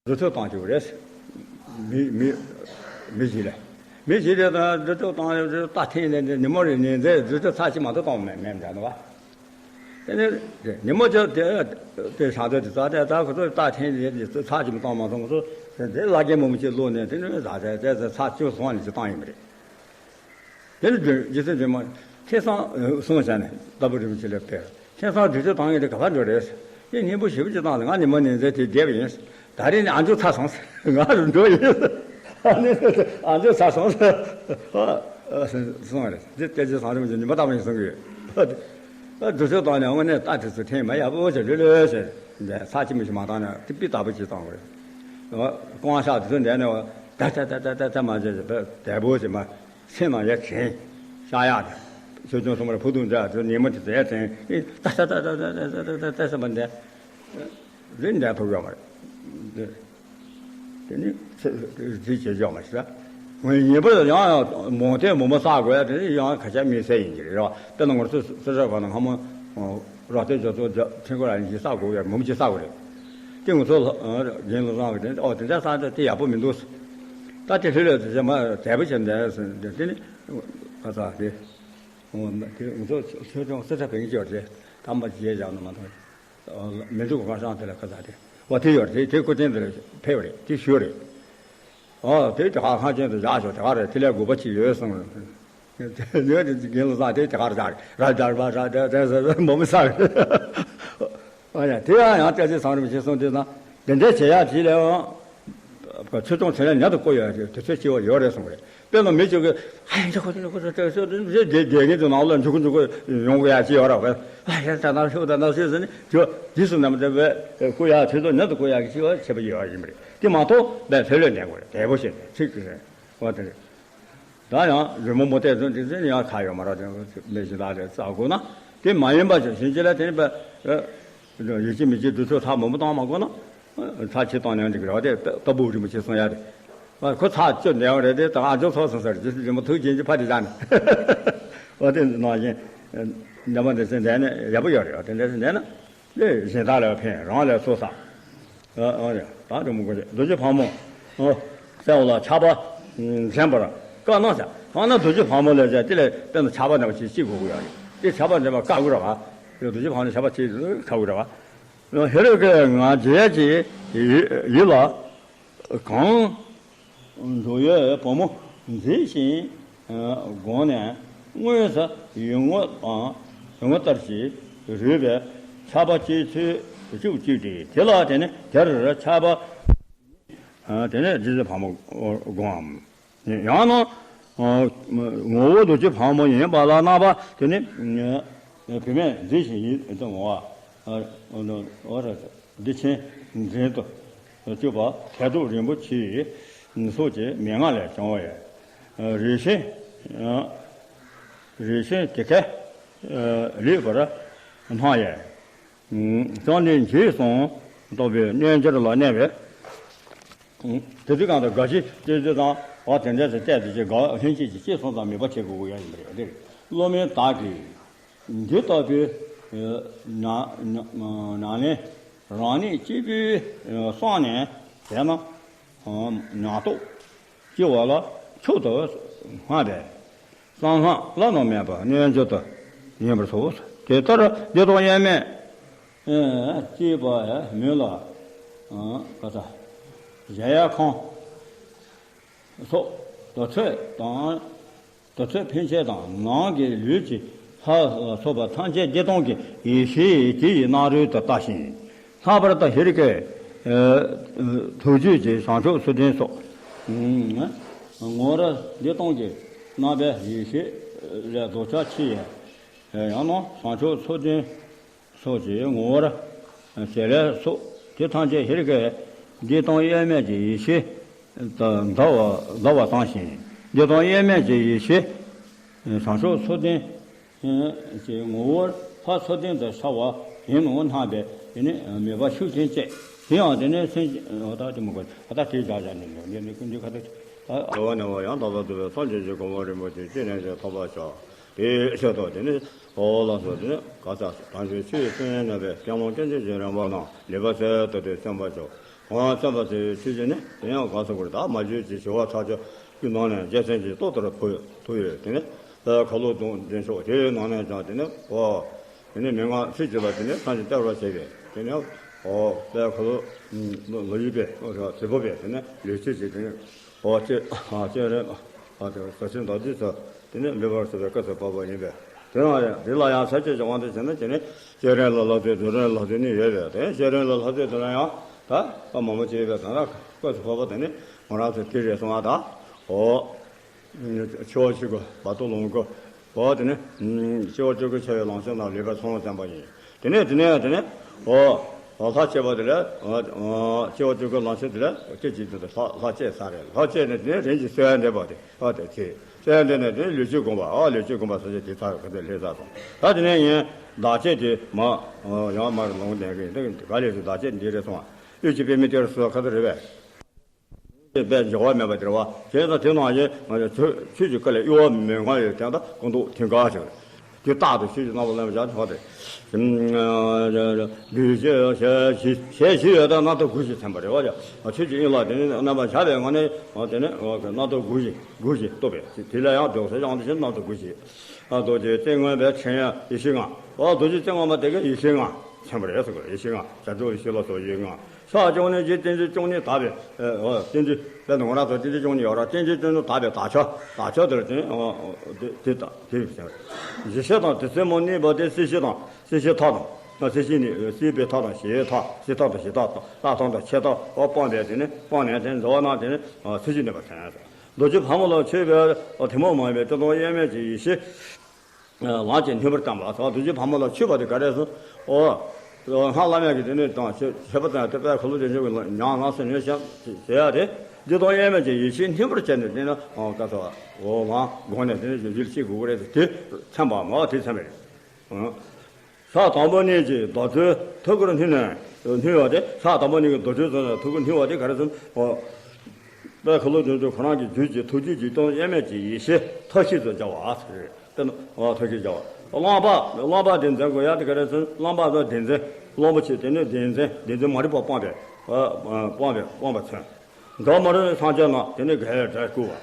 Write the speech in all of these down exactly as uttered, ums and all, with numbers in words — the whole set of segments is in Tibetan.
འདྲུད་འཐེན་བཏང་བཅུག་རེད། མི་མི་མི་བཞི་ལས། མི་བཞི་ལས་དང་འདྲུད་འཐེན་བཏང་རྟ་འཐེན་ནས་ཉིན་མོ་རེ་ནས་འདི་འདྲུད་འཐེན་ཚར་གཅིག་མ་གཏོགས་བཏང་མེད་མེད་འདྲ་འདུག་བ། དེ་ནས་ཉིན་མོ་ཅིག་དེ་དེ་ཞག་དེ་དེ་ཚ་དེ་ད་ཁོ་ཚོ་རྟ་འཐེན་ནས་ཚར་གཅིག་མ་བཏང་མ་སོང་། ཁོ་ཚོ་དེ་བླ་རྒན་མོ་མོ་ཅིག་བླུགས་ནས་དེ་ནས་ཟ་དེ་དེ་ཚར་བཅུ་སོང་ནས་ཅིག་བཏང་ཡིན་པ་རེད། དེ་ནི་རྗེ་བཙུན་སྒྲོལ་མ་ཁེ་བཟང་གསུངས་བྱས་ནས་ལྟ་བུ་རིན་པོ་ཆེ་ལ་ཕེབས། ཁེ་བཟང་འདྲུད་འཐེན་བཏང་ཡས་དེ་ག་པར་འགྲོ་རེད། ངས་སྙིང་པོ་ཞེ་པོ་ཅིག་བཏང་ལ་ང་ཉི་མ་ནས་མཛད་དེ་བསྡད་པ་ཡིན། ད་རེས་ནི་ཨ་མཆོག་ཚར་སོང་། ང་རུ་འགྲོ་ཡིན། ཨ་ནི་ཨ་མཆོག་ཚར་སོང་། གསུངས་རེད། དེ་སྐད་ཆ་བཟང་རིན་པོ་ཆེ་ཉི་མ་ལྟ་བུ་ཡིན་གསུང་གི་ཡོད། འདྲུད་འཐེན་བཏང་ནས་དངོས་གནས་རྟ་དེ་ཚོ་འཐེན་མ་ཡག་པོ་ཞིག་ལོས་ལོས་ཞིག་ཚར་གཅིག་མི་ཞིག་མ་བཏང་ན་དེ་པི་ལྟ་བུ་ཅིག་བཏང་དགོས་རེད། རྐང་ཤག་དེ་ཚོ་འདས་ནས་ད་ད་ད་ད་ད་མ་བྱས་བདེ་པོ་ཞིག་མ། སེམས་ནང་ཡར་དྲན། ཤ་ཡག་དང་། ཆོས་སྐྱོང་སྲུང་མར་ཕུ་ཐུང་འདྲ་དེ་ཉིན་མོ་དེ་ཚོ་ཡར་དྲན། ཨེ་ད་ད་ད་ད་ད་ཟེར་བ་འདི་རེད་འདྲ་ཐུབ་ཡོད་མ་རེད། དེ་ནི་ཚེ་ཚེ་བྱེད་ཆོག་མ་ཞིག་ལ། ངས་ཉིན་པར་ཡང་ཡང་མོ་དེ་མོ་མོ་བསགས་དགོས་ཡ་དེ་ནི་ཡང་ཁ་ཆ་མི་ཟེར་ཡིན་གྱི་རེད་བ། དཔེར་ན་ང་ཚོ་སེ་ར་བ་ན་སྔ་མོ། རོགས་དེ་ཇོ་ཚོ་ཁྲིན་ཀོ་ར་ཡིན་གྱི་ས་གོ་ཡ་མུམ་གྱི་ས་གོ་རེད། དེ་ང་ཚོ་རྒན་ལོ་བཟང་གི་དེ་ཨོ་དེ་འདྲ་ས་དེ་ཡག་པོ་མི་འདུག་ད་དེ་ལྷོད་ལྷོད་དེ་མ་དལ་པོ་བྱས་འདས་དེ་ནི་ཁ་ཚ་དེ་ང་ཚོ་ཆོས་སྐྱོང་སེ་ཚ་བེང་ཅི་ཡོད་རེད། ད་མ་བརྗེད་བཞག་ན་མ་གཏོགས་མི་འདུག་ག་ཤང་དེ་ལ་ཁ་ཚ་དེ་ཨོ་དེ་ཡོད་རེད། དེ་སྐུ་རྟེན་དེ་ལ་ཕེབས་རེད། དེ་ཞུ་རེད། ཨོ་དེ་དེ་ག་ཁང་ཆེན་དུ་བཞག་ཆོག་དེ་ག་རེད། དེ་ལས་དགོས་པ་ཅི་ཡོད་གསུངས། ལོས་དེ་རྒན་ལོ་བཟང་དེ་དེ་གར་བཞག་ར་ར་ར་ར་ར་ར་ཟེར་མོ་མི་ས་རེད། ཨ་ཡ་དེ་ཡང་ཡང་བཀྲ་ཤིས་བཟང་རིན་པོ་ཆེ་གསུངས་དུས་ན་འདི་འདྲའི་བྱེད་ཡག་དེ་ལའང་ཆོས་སྐྱོང་དེ་ལ་ཉག་ཏུ་བསྐོ་ཡོད་རེད། དུས་ཚོད་སྐྱིད་པོ་ཡོད་རེད་གསུངས་རེད། དཔེར་ན་མི་གཅིག་གིས་ཨ་ཡ་འཇོག་གོ་འཇོག་གོ་འཇོག་གོ་འཇོག་གོ་དེ་དེ་དེ་གི་དུ་ནང་ལ་འཇུག་གོ་འཇུག་གོ་ཡོང་གི་ཡག་ཅིག་ཡོད་ར་བས། ཨ་ཡ་ད་ནང་ཤོག་ད་ནང་ཤོག་ཟེར་ནས་ཇོ་རྗེས་སུ་ནམ་དེ་བས་བསྐོ་ཡག་ཆོས་སྐྱོང་ཉག་ཏུ་བསྐོ་ཡག་གི་ཅིག་ཡོད་བྱེད་པ་ཡོད་ཡིན་པ་རེད། དེ་མ་གཏོགས་བས་ལྷོད་ལྷོད་གནས་དགོས་རེད། དལ་པོ་བྱས་ནས་ཚིག་གི་རེད། འོ་དེ་རེད། ད་ཡང་རི་མོ་མོ་བལྟས་ཚོ་འདི་ཚོ་ནི་ཡང་ཁ་ཡོད་མ་རེད། དེ་མི་ཞིག་ལ་རེད་བཙལ་དགོས་ན་དེ་མ་ཡིན་པ་ཞིག་ཕྱིན་ཅི་ལ་དེ་ནི་པ། ཡིད་ཆེས་མི་ཆེས་དུས་ཚོད་ཚགས་མང་པོ་བཏང་མ་དགོས་ན། ཚགས་ཆེ་བཏང་ནས་འགྲིག་རེད་བ། དེ་ལྟ་བུ་རིན་པོ་ཆེ་གསུང་ཡ་རེད། ཁོ་ཚགས་ཆོད་འདས་པ་རེད། དེ་ད་ཨ་ཅོ་ཚོགས་སོང་ཟེར་རྗེས་སུ་རི་མོ་ཐུགས་རྗེ་ཆེ་ཕ་དེ་བཞག་ནས། འོ་དེ་ནང་བཞིན། འདས་མ་འདས་ཚེ་འདས་ནས་ཡག་པོ་ཡོད་རེད་བ། དེ་འདྲ་ཚེ་འདས་ན། ལས་གཞན་དག་ལ་ཕན་རང་ལ་སོ་ས། ཨ་ཨ་ཡ་ད་དུ་མོ་གོ་ཆེ་རྡོ་རྗེ་ཕག་མོ། ཨོ། སེམས་ལ་ཆགས་པ་འདྲེན་པར་དཀའ་ན་ཟེར། ཐ་ན་རྡོ་རྗེ་ཕག་མོ་ལས་ཟེར་དེ་ལས་དཔེར་ན་ཆགས་པ་འདྲ་བ་ཞིག་སྐྱེ་དགོས་ཀྱི་ཡོད་རེད། དེ་ཆགས་པ་འདྲེན་པ་དཀའ་དགོས་ར་བ། རྡོ་རྗེ་ཕག་མོ་ཆགས་པ་ཆེ་དཀའ་དགོས་ར་བ། ཧེ་རོ་ཀེ་ང་རྗེ་ཡ་ཅིག་ཡིད་ལ། གང་། འགྲོ་ཡོད་བུ་མོ་མཛེས་ཤིང་དགོངས་ནས་དངོས་སུ་ཡུལ་ངོ་དང་ཡུལ་ངོ་ལྟར་གྱི་རུས་པའི་ཆགས་པ་སྐྱེ་ཚུལ་བཅུ་གཅིག་སྟེ། དེ་ལ་དེ་ནི་དེར་ཆགས་པ། དེ་ནས་རྗེ་བཙུན་ཕག་མོ་དགོངས་འམ། ཡང་ན། ངོ་བོ་རྡོ་རྗེ་ཕག་མོ་ཡིན་པ་ལ་རྣམ་པ་དེ་ནི། བུད་མེད་མཛེས་ཤིང་ཡིད་དུ་འོང་བ། འོ་ར། བདེ་ཆེན་འཛིན་དུ་སྤྱོད་པ་ཁ་དོག་རིན་པོ་ཆེ་སོགས་ཀྱི་མན་ངག་ལས་བྱུང་བའི་རིགས་ཤིང་། རིགས་ཤིང་དེ་ཁས་ལེགས་པར་སྣང་ཡས། བསམ་གཏན་འཇིག་གསུམ་རྟོག་པའི་རྣལ་འབྱོར་ལ་གནས་པའི། དེ་དུས་གང་དུ་དགའ་བཞི་སྤྱོད་རྒྱུ་དང་བ་དེ་འདྲ་ཞིག་བལྟས་ཏེ་ཅིག་དགའ་ལྷན་སྐྱེས་ཀྱི་སྐྱེས་སོང་ཙང་མོས་པ་བྱེད་དགོས་ཀྱི་ཡོད་ཡིན་པ་རེད། དེ་བློ་དམན་དག་གིས། འདི་ལྟ་བུའི་ནང་ནང་ནང་ལན་རང་ཉིད་སྐྱེས་བུའི་སང་ནས་བྱས་ན་ཉམས་རྟོགས་སྐྱེ་བ་ལ་མཆོག་ཏུ་སྔ་བས་གསང་སྔགས་བླ་ན་མེད་པ་རྣལ་འབྱོར་དུ་ཡིན་པར་གསུངས། དེ་ལྟར་བདེ་སྟོང་དབྱེར་མེད་སྐྱེས་པ་མོད་ལ་ག་ས་གཞལ་ཡས་ཁང་སོགས་དུར་ཁྲོད་དང་། དུར་ཁྲོད་ཕན་ཆད་དང་ནང་གི་ལུས་ཀྱི་ལྷ་ལ་སོགས་པ་ཐམས་ཅད་བདེ་སྟོང་གི་ཡེ་ཤེས་དེ་ཡི་རྣམ་རོལ་དུ་བལྟ་ཞིང་། ལྷག་པར་དུ་ཧེ་རུ་ཀའི་ཐུགས་རྒྱུད་ཀྱི་བྱང་ཆུབ་ཚུལ་ཁྲིམས་སོགས། ངོ་བོར་བདེ་སྟོང་གི་རྣམ་པའི་ཡེ་ཤེས་ལས་ལྡོག་ཆ་ཆེ་ཡང་ན་བྱང་ཆུབ་ཚུལ་ཁྲིམས། སོགས་ཀྱི་ངོ་བོར་བྱེད་ལས་སོགས་དེ་ཐམས་ཅད་ཧེ་རུ་ཀའི་བདེ་སྟོང་དབྱེར་མེད་ཀྱི་ཡེ་ཤེས་དང་ཟླ་བ་ཟླ་བ་བཏང་ཞིང་། བདེ་སྟོང་དབྱེར་མེད་ཀྱི་ཡེ་ཤེས་བྱང་ཆུབ་ཚུལ་ཁྲིམས་ཀྱི་ངོ་བོར་ཕར་ཚུལ་ཁྲིམས་དུ་ཤར་བ་ཡིན་ནོ་སྣང་བས་དེ་ནི་མོས་པ་ཤུགས་ཆེན་བསྐྱེད། དེ་ཡང་དེ་ནི་སེམས་ཀྱི་འོ་ད་དེ་མོ་གོ་ད་ལྟ་དེའི་བཞག་བཞག་ནས་ལོ་འདི་ནི་ཀུན་གྱི་ཁ་ཐུག་ད། འགྲོ་བ་ནས་བ་ཡང་དག་པར་རྫོགས་པའི་སངས་རྒྱས་ཀྱི་གོ་འཕང་རིན་པོ་ཆེ་ཅི་ནས་ཀྱང་ཐོབ་པར་ཤོག་དེའི་ཆེད་དུ་དེ་ནི་འོ་ལགས་སོ། དེ་ནི་ག་ས་དང་ཞུ་ཆོས་སུ་ཡང་ནོད་པའི་སྐྱེ་བོ་ཀུན་གྱི་རྗེས་འབྲང་པ་རྣམས་ལེགས་པར་གསལ་དུ་དེ་གསན་པར་ཤོག་ཨ་བསྟན་པ་དེ་ཆོས་བརྒྱུད་ནི་དེ་ཡང་གང་ཟེར་དགོས་རེད། ད་མ་བརྗོད་ཀྱི་ཞི་བ་ཐག་ཆོད་ཀྱི་ནང་ནས་རྒྱལ་མཚན་གྱི་ཏོག་ལྟར་ཕུལ་ཐུབ་ཡོད། དེ་ནི་དཔལ་ཁ་ལོ་སྡོང་འདྲེན་མཆོག་དེའི་ནང་ནས་ཀྱང་དེ་ནི་ཨོ་དེ་ནི་མི་མངའ་ཁྲི་གཅིག་ལ་དེ་ནི་སངས་རྒྱས་བསྟན་པར་བྱས་པས། དེ་ནི་ཨོ་དཔལ་ཁ་ལོ་ལོ་ཡི་པས་ཨོ་དྲི་ཕུ་པས། དེ་ནི་ལུས་ཆེ་ཞིག་དེ་ནི་ཨོ་ལྕེ་ཨ་ལྕེ་རེ་ཨ་དེ་ཟ་ཆེན་དང་དུས་སུ་དེ་ནི་འབེབས་པར་བྱེད་པའི་སྐབས་སུ་བབས་པ་ཡིན་པས། དེ་ཡང་དེ་ལ་ཡང་ས་བཅད་ཀྱི་དབང་དུ་བྱས་ན་དེ་ནི་བསྐྱེད་རིམ་ལ་ལྷ་བསྩལ་སྡུད་རིམ་ལ་ལྷ་བསྩལ་གཉིས་ཡོད་པས། དེ་བསྐྱེད་རིམ་ལ་ལྷ་བསྩལ་སྡུད་རིམ་ཡང་ད་མང་པོ་ཅིག་ཡོད་པས། ད་ལྟ་སྐབས་སུ་བབས་པ་དེ་ནི་ང་རང་ཚོ་དེ་རེད་སོང་བ། ད་ཨོ་འཆི་བ་གཅིག་གི་བར་དོ་ལོངས་སྐུ་ཨོ་དེ་ནི་འཆི་བ་གཅིག་གི་འཆི་བའི་ལམ་ཤེས་རྣམས་ལུས་པའི་ཚོགས་རྣམས་བསྟན་པ་ཡིན། དེ་ནས་དེ་ནས་དེ་ནས་ཨོ་ལྷ་བསྐྱེད་པ་དེ་ལ་ཨོ་འཆི་བ་གཅིག་གི་ལམ་ཤེས་དེ་ལ་སྐད་ཅིག་དེ་ལྷ་ལྷ་བསྐྱེད་ས་རེད། ལྷ་བསྐྱེད་ནས་དེ་ནས་རིམ་གྱིས་གསོལ་བ་འདེབས་པ་དེ་ཨོ་དེ་ཚེ། བཙན་དེ་ནས་དེ་ལུས་སྤྱོད་བསྒོམ་པ། ཨ་ལུས་སྤྱོད་བསྒོམ་པ་ཟེར་ཅིག་དེ་ཚར་ག་ཚོད་ལྷས་ཚར་སོང་། ད་དེ་ནས་ཡིན་བདག་བསྐྱེད་དེ་མ་ཡང་མར་ལུང་ལྡན་གི་འདི་ག་ལས་སུ་བདག་བསྐྱེད་འདི་རེད་སོང་། དབུས་ཀྱི་པདྨའི་གཏེར་སུ་ག་ཚོད་རེད་པས། དཔེ་འབྱོར་བ་མེད་པ་དེ་རེད་བ། དེ་ད་དེ་ནང་བཞིན་ཆོས་ཆོས་ཀྱི་བཀའ་ལས་གཡོ་བ་མི་མངའ་བའི་དོན་དག་ཀུན་རྟོག་དེ་འགའ་ཞིག་རེད། དེ་རྟག་ཏུ་ཆོས་ཀྱི་རྣམ་པར་ལེན་པར་བྱ་ཆོག་སྟེ། འདུས་བྱས་ཞལ་བཞི་ཞལ་བཞི་ཡོད་དང་རྣམ་རྟོག་དགུ་ཞེས་མཚན་པ་རེད་བ། ཆོས་ཀྱི་དབྱིངས་ལ་དེ་ནི་རྣམ་པར་བཞག་པའི་ངང་ནས་དེ་ནི་རྣམ་རྟོག་དགུ་ཞེས་དགུ་ཞེས་རྟོགས་པས། དེ་ལ་ཡང་འདུག་སེ་ཡང་དེ་བཞིན་རྣམ་རྟོག་དགུ་ཞེས། རྡོ་རྗེ་རྩེ་མངོན་པའི་ཕྲེང་ཡང་ཡེ་ཤེས་ལྔ། རྡོ་རྗེ་རྩེ་མངོན་པ་དེ་ག་ཡེ་ཤེས་ལྔ་མཚན་པ་རེད་ཟེར་གི་རེད། ཡེ་ཤེས་ལྔ་བྱ་སྒྲོ་ཡེ་ཤེས་ལ་སོགས་ཡེ་ལྔ། ཕྱག་བཅུ་གཉིས་ཀྱིས་རྟེན་འབྲེལ་བཅུ་གཉིས་དག་པའི་རྟེན་འབྲེལ་དཔེར་ན་ང་རང་ཚོ་རྟེན་འབྲེལ་བཅུ་གཉིས་ཡོད་ར། རྟེན་འབྲེལ་བཅུ་གཉིས་དག་པའི་དག་བྱ་དག་བྱ་དེར་བརྟེན་དེ་དང་དེ་ཡིན་ཟེར། ཞི་བྱེད་དང་དེ་རྩེ་མོ་གནས་པ་དེ་སྲིད་ཞི་དང་སྲིད་ཞི་མཐའ་དང་། སྲིད་ཞི་ནི་སྲིད་པའི་མཐའ་དང་ཞི་བའི་མཐའ། སྲིད་མཐའ་དང་ཞི་མཐའ་དང་རྟག་མཐའ་དང་ཆད་མཐའ་སྤངས་པས་དེ་ནི་སྤངས་ནས་དེ་འཛོལ་བ་རྣམས་དེ་ནི་སྲིད་ཞི་གནས་པར་ཐལ། རྡོ་རྗེ་ཕག་མོ་ལ་མཆོད་པའི་ཐུན་མོང་མ་ཡིན་པའི་སྤྲིན་གཏོང་དབྱེར་མེད་ཀྱི་ཡེ་ཤེས་ལམ་གྱི་སྙིང་པོར་བསྟན་པ། རྡོ་རྗེ་ཕག་མོ་ལ་མཆོད་པ་དེ་ག་རེ་ཟེར། ཨོ། སྔགས་བླ་མེད་ཀྱི་དེ་ནས་དང་མཆོད་པ་དང་དེ་དཔལ་ཁ་ལོ་ཅན་ཆོས་ཀྱི་ཉམས་སྣང་སེམས་ཉོན་ཞབས་ཟེར་ཡ་དེ། སྤྲིན་གཏོང་དབྱེར་མེད་ཀྱི་ཡེ་ཤེས་སྙིང་པོར་བྱས་ནས་དེ་ནི་ཨོ་ཀ་ས་འོ་ལམ་སྒོམ་ནས་དེ་ནི་ཡུལ་ཤེས་དགོས་ཀྱི་རེད་དེ་མཚན་པ་མ་དེ་མཚན་པ་རེད། ཨོ། ཕྱག་དང་པོ་གཉིས་ཀྱིས་རྡོ་རྗེའི་ཐུགས་ཀར་བསྣུན་ནས་བསྣུན་པ་དེ། ཕྱག་དང་པོ་གཉིས་ཀྱིས་རྡོ་རྗེ་བཟུང་ནས་ཐུགས་ཀར་བསྣུན་པ་དེ་ག་རེ་ཟེར། ཨོ། དཔལ་ཁ་ལོ་སྒྲོན་ཆོས་ཁོ་རང་གི་རྒྱུད་ཀྱི་ཐུགས་རྒྱུད་ཀྱི་སྤྲིན་གཏོང་དབྱེར་མེད་ཀྱི་ཡེ་ཤེས་ཐབས་ཤེས་སུ་སྦྱར་བ་ཟེར། དཔེར་ན་ཐབས་ཤེས་སྦྱར་བ། རློམ་པ་རློམ་པ་དེ་འཛིན་དགོས་ཡ་དེ་ག་རེ་ཟེར། རློམ་པ་དང་བདེན་འཛིན་རློམ་པ་ཆེ་དེ་ནི་བདེན་འཛིན་བདེན་འཛིན་མ་རིག་པ་སྤངས་པའི་སྤངས་པའི་སྤངས་པ་མཚོན། འགྲོ་མ་རུངས་སངས་རྒྱས་རྣམས་དེ་ནི་དགའ་བའི་སྒྲས་བསྐུལ་བ།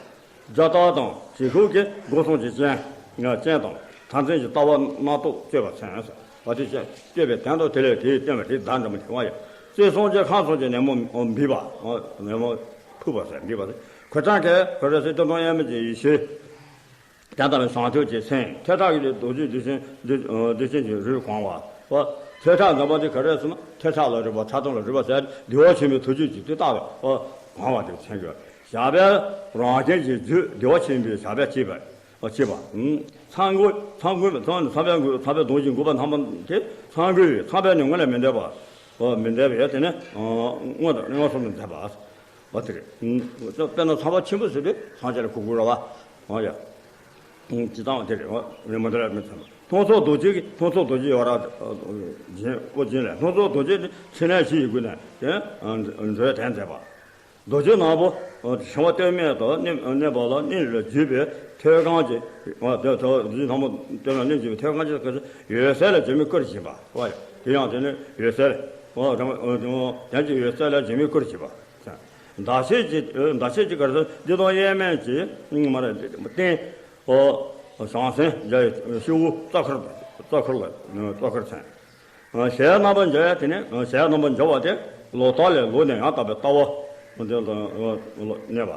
རྒྱ་སྟག་དང་བྱི་ཁུག་གི་སྒོ་གསུམ་གྱི་སྤྱན་སྤྱན་དང་མཐར་འཛིན་གྱི་ལྟ་བ་རྣམ་རྟོག་གཅོད་པར་མཚོན། བ་དེ་གཅོད་པའི་དོན་དུ་དེ་ལས་དེའི་སྟོན་པ་དེ་བདག་འདྲ་མི་འཐད་པ་ཡང་། རྩེ་གསུམ་གྱི་ཁམས་གསུམ་གྱི་ནད་མུག་འབུས་པ། ནད་མུག་ཕུག་པ་ཟེར་འབུས་པ་དེ་ཁོ་ཚང་གི་ཁོ་རེ་སྲིད་དུ་སྤྲིན་གཏོང་དབྱེར་མེད་ཀྱི་ཡེ་ཤེས། དེ་ལྟ་བུའི་བྱང་ཆུབ་ཀྱི་སེམས་ཐོད་ཁྲག་གི་རྡོ་རྗེ་རྡུལ་ཅན་རྡུལ་རྡུལ་ཅན་གྱི་རིགས་གང་བ། ཐོད་ཁྲག་འཛིན་པ་དེ་ག་རེ་ཟེར་ན། ཐོད་ཁྲག་ལ་རེག་པ་ཐག་དོན་ལ་རེག་པ་ཟེར། བདེ་བ་ཆེན་པོའི་ཐུགས་རྒྱུད་ཀྱི་དེ་ལྟ་བུ་གང་བ་དེ་མཚོན་གྱི། ཞགས་པའི་རང་བཞིན་གྱི་རྒྱུད་བདེ་བ་ཆེན་པོའི་ཞགས་པས་བཅད་པ་བཅད་པ། ཚངས་སྐུ་ཚངས་སྐུ་ཚངས་ཚངས་པའི་ཚངས་པའི་གདོང་བཞིན་གུས་པ་རྣམ་པ་དེ་ཚངས་སྐུ་ཡི་ཚངས་པའི་ནི་སྔོན་ལས་མི་འདས་པ། མི་འདས་པའི་དེ་ནི་སྔོན་དུ་མངོན་སུམ་དུ་མཛད་པ། བ་དེ་རེད། དཔེར་ན་ཚངས་པ་ཆེན་པོ་ཟེར་དུས་ཚངས་ཆེན་ལ་གུས་དགོས་ར་བ། འོ་ཡ། ཅི་ཙམ་དེ་རེད། འོ་རེད་མ་དེ་ལ་མི་ཚང་། སྣ་ཚོགས་རྡོ་རྗེ་གི་སྣ་ཚོགས་རྡོ་རྗེ་ཡོད་ར། རྗེ་ཨོ་རྒྱན་ལས་སྣ་ཚོགས་རྡོ་རྗེ་ནི་ཕྲིན་ལས་བཞི་ཡི་སྒོ་ནས་དེ་འགྲོ་བའི་དོན་མཛད་པ། རྡོ་རྗེ་ནག་པོ་ཞིང་པ་སྟོད་སྨད་དུ་གནས་གནས་པ་ལ་གནས་ལ་བརྒྱུད་པའི་ཐོད་རྐང་གི་རྡོ་རྗེ་ནག་པོ་སྟོད་ལ་གནས་བརྒྱུད་པའི་ཐོད་རྐང་གི་འོད་གསལ་ལ་འཇིགས་མེད་སྐུར་བཞེངས་པ། འོ་ཡ། དེ་ཡང་དེ་ནི་འོད་གསལ། འོ་དེ་ཡང་དེ་ཡང་འོད་གསལ་ལ་འཇིགས་མེད་སྐུར་བཞེངས་པ། བདག་བསྐྱེད་ཀྱི་བདག་བསྐྱེད་ཀྱི་གར་སོང་སྤྲིན་གཏོང་དབྱེར་མེད་ཀྱི་མ་རེད་རྟེན། ཨོ། ཟང་ཟིང་འཇའ་ཡི་ཤུ་བོ་རྩ་འཁོར་རྩ་འཁོར་བ་རྩ་འཁོར་མཚོན། ཞལ་རྣམ་པར་འཇོ་བ་དེ་ནི་ཞལ་རྣམ་པར་འཇོ་བ་དེ་ལོག་ལྟ་ལས་ལོག་ནས་ཡང་དག་པའི་ལྟ་བ་གནས་པ།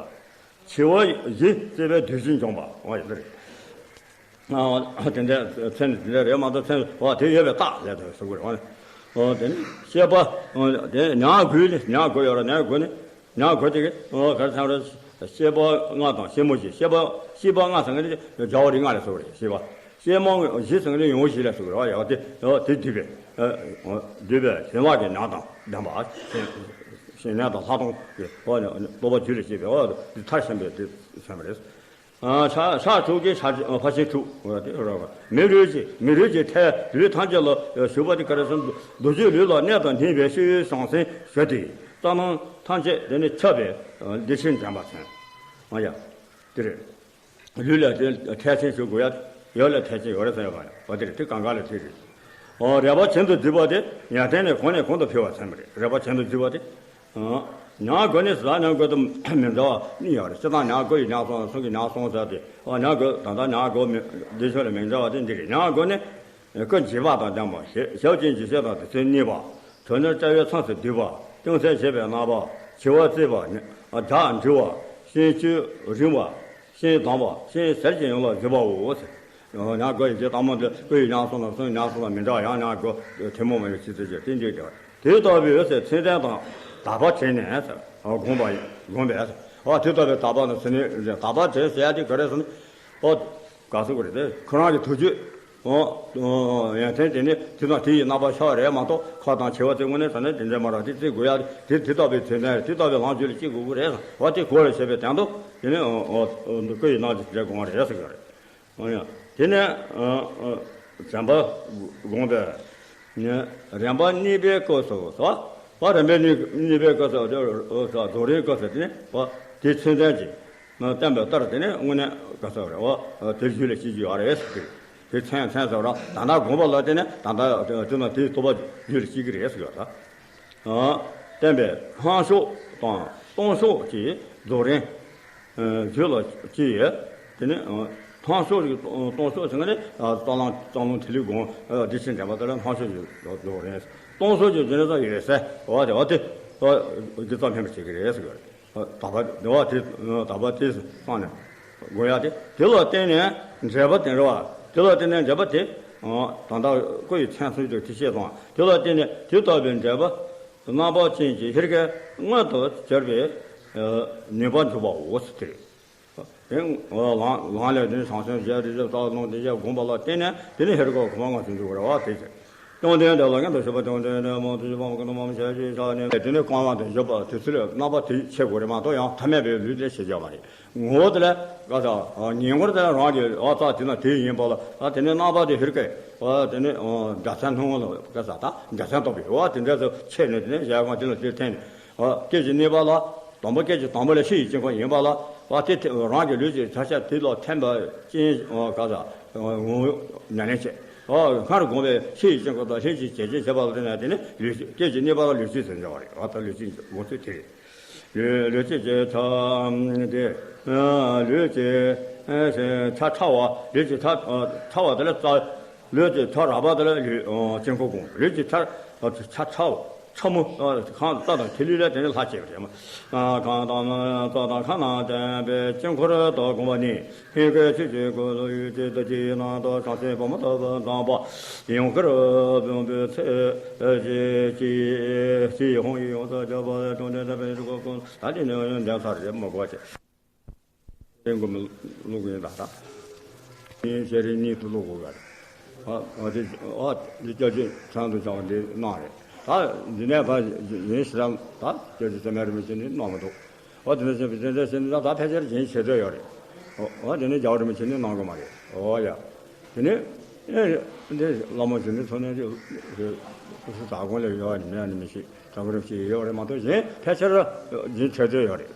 འཆི་བ་བཞི་བརྩེ་བའི་བདུད་བཞི་འཇོམས་པ་འོ་ཡ་འདིར། དེ་འདྲའི་མཚན་དེ་འདྲ་རེད་མ་གཏོགས་མཚན་བ་དེ་ཡོད་པའི་རྟགས་ལས་དོན་གསུང་གི་རེད། འོ་དེ་ནི་ཤེས་པ་དེ་ཉ་དགུ་ནི་ཉ་དགུ་ཡོད་ར། ཉ་དགུ་ནི་ཉ་དགུ་དེ་གི་ག་རེ་ཚང་རེད། ཤེས་པ་ལྔ་དང་ཤེས་མོ་བཞི། ཤེས་པ་ཤེས་པ་ལྔ་ཚང་གི་ནི་རྒྱལ་བ་རིགས་ལྔ་ལས་གསུང་གི་རེད། ཤེས་པ་ཤེས་མོ་བཞི་ཚང་གི་ནི་ཡོངས་བཞི་ལས་གསུང་གི་རེད། འོ་དེ་འོ་དེ་བསྡུས་པའི་བསྡུས་པའི་ཞེན་ལག་གི་ཉམས་དང་ལྡན་པ། ཞེན་ལག་དང་ལྷག་མཐོང་གི་རྟོག་པ་རྒྱུད་ལ་སྐྱེས་པའི་འོ་དེ་མཐར་ཕྱིན་པའི་དེ་མཚོན་པ་རེད། ཕྱག་ཕྱག་དྲུག་གི་ཕྱག་ཕར་ཕྱིན་དྲུག་དེ་རོ། མི་རུས་ཀྱི་མི་རུས་ཀྱི་ཐལ་ལུས་ཐམས་ཅད་ལ་ཞུགས་པ་དེ་ག་རེ་ཟེར། རྡོ་རྗེ་ལུས་ལ་གནས་དང་ནི་བའི་ཤེས་ཡོན་ཟང་ཟིང་ཞུ་སྟེ་རྩ་རྣམས་ཐམས་ཅད་དེ་ནི་ཁྱབ་པའི་བདེ་ཆེན་འདྲེན་པ་མཚོན། ཨ་ཡ། དེ་རེད། ལུས་ལ་དེ་ཐལ་ཆེན་ཞུགས་དགོས་ཡ། ཡོད་ལ་ཐལ་ཆེན་ཡོད་རེད་ཟེར་ཡོད་པ་ཡ། འོ་དེ་རེད། དེ་གང་ག་ལ་དེ་རེད། ཨོ་རེག་པ་གྱེན་དུ་འཛུལ་བ་དེ་ཡར་བསྟན་ནས་གོང་ནས་གོང་དུ་འཕེལ་བ་མཚོན་པ་རེད། རེག་པ་གྱེན་དུ་འཛུལ་བ་དེ། ཉམས་དགུ་ནི་ཟ་ཉམས་དགུ་དང་མི་འདྲ་བ་གཉིས་ཡོད་རེད། སྤྱིར་བཏང་ཉམས་དགུ་ཡི་ཉམས་སོང་། གསུམ་གྱི་ཉམས་སོང་ཟེར་ཏེ། ཉམས་དགུ་ད་ལྟ་ཉམས་དགུ་མི་འདི་ཆོས་ལ་མི་འདྲ་བ་དེ་འདི་རེད། ཉམས་དགུ་ནི། ཀུན་བྱེད་པ་དང་ལྡན་པ། ཞབས་ཀྱིས་འཇིགས་བྱེད་དང་དེ་ཚེ་གནས་པ། དྲག་ནི་དཔྲལ་བའི་མཚམས་སུ་སྡུད་པ། ཅུང་ཟད་བྱེད་པའི་རྣམ་པ། བྱི་བ་བརྩེགས་པ། ནི་བྲག་འགྲིལ་བ། ཤིང་གཅོད་རིང་བ། ཤིང་དྭངས་པ། ཤིང་གཟེར་གྱི་ཡུལ་ལ་སྡུད་པའོ། ཉམས་དགུ་ཡི་རྗེས་ལྟ་མོ་འདི་ཀུན་གྱི་ཉམས་སོང་ལ་གསུམ་ཉམས་སོང་ལ་མི་འདྲ་བ་ཡང་ཉམས་དགུ་ཐུན་མོང་མ་ཡིན་ཕྱི་ཚུལ་གྱི་རྟེན་འབྲེལ་འདྲ་བ་དེ་ལྟ་བུའི་འོད་ཟེར་མཚན་ལྡན་དང་དག་པ་དྲན་ནས་ཟེར། དགོངས་པ་ཡིན་དགོངས་པས་ཟེར། དེ་ལྟ་བུའི་དག་པ་ནི་ཟེར་ནས་དག་པ་དྲན་ཟེར་ཡ་དེ་ག་རེ་ཟེར་ན། ཨོ། ག་ཟེར་དགོས་རེད་དེ། ཁོ་རང་གི་ཐུགས་རྒྱུད། ཨོ། ཡོན་ཏན་དེ་ནི་དེ་དང་དེ་ཡི་རྣམ་པ་ཤར་བ་རེད་མ་གཏོགས། ཁ་དང་བྱེད་པ་དེ་དངོས་གནས་ཟེར་ན་དེ་འདྲ་མ་རེད། དེ་བརྩི་དགོས་ཡ་དེ་དེ་ལྟ་བུའི་མཚན་ལྡན་དེ་ལྟ་བུའི་ལམ་རྒྱུད་ལ་སྐྱེ་དགོས་ཀྱི་རེད་ཟེར་བ་དེ་གོ་བར་བྱེད་པའི་དོན་དུ། དེ་ནི་ཨོ་ཨོ་ཀུན་གྱི་རྣམ་རྒྱུད་དེ་དགོངས་པ་རེད་ཟེར་གྱི་རེད། ཨོ་ཡ། དེ་ནས་ཨོ་ཨོ་དྲན་པ་དགོངས་པས། ནི་རིམ་པ་གཉིས་པའི་སྐབས་སུ་ཟེར་བ། རིམ་པ་གཉིས་གཉིས་པའི་སྐབས་སུ་དེ་ཨོ་རྫོགས་རིམ་སྐབས་སུ་དེ་ནི་ཨོ་དེ་མཚན་ལྡན་གྱི། བསྟན་པའི་ལྟར་དེ་ནི་དངོས་གནས་ག་ཟེར་རེད་བ། དེ་རྒྱུད་ལ་སྐྱེ་རྒྱུ་ཡོད་རེད་ཟེར་གི། དེ་མཚན་མཚན་ཟེར་ར་ད་ལྟ་དགོངས་པ་ལ་བརྟེན་ནས་ད་ལྟ་དེ་ན་དེའི་རྟོགས་པ་རྒྱུད་ལ་སྐྱེ་གི་རེད་ཟེར་གི་ད། བསྟན་པའི་སྔགས་ཤོག་དང་སྟོང་ཤོག་གི་རྫོགས་རིམ་རྒྱུད་ལ་སྐྱེ་ཡོད། དེ་ནི་སྔགས་ཤོག་གི་སྟོང་ཤོག་ཟེར་ན་ནི་རྩ་རླུང་རྩ་རླུང་ཐིག་ལེ་སྒོམ་བདེ་ཆེན་དྲན་པ་དེ་ལ་སྔགས་ཤོག་གི་རྫོགས་རིམ། སྟོང་ཤོག་གི་རྒྱུད་ལ་ཡོད་ཟེར་བ་དེ་བ་དེ་རྒྱུད་རྩ་འཕེན་པ་བྱེད་ཀྱི་རེད་ཟེར་གི་རེད། དག་པ་དེ་བ་དེ་དག་པ་དེ་སོང་ནས་དགོས་ཡ་དེ། དེ་ལ་བརྟེན་ནས་འབྲེལ་པ་དེ་རེད་བ། དེ་ལ་བརྟེན་ནས་འབྲེལ་པ་དེ། ད་ལྟ་སྐུ་ཡི་མཚན་གསུམ་དུ་དེ་བཤད་སོང་། དེ་ལ་བརྟེན་ནས་དེ་ལྟ་བུའི་འབྲེལ་པ་རྣམ་པ་ཅན་གྱི་ཧེ་རུ་ཀའི་མངོན་དུ་གྱུར་པའི་ནུས་པ་འཇུག་པའོ་ཟེར་དེ་རེད། དེ་ལམ་ལམ་ལས་དེ་ནི་བྱང་སེམས་བཞི་རིག་བཞི་རྩ་རླུང་བདེ་བཞི་བསྒོམས་པ་ལ་བརྟེན་ནས་དེ་ནི་ཧེ་རུ་ཀ་གོ་འཕང་མངོན་དུ་འཇུག་པ་རེད་བ། དེ་ཚེ། བཅོམ་ལྡན་འདས་ལ་སྔོན་དུ་ཞུགས་པ་བཅོམ་ལྡན་འདས་མང་དུ་ཞུགས་པ་མང་དུ་མང་ཞལ་བཞི་བཞག་ནས། དེ་ནས་གོང་དུ་ཞུགས་པ་དེ་ཚུལ་རྣམ་པ་དེ་བྱེད་དགོས་རེད་མ་གཏོགས་ཡང་ཐ་མལ་པའི་ལུས་དེ་བྱེད་བྱ་མ་རེད། ངོ་བོ་དེ་ལ་ག་ས་ཉེ་འཁོར་དེ་ལ་རང་གི་ཨ་རྩ་དེ་ན་དེ་ཡིན་པ་ལ། ཨ་དེ་ནས་རྣམ་པ་དེ་ཧེ་རུ་ཀའི་ཨ་དེ་ནས་ཨ་འཇའ་ཚོན་སྣང་ངོ་ལ་ག་ས་ད་འཇའ་ཚོན་ལྟ་བུའི་ཨ་དེ་འདྲ་ཚོ་ཆད་ནས་དེ་ནས་གཞལ་ཡས་ཁང་དེ་ལ་དེ་འཐེན་ནས། ཨ་སྐད་ཅིག་གནས་པ་ལ་དང་པོ་སྐད་ཅིག་དང་པོ་ལ་ཕྱི་ཡི་དཀྱིལ་འཁོར་ཡིན་པ་ལ། ཨ་དེ་དེ་རང་གི་ལུས་ཀྱི་ཐ་ཤལ་དེ་ལ་འཐེན་པ་ཅན་ག་ས་ངོ་བོ་ཉམས་ལེན་བྱེད། ཨ་སྔར་དགོངས་པའི་ཕྱི་ཡི་དཀྱིལ་འཁོར་དང་ལྷན་ཅིག་བྱེད་ཅེས་བྱ་བ་ལ་བརྟེན་ནས་དེ་ནི་ལུས་ཀྱི་སྐད་ཅིག་གནས་པ་ལ་ལུས་ཀྱི་ཟེར་འཇོག་པ་རེད། ཨ་ད་ལུས་ཀྱི་ངོ་ཚུལ་དེ་རེད། ལུས་ལུས་ཀྱི་ཆ་དེ་ལུས་ཀྱི་ཆ་ཕྲ་བ། ལུས་ཀྱི་ཆ་ཕྲ་བ་དེ་ལ་རྩ། ལུས་ཀྱི་ཆ་རགས་པ་དེ་ལ་ལུས་དཀྱིལ་འཁོར་དགོངས། ལུས་ཀྱི་ཆ་ཆ་ཕྲ་བ། ཕྲ་མོ། ཁམས་རྩ་དང་ཐིག་ལེ་ལ་དེ་ནི་ལྷ་བྱེད་པ་རེད། ཁམས་དང་རྩ་དང་ཁམས་རྣམས་བརྟེན་པའི་དཀྱིལ་འཁོར་དུ་དགོངས་པ་ནི། ཧེ་ཀའི་ཆོས་ཀྱི་སྐུ་ལུས་ཀྱི་བདུད་ཀྱི་ནང་དུ་བྱང་སེམས་ཕོ་མོ་ལྟ་བུ་དང་པོ་ཡུངས་ཀར་བུམ་པའི་ཚེ་ཀྱི་ཧོང་ཡིག་ཡོངས་སུ་གྱུར་པ་ལས་བྱུང་སྟེ་འདས་པའི་རིགས་ཀུན་ད་དེ་ནི་འདས་ས་རེད་མ་གོ་བ་བྱེད། དེ་མགོ་མི་བླུག་གི་ཡིན་ད་ལྟ། ངས་ཤེས་རིག་གཉིས་སུ་བླུག་དགོས་པ་རེད། ཨ་ཨ་དེ་ཨ་དེ་སྐྱབས་རྗེ་ཚང་དུ་བྱ་བ་འདི་གནང་རེད། ད་འདི་ནས་ཕར་ཡིན་ཞེ་དྲག་ད་སྐྱབས་རྗེ་བསམ་ཡས་རིན་པོ་ཆེ་ནི་གནང་མི་འདུག་ཨ་དེ་འདྲ་བྱས་པའི་དེ་འདྲ་བྱས་ནས་ད་ད་ཕལ་ཆེར་རྒྱུན་ཆད་འགྲོ་ཡོད་རེད། ཨོ་ཨ་དེ་ནས་རྒྱལ་བ་རིན་པོ་ཆེ་ནི་གནང་དགོས་མ་རེད། ཨོ་ཡ། དེ་ནས་ཨེ་འདི་བླ་མ་ཆེན་པོའི་ཚོ་ནས་དེ་སུ་ད་དགོངས་ལས་ཡོད་ནི་མེད་ནི་མི་ཤེས། ད་གོ་རིམ་ཞིག་ཡོད་རེད་མ་གཏོགས་གཞན་ཕལ་ཆེར་རྒྱུན་ཆད་འགྲོ་ཡོད་རེད།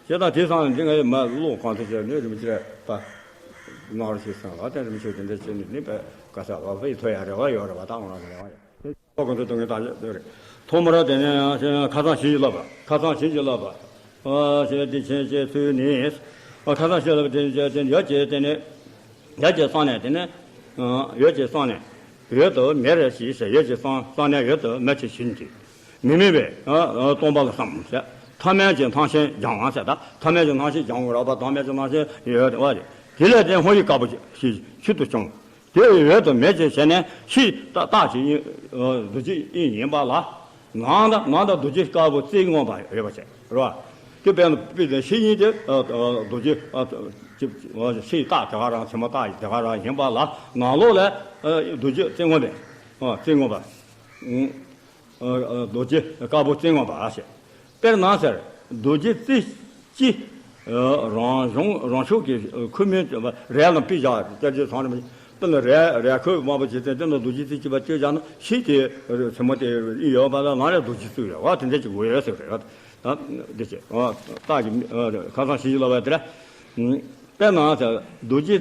བྱས་ཙང་དེང་སང་འདི་ངའི་མ་བློ་གང་ཐུབ་བྱས་ནས་རིན་པོ་ཆེ་ད་གནང་རོགས་ཞེས་གསུངས་ལ། དེ་རིན་པོ་ཆེ་དེ་འདྲ་བྱས་ནས་ནི་པས་ག་ས་བ་ཕའི་ཐོ་ཡ་རེ་བ་ཡོད་རེད་བ། ད་ང་རང་གི་རེ་བ་ཡོད། ཁོ་གང་ཚོ་དུང་གི་ད་ཡོད་རེད། ཐོག་མར་དེ་ནས་ཁ་སང་བྱིན་གྱིས་བརླབས་པ། ཁ་སང་བྱིན་གྱིས་བརླབས་པ། ཨ་ཞེས་དེ་ཆེན་ཞེས་ཚུལ་ནི། ཨ་ཁ་སང་བྱིན་བརླབས་དེ་ནས་ཡོད་ཅེས་དེ་ནས་ཡོད་ཅེས་གསུངས་ནས་དེ་ནས་ཡོད་ཅེས་གསུངས་ནས། འོད་དུ་མེར་ཞེས་ཟེར། འོད་ཅེས་གསུངས་གསུངས་ནས་འོད་དུ་མེར་ཞེས་ཞུས་ཏེ། མི་དམིགས་པའི་སྟོང་པ་ལ་བསམ་ཟེར། ཐ་མལ་གྱི་སྣང་ཞེན་སྦྱང་ཟེར། ད་ཐ་མལ་གྱི་སྣང་ཞེན་སྦྱང་དགོས་རེད་བ། ཐ་མལ་གྱི་སྣང་ཞེན་ཡོད་བ་རེད། དེ་ལས་དེ་ཧོ་ཡི་དཀར་པོ་ཞིག་ཕྱིར་དུ་བྱུང་། དེ་འོད་དུ་མེར་ཞེས་བྱས་ནས་ཕྱིའི་རྟགས་ཀྱི་དབྱིངས་རྡོ་རྗེ་དབྱིངས་ཡིན་པ་ལ། ནང་དང་ནང་དང་རྡོ་རྗེ་དཀར་པོ་རྩིས་མངོན་པ་ཡོད་པ་བྱས་རེད་བ། དེ་དཔེར་ན་དཔེ་དེ་ཕྱི་ཉིད་དེ་རྡོ་རྗེ་ཕྱིའི་རྟགས་དེ་ག་རང་ཕྱི་མ་རྟགས་དེ་ག་རང་ཡིན་པ་ལ། ནང་ལོགས་ལ་རྡོ་རྗེ་རྩིས་མངོན་པས་རྩིས་མངོན་པ། རྡོ་རྗེ་དཀར་པོ་རྩིས་མངོན་པ་ཞེས། དཔེར་ན་ཟེར། རྡོ་རྗེ་རྩེ་གཅིག་རང་བྱུང་རང་ཤུགས་ཀྱིས་ཁོལ་མིན་རས་ལ་ཕུད་བཞག་སྐྱབས་རྗེ་ཚང་རིན་པོ་ཆེ། དཔེར་ན་རས་རས་ཁོལ་དམར་པོ་ཅིག་བཙལ་དེ་ན་རྡོ་རྗེ་རྩེ་གཅིག་པ་བཅོས་བཞག་ན་ཕྱིས་དེ་ཚེ་མོ་དེ་ཡིན་ཡོད་པ་ལ་ནང་ལ་རྡོ་རྗེ་བཙུགས་ཡོད་བ། དེ་འདྲ་ཅིག་དགོས་ཡོད་ཟེར་རེད། ད་འདི་ཅིག་རྟགས་ཀྱི་ཁ་སང་ཞིག་ལ་བ་དེ་ལ། དཔེར་ན་ཟེར་རྡོ་རྗེ་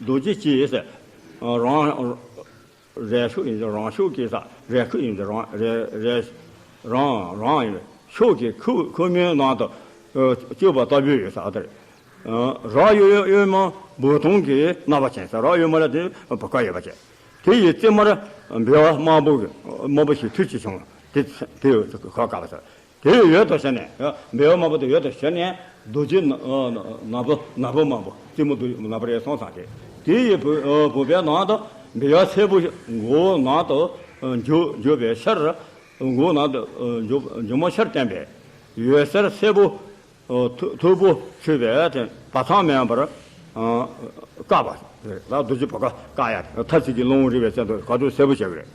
རྡོ་རྗེ་གཅིག་ཟེར། རང་རས་ཤུགས་ཡིན་ཀྱང་རང་ཤུགས་ཀྱིས་ས་རས་ཁོལ་ཡིན་ཀྱང་རང་རས་རས་ རང་རང་ཡིན་པས་ཕྱོགས་ཀྱི་ཁུ་ཁུ་མོའི་ནང་དུ་ཨ་བཅུག་པ་ལྟ་བུའི་ཡོད་ས་ཨ་དེར། རག་ཡོད་ཡོད་མ་བོ་དོང་གི་རྣམ་པ་ཅན་ཟེར། རག་ཡོད་མ་ལ་དེ་བུ་ག་ཡོད་པ་ཅན། དེ་ཡི་རྩེ་མོར་འབེལ་བ་དམར་པོ་གི་དམར་པོ་ཞིག་ཐུར་གྱིས་བྱུང་བ་དེ་དེ་ཡོད་ཁ་བཀག་པ་ཟེར། དེ་ཡི་འོད་དུ་ཞུ་ནས་འབེལ་བ་དམར་པོ་དེ་འོད་དུ་ཞུ་ནས་རྡོ་རྗེ་ནག་པོ་ནག་པོ་དམར་པོ་རྩེ་མོ་རྡོ་ནག་པོ་རེད་སོང་ཙང་དེ་དེ་ཡི་བུ་བུ་པའི་ནང་དུ་འབེལ་བ་སེར་པོ་མགོ་བོ་ནང་དུ་འཇུག་འཇུག་པའི་ཕྱིར། མགོ་བོ་ནང་དུ་འཇུག་འཇུག་མ་ཕྱིར་བསྟན་པས་འོད་ཟེར་སེར་པོ། ཨོ་མཐུ་མཐུ་པོ་མཆོད་པའི་དེ་བ་ཚང་མེད་པར་ཨ་བཀག་པ་ལ་རྡོ་རྗེ་བུ་ག་བཀག་ཡ་དེ་ཐ་ཚིག་གི་རླུང་རིག་པའི་ཚད་དུ་ག་དུས་སེར་པོ་བྱེད་ཀྱི་རེད།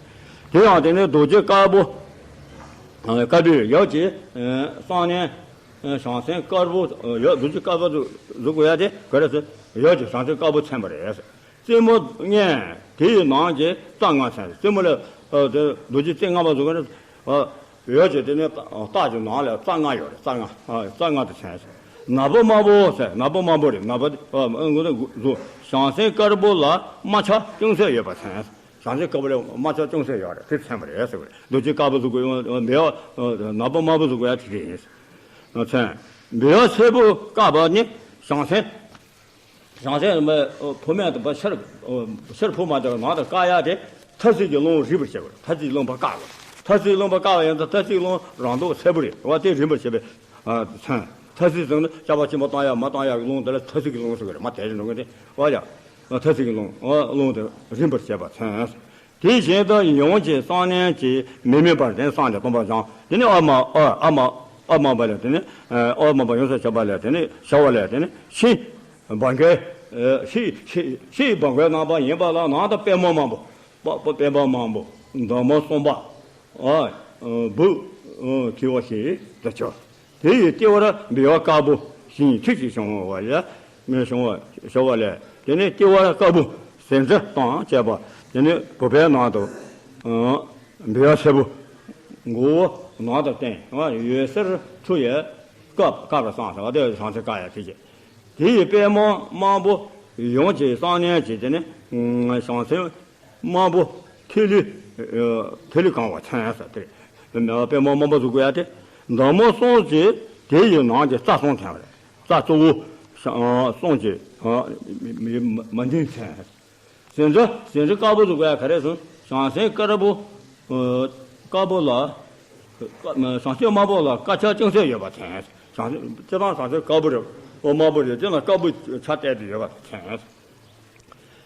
དེ་ཡང་དེ་ནི་རྡོ་རྗེ་དཀར་པོ་ཨ་དཀར་པོའི་ཡབ་ཀྱི་ཨ་གསང་གནས་ཨ་བྱང་སེམས་དཀར་པོ་ཡབ་རྡོ་རྗེ་དཀར་པོ་བཟོ་དགོས་ཡ་དེ་ག་རེ་ཟེར་ཡབ་ཀྱི་བྱང་སེམས་དཀར་པོ་མཚོན་པ་རེད། རྩེ་མོ་ལྔ་དེ་ཡི་ནང་གི་རྩ་ལྔ་མཚོན། རྩེ་མོ་ལ་ཨ་དེ་རྡོ་རྗེ་རྩེ་ལྔ་པ་བཟོ་གི་རེད། ཨ་ཡོད་ཀྱི་དེ་ནི་རྟགས་ཀྱི་ནང་ལ་རྩ་ལྔ་ཡོད་རེད། རྩ་ལྔ་ཨ་རྩ་ལྔ་དེ་མཚོན་ཟེར། ནག་པོ་དམར་པོ་ཟེར། ནག་པོ་དམར་པོ་རེད། ནག་པོ་དེ་ཨ་ཨ་ངོ་དེ་བཟོ་བྱང་སེམས་དཀར་པོ་ལ་རྨ་ཆུང་ཅུང་ཟད་ཡོད་པ་མཚོན། བྱང་སེམས་དཀར་པོ་ལ་རྨ་ཆུང་ཅུང་ཟད་ཡོད་རེད། དེ་མཚོན་པ་རེད་ཟེར་བ་རེད། རྡོ་རྗེ་དཀར་པོ་བཟོ་དགོས་ཡོང་འབེལ་བ་ནག་པོ་དམར་པོ་བཟོ་དགོས་ཡ་དེ་རེད་ཡིན་ཟེར། མཚོན། འབེལ་བ་སེར་པོ་བཀག་པ་ནི་བྱང་སེམས། བྱང་སེམས་ཕོ་མེད་དུ་ཕྱིར་ཕྱིར་འཕོ་མ་བཏང་བར་ནང་དུ་བཀག་ཡ་དེ་ཐ་ཚིག་གི་རླུང་རིག་པར་བྱེད་པ་རེད། ཐ་ཚིག་རླུང་པ་བཀག་པ་རེད། ཐ་ཚིག་རླུང་པ་བཀག་པ་ཡིན་ཙང་ཐ་ཚིག་རླུང་རང་མདོག་སེར་པོ་རེད་བ། དེ་རིག་པར་བྱེད་པའི་མཚོན། ཐ་ཚིག་ཟེར་ན་ལྕགས་པ་ཆེན་པོ་བཏང་ཡ་མ་བཏང་ཡ་གི་རླུང་དེ་ལ་ཐ་ཚིག་གི་རླུང་ཟེར་གི་རེད། མ་དེ་རེད་འགྲོ་གི་རེད་བ་ཡ། ཐ་ཚིག་གི་རླུང་རླུང་དེ་རིག་པར་བྱེད་པ་མཚོན། དེ་བཞིན་དུ་ཡང་ཀྱི་གསང་གནས་ཀྱི་མི་དམིགས་པར་དེ་གསང་གནས་སྟོང་པ་སྦྱང་། དེ་ནི་ཨ་མ་ཨ་ཨ་མ་ཨ་མ་པ་ལས་དེ་ནི་ཨ་མ་པ་ཡོངས་སུ་གྱུར་པ་ལས་དེ་ནི་བྱ་བ་ལས་དེ་ནི་ཤིང་བ་འགའི་ཤིང་ཤིང་ཤིང་བ་འགའི་རྣམ་པ་ཡིན་པ་ལ་ནང་དུ་པད་མོ་དམར་པོ་པ་པ་པད་མོ་དམར་པོ་འདབ་མ་གསུམ་པ་ཨ་སྦུབས་ཨ་འཁྱིལ་བ་ཞིག་ཏུ་གྱུར། དེ་ཡི་ལྟེ་བར་འབེལ་བ་དཀར་པོ་བཞིན་ཐུགས་ཀྱིས་བྱུང་བ་ལས་མི་བྱུང་བ་བྱ་བ་ལས་དེ་ནི་ལྟེ་བར་དཀར་པོ་ཟེར་མཛུབ་དང་བཅས་པ་དེ་ནི་བུ་པའི་ནང་དུ་འབེལ་བ་སེར་པོ་མགོ་བོ་ནང་དུ་བསྟན། འོད་ཟེར་འཕྲོ་ཡི་སྐབས་སྐབས་ལ་སངས་ཟེར་བ་དེ་བྱང་ཆུབ་བཀག་ཡ་དེ་བྱེད། དེ་ཡི་པད་མོ་དམར་པོ་ཡང་ཀྱི་གསང་གནས་ཀྱི་དེ་ནི་བྱང་སེམས། དམར་པོ་ཐིག་ལེ། ཐིག་ལེ་གང་བ་མཚོན་ས་དེ་རེད། པད་མོ་དམར་པོ་བཟོ་དགོས་ཡ་དེ། འདབ་མ་གསུམ་གྱི་དེ་ཡི་ནང་གི་རྩ་གསུམ་མཚོན་པ་རེད། རྩ་གཙོ་བོ་གསུམ་གྱི་མ་མ་འདི་མཚོན། ཟེར་མཛུབ་ཟེར་མཛུབ་དཀར་པོ་བཟོ་དགོས་ཡ་ག་རེ་ཟེར་བྱང་སེམས་དཀར་པོ། དཀར་པོ་ལ། བྱང་སེམས་དམར་པོ་ལ་དཀར་ཆ་ཅུང་ཟད་ཡོད་པ་མཚོན། བྱང་སེམས་སྤྱིར་བཏང་བྱང་སེམས་དཀར་པོ་རེད། འོ་དམར་པོ་རེད། དེ་ལ་དཀར་པོའི་ཆ་བསྟན་ཏེ་ཡོད་པ་མཚོན།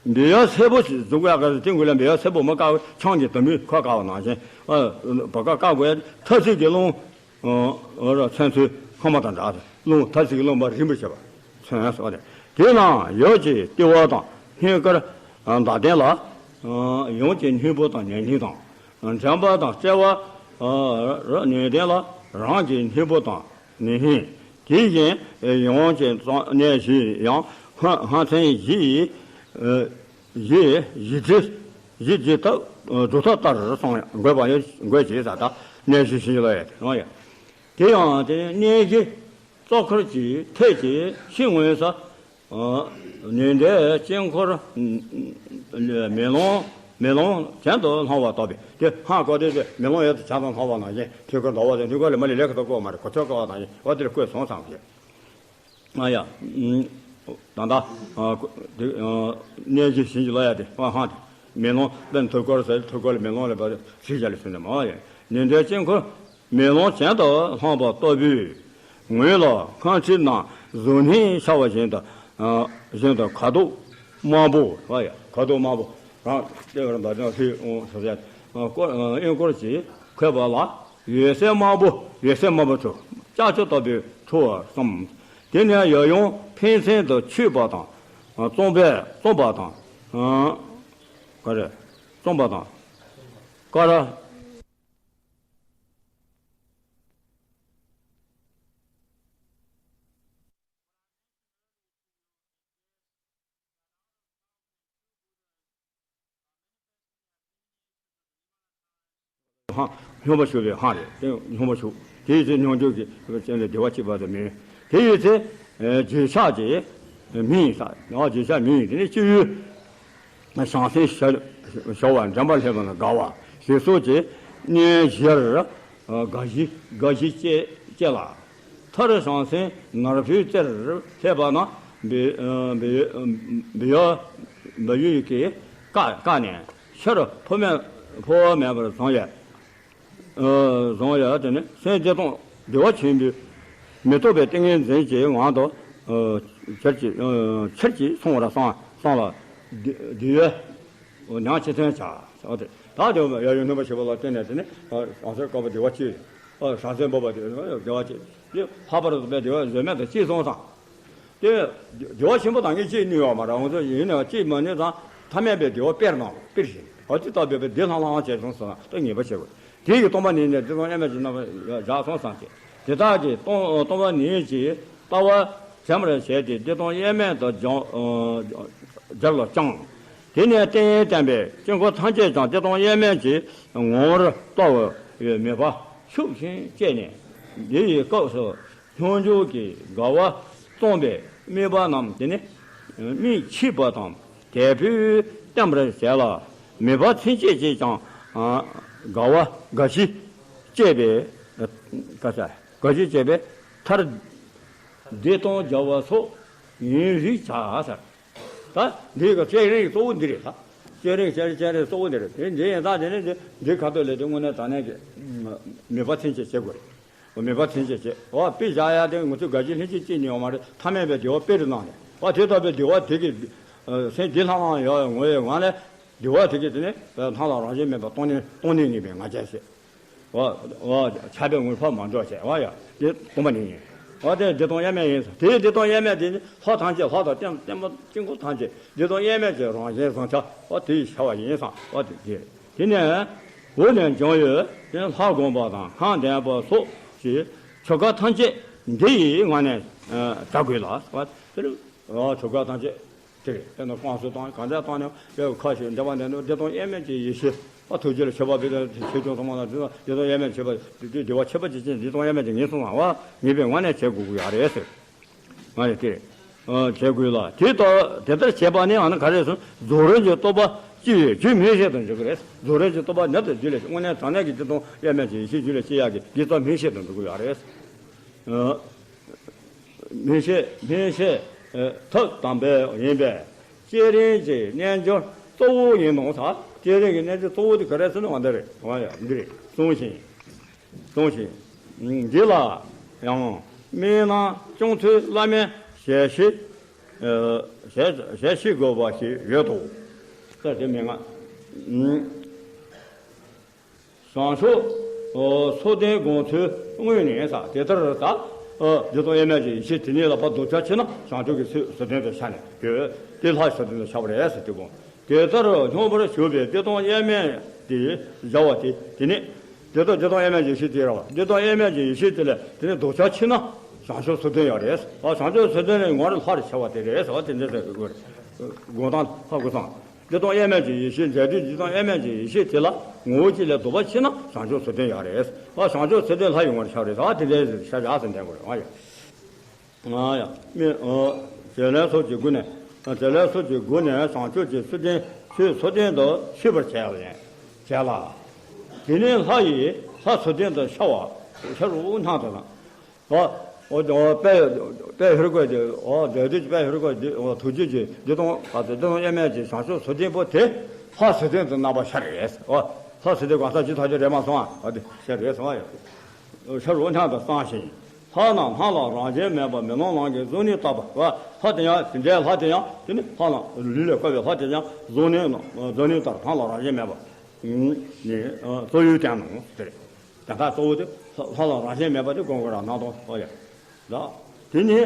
འབེལ་བ་སེར་པོ་ཞིག་བཟོ་དགོས་ཡ་ག་ཚོད་དེ་འགོས་ལ་འབེལ་བ་སེར་པོ་མ་བཀག་པའི་ཆང་གི་དུམ་བུས་ཁ་བཀག་པ་ནང་བཞིན། ཨ་བ་ཀ་བཀག་དགོས་ཡ་ཐ་ཚིག་གི་རླུང་། ཨ་ར་མཚོན་ཚུལ་ཁོ་མ་དང་འདྲ། རླུང་ཐ་ཚིག་གི་རླུང་པ་རིམ་པར་བྱེད་པ་མཚོན་སོགས་ཏེ། དེ་ནང་ཡོད་ཀྱི་ལྟེ་བ་དང་སྙིང་གར་མདའ་གདན་ལ་ཡང་ཀྱི་སྙིང་པོ་དང་ནན་སྙིང་དང་། འགྲམ་པ་དང་ལྕེ་བ་ར་ནན་གདན་ལ་རང་གི་སྙིང་པོ་དང་། ནི་ཧིན། དེ་བཞིན་ཡང་གྱི་གསང་གནས་བཞི་ཡང་སྔ་སྔ་མཚན་བཞི་ཡི་བཞི་བཞི་བཞི་བཞི་ཐབས་རྫོགས་ཐབས་ལྟར་གསུངས་འགོད་པ་ཡང་འགོད་ཅེས་ཟེར། ད་གནས་བཞི་བཞི་ལ་ཡང་དེ་ཡང་དེ་གནས་བཞི་གཙོ་འཁོར་གྱི་ཐད་ཀྱི་ཕྱི་ངོས་སུ། ནི་འདའི་དཀྱིལ་འཁོར་མེ་ལོང་མེ་ལོང་གྱེན་དུ་ལྷུང་བ་ལྟ་བུ་སྟེ། ཧང་བཀོད་དེ་མེ་ལོང་ཡོད་དུ་བྱ་དང་ལྷུང་བ་ནང་བཞིན་ཐུགས་ཀར་ཟླ་བ་དེ་ཐུགས་ཀར་ལ་མ་ལས་ལས་ཀ་དང་བཀོད་མ་རེད། གོ་ཆོད་ཀ་བ་ནང་བཞིན་འོ་དེ་ལ་བཀོད་སོང་ཙང་གི། ཨ་ཡ། ད་ལྟ་གནས་བཞི་བྱིན་གྱིས་རློབ་ཡ་དེ་ཧང་དེ་མེ་ལོང་དཔེར་ན་ཐུགས་ཀར་ཟེར། ཐུགས་ཀར་ལ་མེ་ལོང་ལ་བ་ཞིག་བྱ་ལས་ཟིན་ནས་མ་ཡ། ནི་འདའི་དཀྱིལ་འཁོར་མེ་ལོང་གྱེན་དུ་ལྷུང་བ་ལྟ་བུའི་ངོས་ལ་སྔར་ཁྲིད་ནང་གཟུགས་བརྙན་འཆར་བ་བཞིན་དུ་བཞིན་དུ་ཁ་དོག་དམར་པོ། ཨ་ཡ། ཁ་དོག་དམར་པོ་རང་ལྟེ་བར་འདབ་ལྗོངས་ལྷོད་འོང་ཟེར་ཡ། དཀྱིལ་འཁོར་གྱིས་ཁེབས་པ་ལ་འོད་ཟེར་དམར་པོ་འོད་ཟེར་དམར་པོ་འཕྲོ་ལྕགས་ཀྱུ་ལྟ་བུའི་འཕྲོ་བར་གསུམ། དེ་ནས་ཡབ་ཡུམ་ཕན་ཚུན་དུ་མཆོད་པ་དང་རྩོམ་པས་རྩོམ་པ་དང་། ག་རེ། རྩོམ་པ་དང་། ཀ་ར། ཧང་། སྙོམས་པར་ཞུགས་པའི་ཧང་རེད། དེ་སྙོམས་པར་ཞུགས། དེའི་ཚེ་སྙོམས་འཇུག་གི་སྤྱན་ལས་བདེ་བ་གཅིག་པ་དུ་མེད། དེའི་ཚེ་རྗེས་ཆགས་ཀྱི་མིང་ཡིན་ས། རྗེས་ཆགས་མིང་ཡིན། དེ་ནས་སྤྱི་བོའི་བྱང་སེམས་ཞར་ཞོ་བ་འདྲེན་པ་ལྷས་པ་ན་དགའ་བ་ཞེས་སོགས་ཀྱི་གནས་བཞིར་ དགའ་བཞི་དགའ་བཞི་བཅས་བཅས་ལ། མཐར་བྱང་སེམས་ནོར་བུའི་རྩེར་ཕེབས་པ་ན། འབུལ་འབུལ་འབུལ་བ་འབུལ་ཡུལ་གྱི་བཀའ་བཀའ་ནས་ཕྱིར་འཕོ་མེད་འཕོ་བ་མེད་པར་བཟུང་ཡོད། བཟུང་ཡོད། དེ་ནི་སེམས་བདེ་སྟོང་བདེ་བ་ཆེན་པོའི་མི་རྟོག་པའི་ཏིང་ངེ་འཛིན་གྱི་ངང་དུ་ཆེར་གྱིས་ཆེར་གྱིས་སོང་བར་བསམ་བསམ་ལ། འདི་འདི་ཡོད། ཉག་ཆེ་ཐོན་བྱ། ཨོ་དེ་དག་དེ་ཡ་ཡུལ་སྣོན་པར་བྱེད་པ་ལ་བརྟེན་ནས་དེ་ནི་བྱང་སེམས་བསྐལ་པ་བདེ་བ་སྐྱེ། བྱང་སེམས་འབོབ་པ་དེ་བདེ་བ་སྐྱེ། དེ་ལྷག་པར་དུ་བདེ་བ་བཟོད་མེད་དང་གཅིག་སོང་ཙང་། དེ་བདེ་བ་ཆེན་པོ་དང་གཅིག་ནུས་ཡོད་མ་རེད། འོ་ཚོ་ཡིན་ནའང་གཅིག་མ་ནུས་ཙང་ཐ་མལ་པའི་བདེ་བ་དཔེར་ན་དཔེར་བཞིན་འོ་དེ་ལྟ་བུའི་བདེ་ལྷང་ལྷང་བྱས་སོང་ཙང་ད་ངེས་པ་བྱེད་དགོས། དེ་ཡི་སྟོང་པ་ཉིད་ནི་བདེ་སྟོང་དབྱེར་མེད་ཀྱི་རྣམ་པར་བཞག་སོང་ཙང་། དེ་དག་གི་སྟོང་སྟོང་པ་ཉིད་ཀྱི་ལྟ་བ་ཟིན་པར་བྱས་ཏེ་བདེ་སྟོང་དབྱེར་མེད་དུ་སྦྱང་སྦྱར་ལ་སྦྱངས། དེ་ནས་ཏིང་ངེ་འཛིན་པས་དཀྱིལ་འཁོར་ཐམས་ཅད་ཀྱང་བདེ་སྟོང་དབྱེར་མེད་ཀྱི་ངོ་བོར་རྟོགས་པའི་མོས་པ་ཤུགས་ཆེན་སྐྱེས་ནས། འདི་ཡི་སྐབས་སུ་སྙོམས་འཇུག་གི་དགའ་བ་བརྩམས་པའི་དམིགས་པ་རྣམས་དེ་ནི་མིག་ཕྱིས་པ་དང་དལ་བུས་བསྟན་པར་བྱས་ལ། མོས་པ་ཚིམ་བྱེད་ཅེས་ཀྱང་དགའ་བ་དགའ་བཞི་བཅས་པའི་དགའ་བཞི་བཅས་པའི་མཐར། བདེ་སྟོང་རྒྱལ་བ་སོགས་ཡུན་རིང་བྱ་ཟེར། ད་འདི་གི་སྤྱན་རས་གཟིགས་གཙོ་བོ་འདི་རེད་ད། སྤྱན་རས་གཟིགས་སྤྱན་རས་གཟིགས་གཙོ་བོ་འདི་རེད། དེ་འདི་ཡིན་ཙང་དེ་ནི་འདི་འདི་ཁ་ཐོག་ལས་དེ་དངོས་གནས་དྲང་གནས་ཀྱི་མོས་པ་ཚིམ་བྱེད་བྱེད་དགོས་རེད། མོས་པ་ཚིམ་བྱེད་བྱེད། འོ་དཔེ་བཞག་ཡ་དེ་ང་ཚོས་དགའ་བཞི་ལྷན་ཅིག་སྐྱེས་ནས་ཡོང་མ་རེད། ཐ་མལ་པའི་བདེ་བ་དཔེ་རུ་གནང་ནས་འོ་དེ་ལྟ་བུའི་བདེ་བ་དེ་གི་སེམས་བདེ་ལྷང་ལྷང་ཡོད་ངོ་ཡི་ངང་ནས་བདེ་བ་དེ་གི་དེ་ནི་སྣང་ལ་རང་བཞིན་མེད་པ་སྟོང་ཉིད་སྟོང་ཉིད་ངེས་པའི་ང་རྒྱལ་ཟེར། འོ་འོ་ཆགས་པའི་ངོ་ལ་མ་འཇོག་བྱས། འོ་ཡ་དེ་སྟོང་པ་ཉིད་ཡིན། འོ་དེ་བདེ་སྟོང་དབྱེར་མེད་ཡིན་ཟེར། དེའི་བདེ་སྟོང་དབྱེར་མེད་དེ་ནི་ལྷ་ཐམས་ཅད་ལྷ་དང་བརྟེན་བརྟེན་པ་དཀྱིལ་འཁོར་ཐམས་ཅད་བདེ་སྟོང་དབྱེར་མེད་ཀྱི་རང་བཞིན་བཟང་ཆ་འོ་དེ་ཡི་ཤར་བ་ཡིན་ཙང་འོ་དེ་དེ་དེ་ནས་འོ་ནས་འབྱུང་ཡོད་དེ་ལྷ་བསྒོམ་པ་དང་སྔགས་བཟླས་པ་སོགས་ཀྱི་ཆོ་ག་ཐམས་ཅད་འདི་ཡི་ངང་ནས་བྱ་དགོས་ལ། འོ་དེ་ཆོ་ག་ཐམས་ཅད། དེ་རེད། དེ་ནི་བསྐང་གསོ་བཏང་གང་འདྲ་བཏང་ནས་ཡ་ཁ་ཞིག་འདི་བ་འདི་ནི་བདེ་སྟོང་དབྱེར་མེད་ཀྱི་ཡེ་ཤེས་ཨ་ཐུགས་རྗེ་ལ་མཆོད་པ་ཕུལ་ཏེ་ཆོས་སྐྱོང་ཚང་མ་ལ་བདེ་སྟོང་དབྱེར་མེད་མཆོད་པ་དེ་བདེ་བ་ཆེན་པོ་ཅི་ཕྱིར་བདེ་སྟོང་དབྱེར་མེད་ཀྱི་ངེས་སོང་ལ་བ་ངེས་པའི་ངང་ནས་བྱེད་དགོས་ཀྱི་ཡ་རེད་ཟེར། ང་རེད་དེ་རེད། བྱེད་དགོས་ལ་དེ་ལྟར་དེ་ལྟར་བྱེད་པ་ནི་ཨ་ནི་ག་རེ་ཟེར་རྫོགས་རིམ་གྱི་རྟོགས་པ་སྐྱེ་བའི་རྒྱུ་མིན་ཞེས་དང་འཇོག་གི་རེད། རྫོགས་རིམ་གྱི་རྟོགས་པ་ནི་དེ་རྒྱུ་ལས་དངོས་གནས་དྲང་གནས་ཀྱི་བདེ་སྟོང་དབྱེར་མེད་ཀྱི་ཡེ་ཤེས་རྒྱུ་ལས་སྐྱེ་ཡག་གི་དགེ་རྩ་མིན་ཞེས་དང་འཇོག་གི་ཡ་རེད། མིག་ཤེས་མིག་ཤེས་ཐབས་དམ་པ་ཡིན་པས་བསྐྱེད་རིམ་གྱི་རྣལ་འབྱོར་གཙོ་བོ་ཡིན་ནོ་ཟེར། བསྐྱེད་རིམ་གྱི་རྣལ་འབྱོར་གཙོ་བོ་དེ་ག་རེ་ཟེར་ན་འོ་འདི་རེད། འོ་ཡ་འདི་རེད། གསུངས་ཤིང་། གསུངས་ཤིང་། འདི་ལ་ཡང་དམིགས་རྣམ་སྐྱོང་ཚུལ་བླ་མའི་ཞལ་བཞེས་ཞལ་བཞེས་དགོས་པ་ཞིག་ཡོད་དོ། ཟེར་དེ་མན་ངག་བྱང་ཕྱོགས་ཨོ་སོ་ལྡན་སྒོམ་ཚུལ་དངོས་ནི་ཟེར། དེ་ལྟར་ད་ཨོ་བདེ་སྟོང་དབྱེར་མེད་ཀྱི་ཡེ་ཤེས་དེ་ཉིད་ལ་ཕར་ལྡོག་ཆ་ཕྱེ་ན་བྱང་ཆུབ་ཀྱི་སོ་སོ་ལྡན་དུ་ཤར་ནས་ཡོད། དེ་ལྷ་སོ་ལྡན་དུ་ཤར་བ་རེད་ཟེར་དུས་གོ། དེ་ལྟར་སྙོམས་པར་ཞུགས་པའི་བདེ་སྟོང་དབྱེར་མེད་དེ་བཞག་པ་དེ་དེ་ནི་བདེ་སྟོང་བདེ་སྟོང་དབྱེར་མེད་ཀྱི་ཡེ་ཤེས་དེ་རེད་བ། བདེ་སྟོང་དབྱེར་མེད་ཀྱི་ཡེ་ཤེས་དེ་ལས་དེ་ནི་ལྡོག་ཆ་ཕྱེ་ན་བྱང་ཆུབ་སོ་ལྡན་ཡོད་རེད། ཨ་བྱང་ཆུབ་སོ་ལྡན་ནི་ངོ་རེ་ལྷ་རེ་ཤར་བ་དེ་རེད་ཟེར་བ་དེ་འདྲ་ཟེར་དགོས་རེད། དགོངས་དག་ཧ་གོ་སོང་། བདེ་སྟོང་དབྱེར་མེད་ཀྱི་ཡེ་ཤེས་མཛད་དུས་བདེ་སྟོང་དབྱེར་མེད་ཀྱི་ཡེ་ཤེས་དེ་ལ་ངོ་བོ་གཅིག་ལས་ལྡོག་པ་ཕྱེ་ན་བྱང་ཆུབ་སོ་ལྡན་ཡོད་རེད། ཨ་བྱང་ཆུབ་སོ་ལྡན་ལྷ་ཡི་ངོ་རེ་ཤར་རེད་ཟེར་བ་དེ་འདྲ་ཟེར་ཤར་བཞག་ཟེར་འདྲ་དགོས་རེད། ཨ་ཡ། ང་ཡང་མི་ཨོ། བྱེད་ལས་ཚོགས་ཀྱི་སྒོ་ནས་བྱེད་ལས་ཚོགས་ཀྱི་སྒོ་ནས་བྱང་ཆུབ་ཀྱི་སོ་ལྡན་ཆོས་སོ་ལྡན་དུ་ཤེས་པར་བྱས་ལ་ཡང་བྱས་ལ། དེ་ནས་ལྷ་ཡིས་ལྷ་སོ་ལྡན་དུ་ཤར་བ་ཤར་རོ་སྙམ་དུ་ལ། ཨོ་ཨོ་དཔལ་དཔལ་ཧེ་རུ་ཀ་དེ་ཨོ་འདས་དུས་ཀྱི་དཔལ་ཧེ་རུ་ཀ་དེ་ཨོ་ཐུགས་རྗེ་ཀྱི་བདེ་སྟོང་ཨ་བདེ་སྟོང་དབྱེར་མེད་ཀྱི་བྱང་ཆུབ་སོ་ལྡན་པོ་དེ་ལྷ་སོ་ལྡན་དུ་རྣམ་པར་ཤར་རེད། ཨོ་ལྷ་སོ་ལྡན་གང་ཟག་ཇི་ཐམས་ཅད་རེད་མ་སོང་ཨ་ཨོ་དེ་ཤར་རེད་སོང་ཨ་ཡ། ཤར་རོ་སྙམ་དུ་བསམ་ཞིང་། ལྷ་རྣམས་སྣང་ལ་རང་བཞིན་མེད་པར་མེ་ལོང་ནང་གི་གཟུགས་ནི་བཏགས་པ། ལྷ་དེ་ཡང་དེ་འདྲའི་ལྷ་དེ་ཡང་དེ་ནི་ལྷ་རྣམས་ལུས་ལས་བསྐལ་བའི་ལྷ་དེ་ཡང་གཟུགས་ནི་གཟུགས་ནི་ལྟར་སྣང་ལ་རང་བཞིན་མེད་པ། ནི་གཙོ་ཡུལ་ཀྱང་ནོ་དེ་རེད། དེ་དག་གཙོ་བོ་དེ་ལྷ་ལྷ་ལ་རང་བཞིན་མེད་པ་དེ་ཀུན་ཀུན་རང་སྣང་སྟོང་ཨོ་ཡ། ལ། དེ་ནི་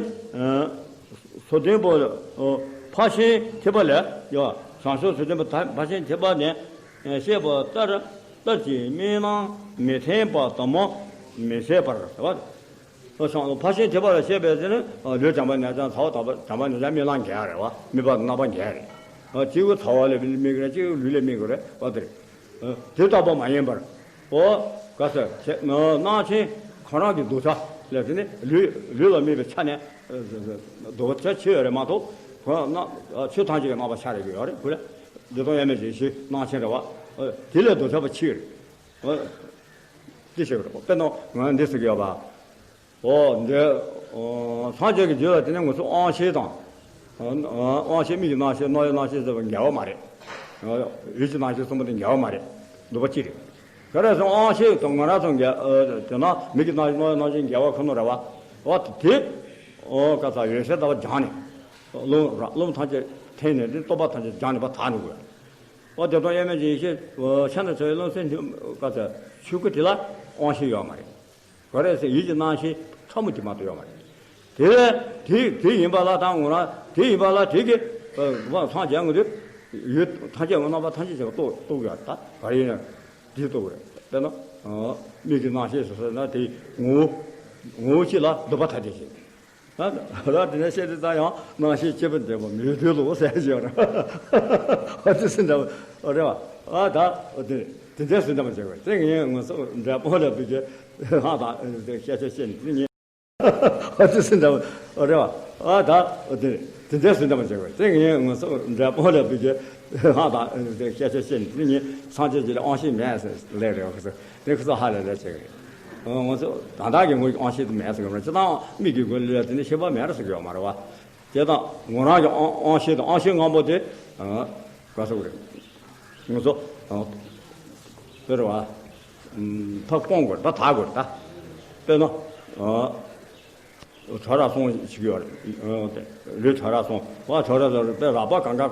སོ་ལྡན་པོ་ཕར་ཕྱིན་ཐེག་པ་ལས་ཡ་བྱང་ཕྱོགས་སོ་ལྡན་པོ་ཕར་ཕྱིན་ཐེག་པ་ནས་བཤད་པ་ལྟར་ལྟར་གྱི་དམིགས་རྣམ་མི་མཐུན་པ་དུ་མ་མི་བྱེད་པར་ཟེར་བ། ཕར་ཕྱིན་ཐེག་པ་ལ་བཤད་པའི་ཚེ་ནི་ལུས་བྱམས་པ་ཉག་ཅན་ཚ་བ་དག་པ་བྱམས་པ་ཉག་ཅན་རྨི་ལམ་འགལ་རེད་བ། རྨི་པ་རྣམ་པ་འགལ་རེད། གཅིག་གུ་ཚ་བ་ལ་རྨི་གི་རེད། གཅིག་གུ་ལུས་ལ་རྨི་གི་རེད་བ་དེ་རེད། དེ་ལྟ་བུ་མ་ཡིན་པར། ཨོ། ག་ས་རྣམ་མཁྱེན་ཁོ་རང་གི་འདོད་ཆགས་ལས་དེ་ནི་ལུས་ལུས་ལ་དམིགས་པའི་ཆ་ནས་འདོད་ཆགས་ཆེ་བ་རེད་མ་གཏོགས་ཁོ་རང་ཆོས་ཐམས་ཅད་ཀྱི་རྣམ་པ་ཤར་རེ་གི་ཡོད་རེད་ཁོ་ལ། འདོད་སྟངས་དབྱེར་མེད་ཅིག་ཤེས་རྣམ་མཁྱེན་རེད་བ། དེ་ལས་འདོད་ཆགས་པ་ཆེ་རེད། འདི་ཞིག་རེད། དཔེར་ན་ང་འདི་ཟེར་གི་ཡོད་པ། འོ་འདི། སངས་རྒྱས་ཀྱི་རྒྱུད་ལ་དེ་ནས་ང་ཚོ་དབང་ཤེས་དང་། དབང་ཤེས་མིག་གི་རྣམ་ཤེས་རྣ་བའི་རྣམ་ཤེས་ཟེར་བ་འགལ་བ་མ་རེད། ཡིད་ཀྱི་རྣམ་ཤེས་གསུམ་པོ་དེ་འགལ་བ་མ་རེད། འདུས་པ་གཅིག་རེད། ག་རེ་ཟེར་དབང་ཤེས་དང་ང་རང་ཚོ་འགལ། དེ་ན་མིག་གི་རྣམ་ཤེས་རྣ་བའི་རྣམ་ཤེས་འགལ་བ་ཁོ་ན་རེད་བ། འོ་དེ། འོ་ག་ས་འོད་གསལ་ལྟ་བུ་སྦྱངས་ནས། རླུང་ར་རླུང་ཐམས་ཅད་འཐེན་ནས་དེ་རྟོག་པ་ཐམས་ཅད་སྦྱངས་ནས་ཕར་དག་ནས་དགོས། འོ་བདེ་སྟོང་དབྱེར་མེད་ཀྱི་ཡེ་ཤེས་ཤིན་ཏུ་ཕྲ་བའི་རླུང་སེམས་ག་ས་ཆོས་སྐུ་དེ་ལ་དབང་ཤེས་ཡོད་མ་རེད། ག་རེ་ཟེར་ཡིད་ཀྱི་རྣམ་ཤེས་ཕྲ་མོ་དེ་མ་གཏོགས་ཡོད་མ་རེད། དེ་ལས་དེ་དེ་ཡིན་པ་ལ་དང་ངོ་རང་དེ་ཡིན་པ་ལ་དེ་གི་སངས་རྒྱས་ངོ་དེ་ཡོད་ཐམས་ཅད་ངོ་རྣམ་པ་ཐམས་ཅད་ཅེས་པ་རྟོགས་རྟོགས་ཡོད་ད་ག་རེ་ཡིན་ན་དེ་རྟོགས་རེད། དཔེར་ན་མིག་གི་རྣམ་ཤེས་སོ་སོ་ན་དེ་ངོ་བོ་ངོ་བོ་གཅིག་ལ་འདུས་པ་ཐ་དད་ཅིང་། ད་ར་དེ་ནས་བཤད་དེ་ད་ཡང་རྣམ་ཤེས་སྐྱེས་བུ་འདོད་པ་མེད་དུས་ལོ་ཟེར་ཞིག་ཡོད་ར། ཨ་ཙི་སེ་འདྲ་བོ་རེད་བ། ཨ་ད་དེ་དེ་འདྲའི་སེ་འདྲ་མ་བྱེད་དགོས་དེ་ངས་ངོ་སོ་འདྲ་པོ་ལ་བུ་རྒྱུ་ཧ་ད་སྐད་ཆ་བཤད་ནས་དེ་ངས་ཨ་ཙི་སེ་འདྲ་བོ་རེད་བ། ཨ་ད་དེ་དེ་འདྲའི་སེ་འདྲ་མ་བྱེད་དགོས་དེ་ངས་ངོ་སོ་འདྲ་པོ་ལ་བུ་རྒྱུ་ཧ་ད་སྐད་ཆ་བཤད་ནས་དེ་ངས་སངས་རྒྱས་ཀྱི་ལ་དབང་ཤེས་མེད་ཟེར་ལས་རེད་བ། དེ་ཁོ་ཚོ་ཧ་ལས་ལས་བྱེད་ཀྱི་རེད། ང་ཚོ་ད་ལྟ་གི་ངོས་ཀྱི་དབང་ཤེས་དེ་མེད་ཟེར་གི་རེད། སྤྱིར་བཏང་མིག་གི་སྒོ་ལས་དེ་ནི་ཤེས་པ་མེད་རེད་ཟེར་གི་ཡོད་མ་རེད་བ། དེ་དང་ངོ་རང་གི་དབང་དབང་ཤེས་དང་དབང་ཤེས་ལྔ་པོ་དེ་ག་ཟེར་གི་རེད། ང་ཚོ་དཔེ་རེད་བ། ཕར་སྤོང་དགོས་རེད། ད་དག་དགོས་རེད། ད་དཔེར་ན། ཁྲ་ར་སོང་ཞིག་ཡོད་རེད། ལུས་ཁྲ་ར་སོང་བ་ཁྲ་ར་སོང་རེད། དཔེ་རགས་པ་གང་ག་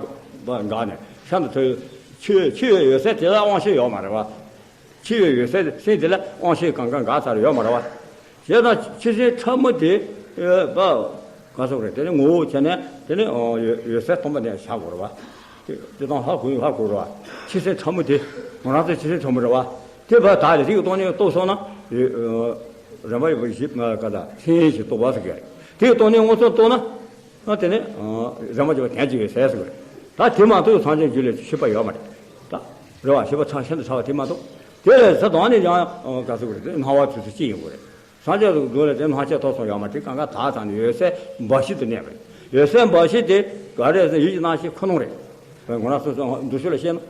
བ་འགག་ནས་ཤ་འདི་ཐོས། འཆི་འཆི་བའི་འོད་གསལ་དེ་ལ་དབང་ཤེས་ཡོད་མ་རེད་བ། འཆི་བའི་འོད་གསལ་སེམས་དེ་ལ་དབང་ཤེས་གང་ག་འགག་ཚར་ཡོད་མ་རེད་བ། བྱས་ཙང་འཆི་སེམས་ཕྲ་མོ་དེ་པ་ག་སོགས་རེད། དེ་ནི་ངོ་བོ་བྱས་ནས་དེ་ནི་འོད་གསལ་སྟོང་པ་ནས་བཞག་དགོས་རེད་བ། དེ་དེ་དང་ཧ་གོ་ཧ་གོ་རེད་བ། འཆི་སེམས་ཕྲ་མོ་དེ་ང་རང་ཚོའི་འཆི་སེམས་ཕྲ་མོ་རེད་བ། དེ་བ་དག་ལས་རིགས་སྟོང་ཉིད་རྟོགས་སོང་ན། རེམ་པ་ཡོད་པ་ཞིག་ག་ད་མཚན་ཞིག་རྟོགས་པ་ཟེར་གི་རེད། དེ་སྟོང་ཉིད་མངོན་སུམ་རྟོགས་ན། ཨ་དེ་ནས་རེམ་པ་ཡོད་པ་དོན་གཅིག་ཡོད་ཟེར་ཟེར་གི་རེད། ད་དེ་མ་གཏོགས་སངས་རྒྱས་རྒྱུད་ལས་ཤེས་པ་ཡོད་མ་རེད། ད་རེད་བ། ཤེས་པ་ཚང་ཤིན་ཏུ་ཕྲ་བ་དེ་མ་གཏོགས་དེ་ལས་ས་དོན་ནས་ཀྱང་ག་ཟེར་གི་རེད། དེ་སྣང་བ་དུས་སུ་ཅི་ཡིན་དགོས་རེད། སངས་རྒྱས་སུ་འགྲོ་ལས་དེ་སྣང་ཆ་ཐོབ་སོང་ཡོད་མ་རེད། གང་ག་ད་ཚང་ནས་འོད་གསལ་འབའ་ཞིག་ཏུ་གནས་པ་རེད། འོད་གསལ་འབའ་ཞིག་དེ་ག་རེ་ཟེར་ཡིད་ཀྱི་རྣམ་ཤེས་ཁོ་ན་རེད། ངོ་རང་སོ་སོ་འདུ་ཤེས་ལ་ཤེས་ན།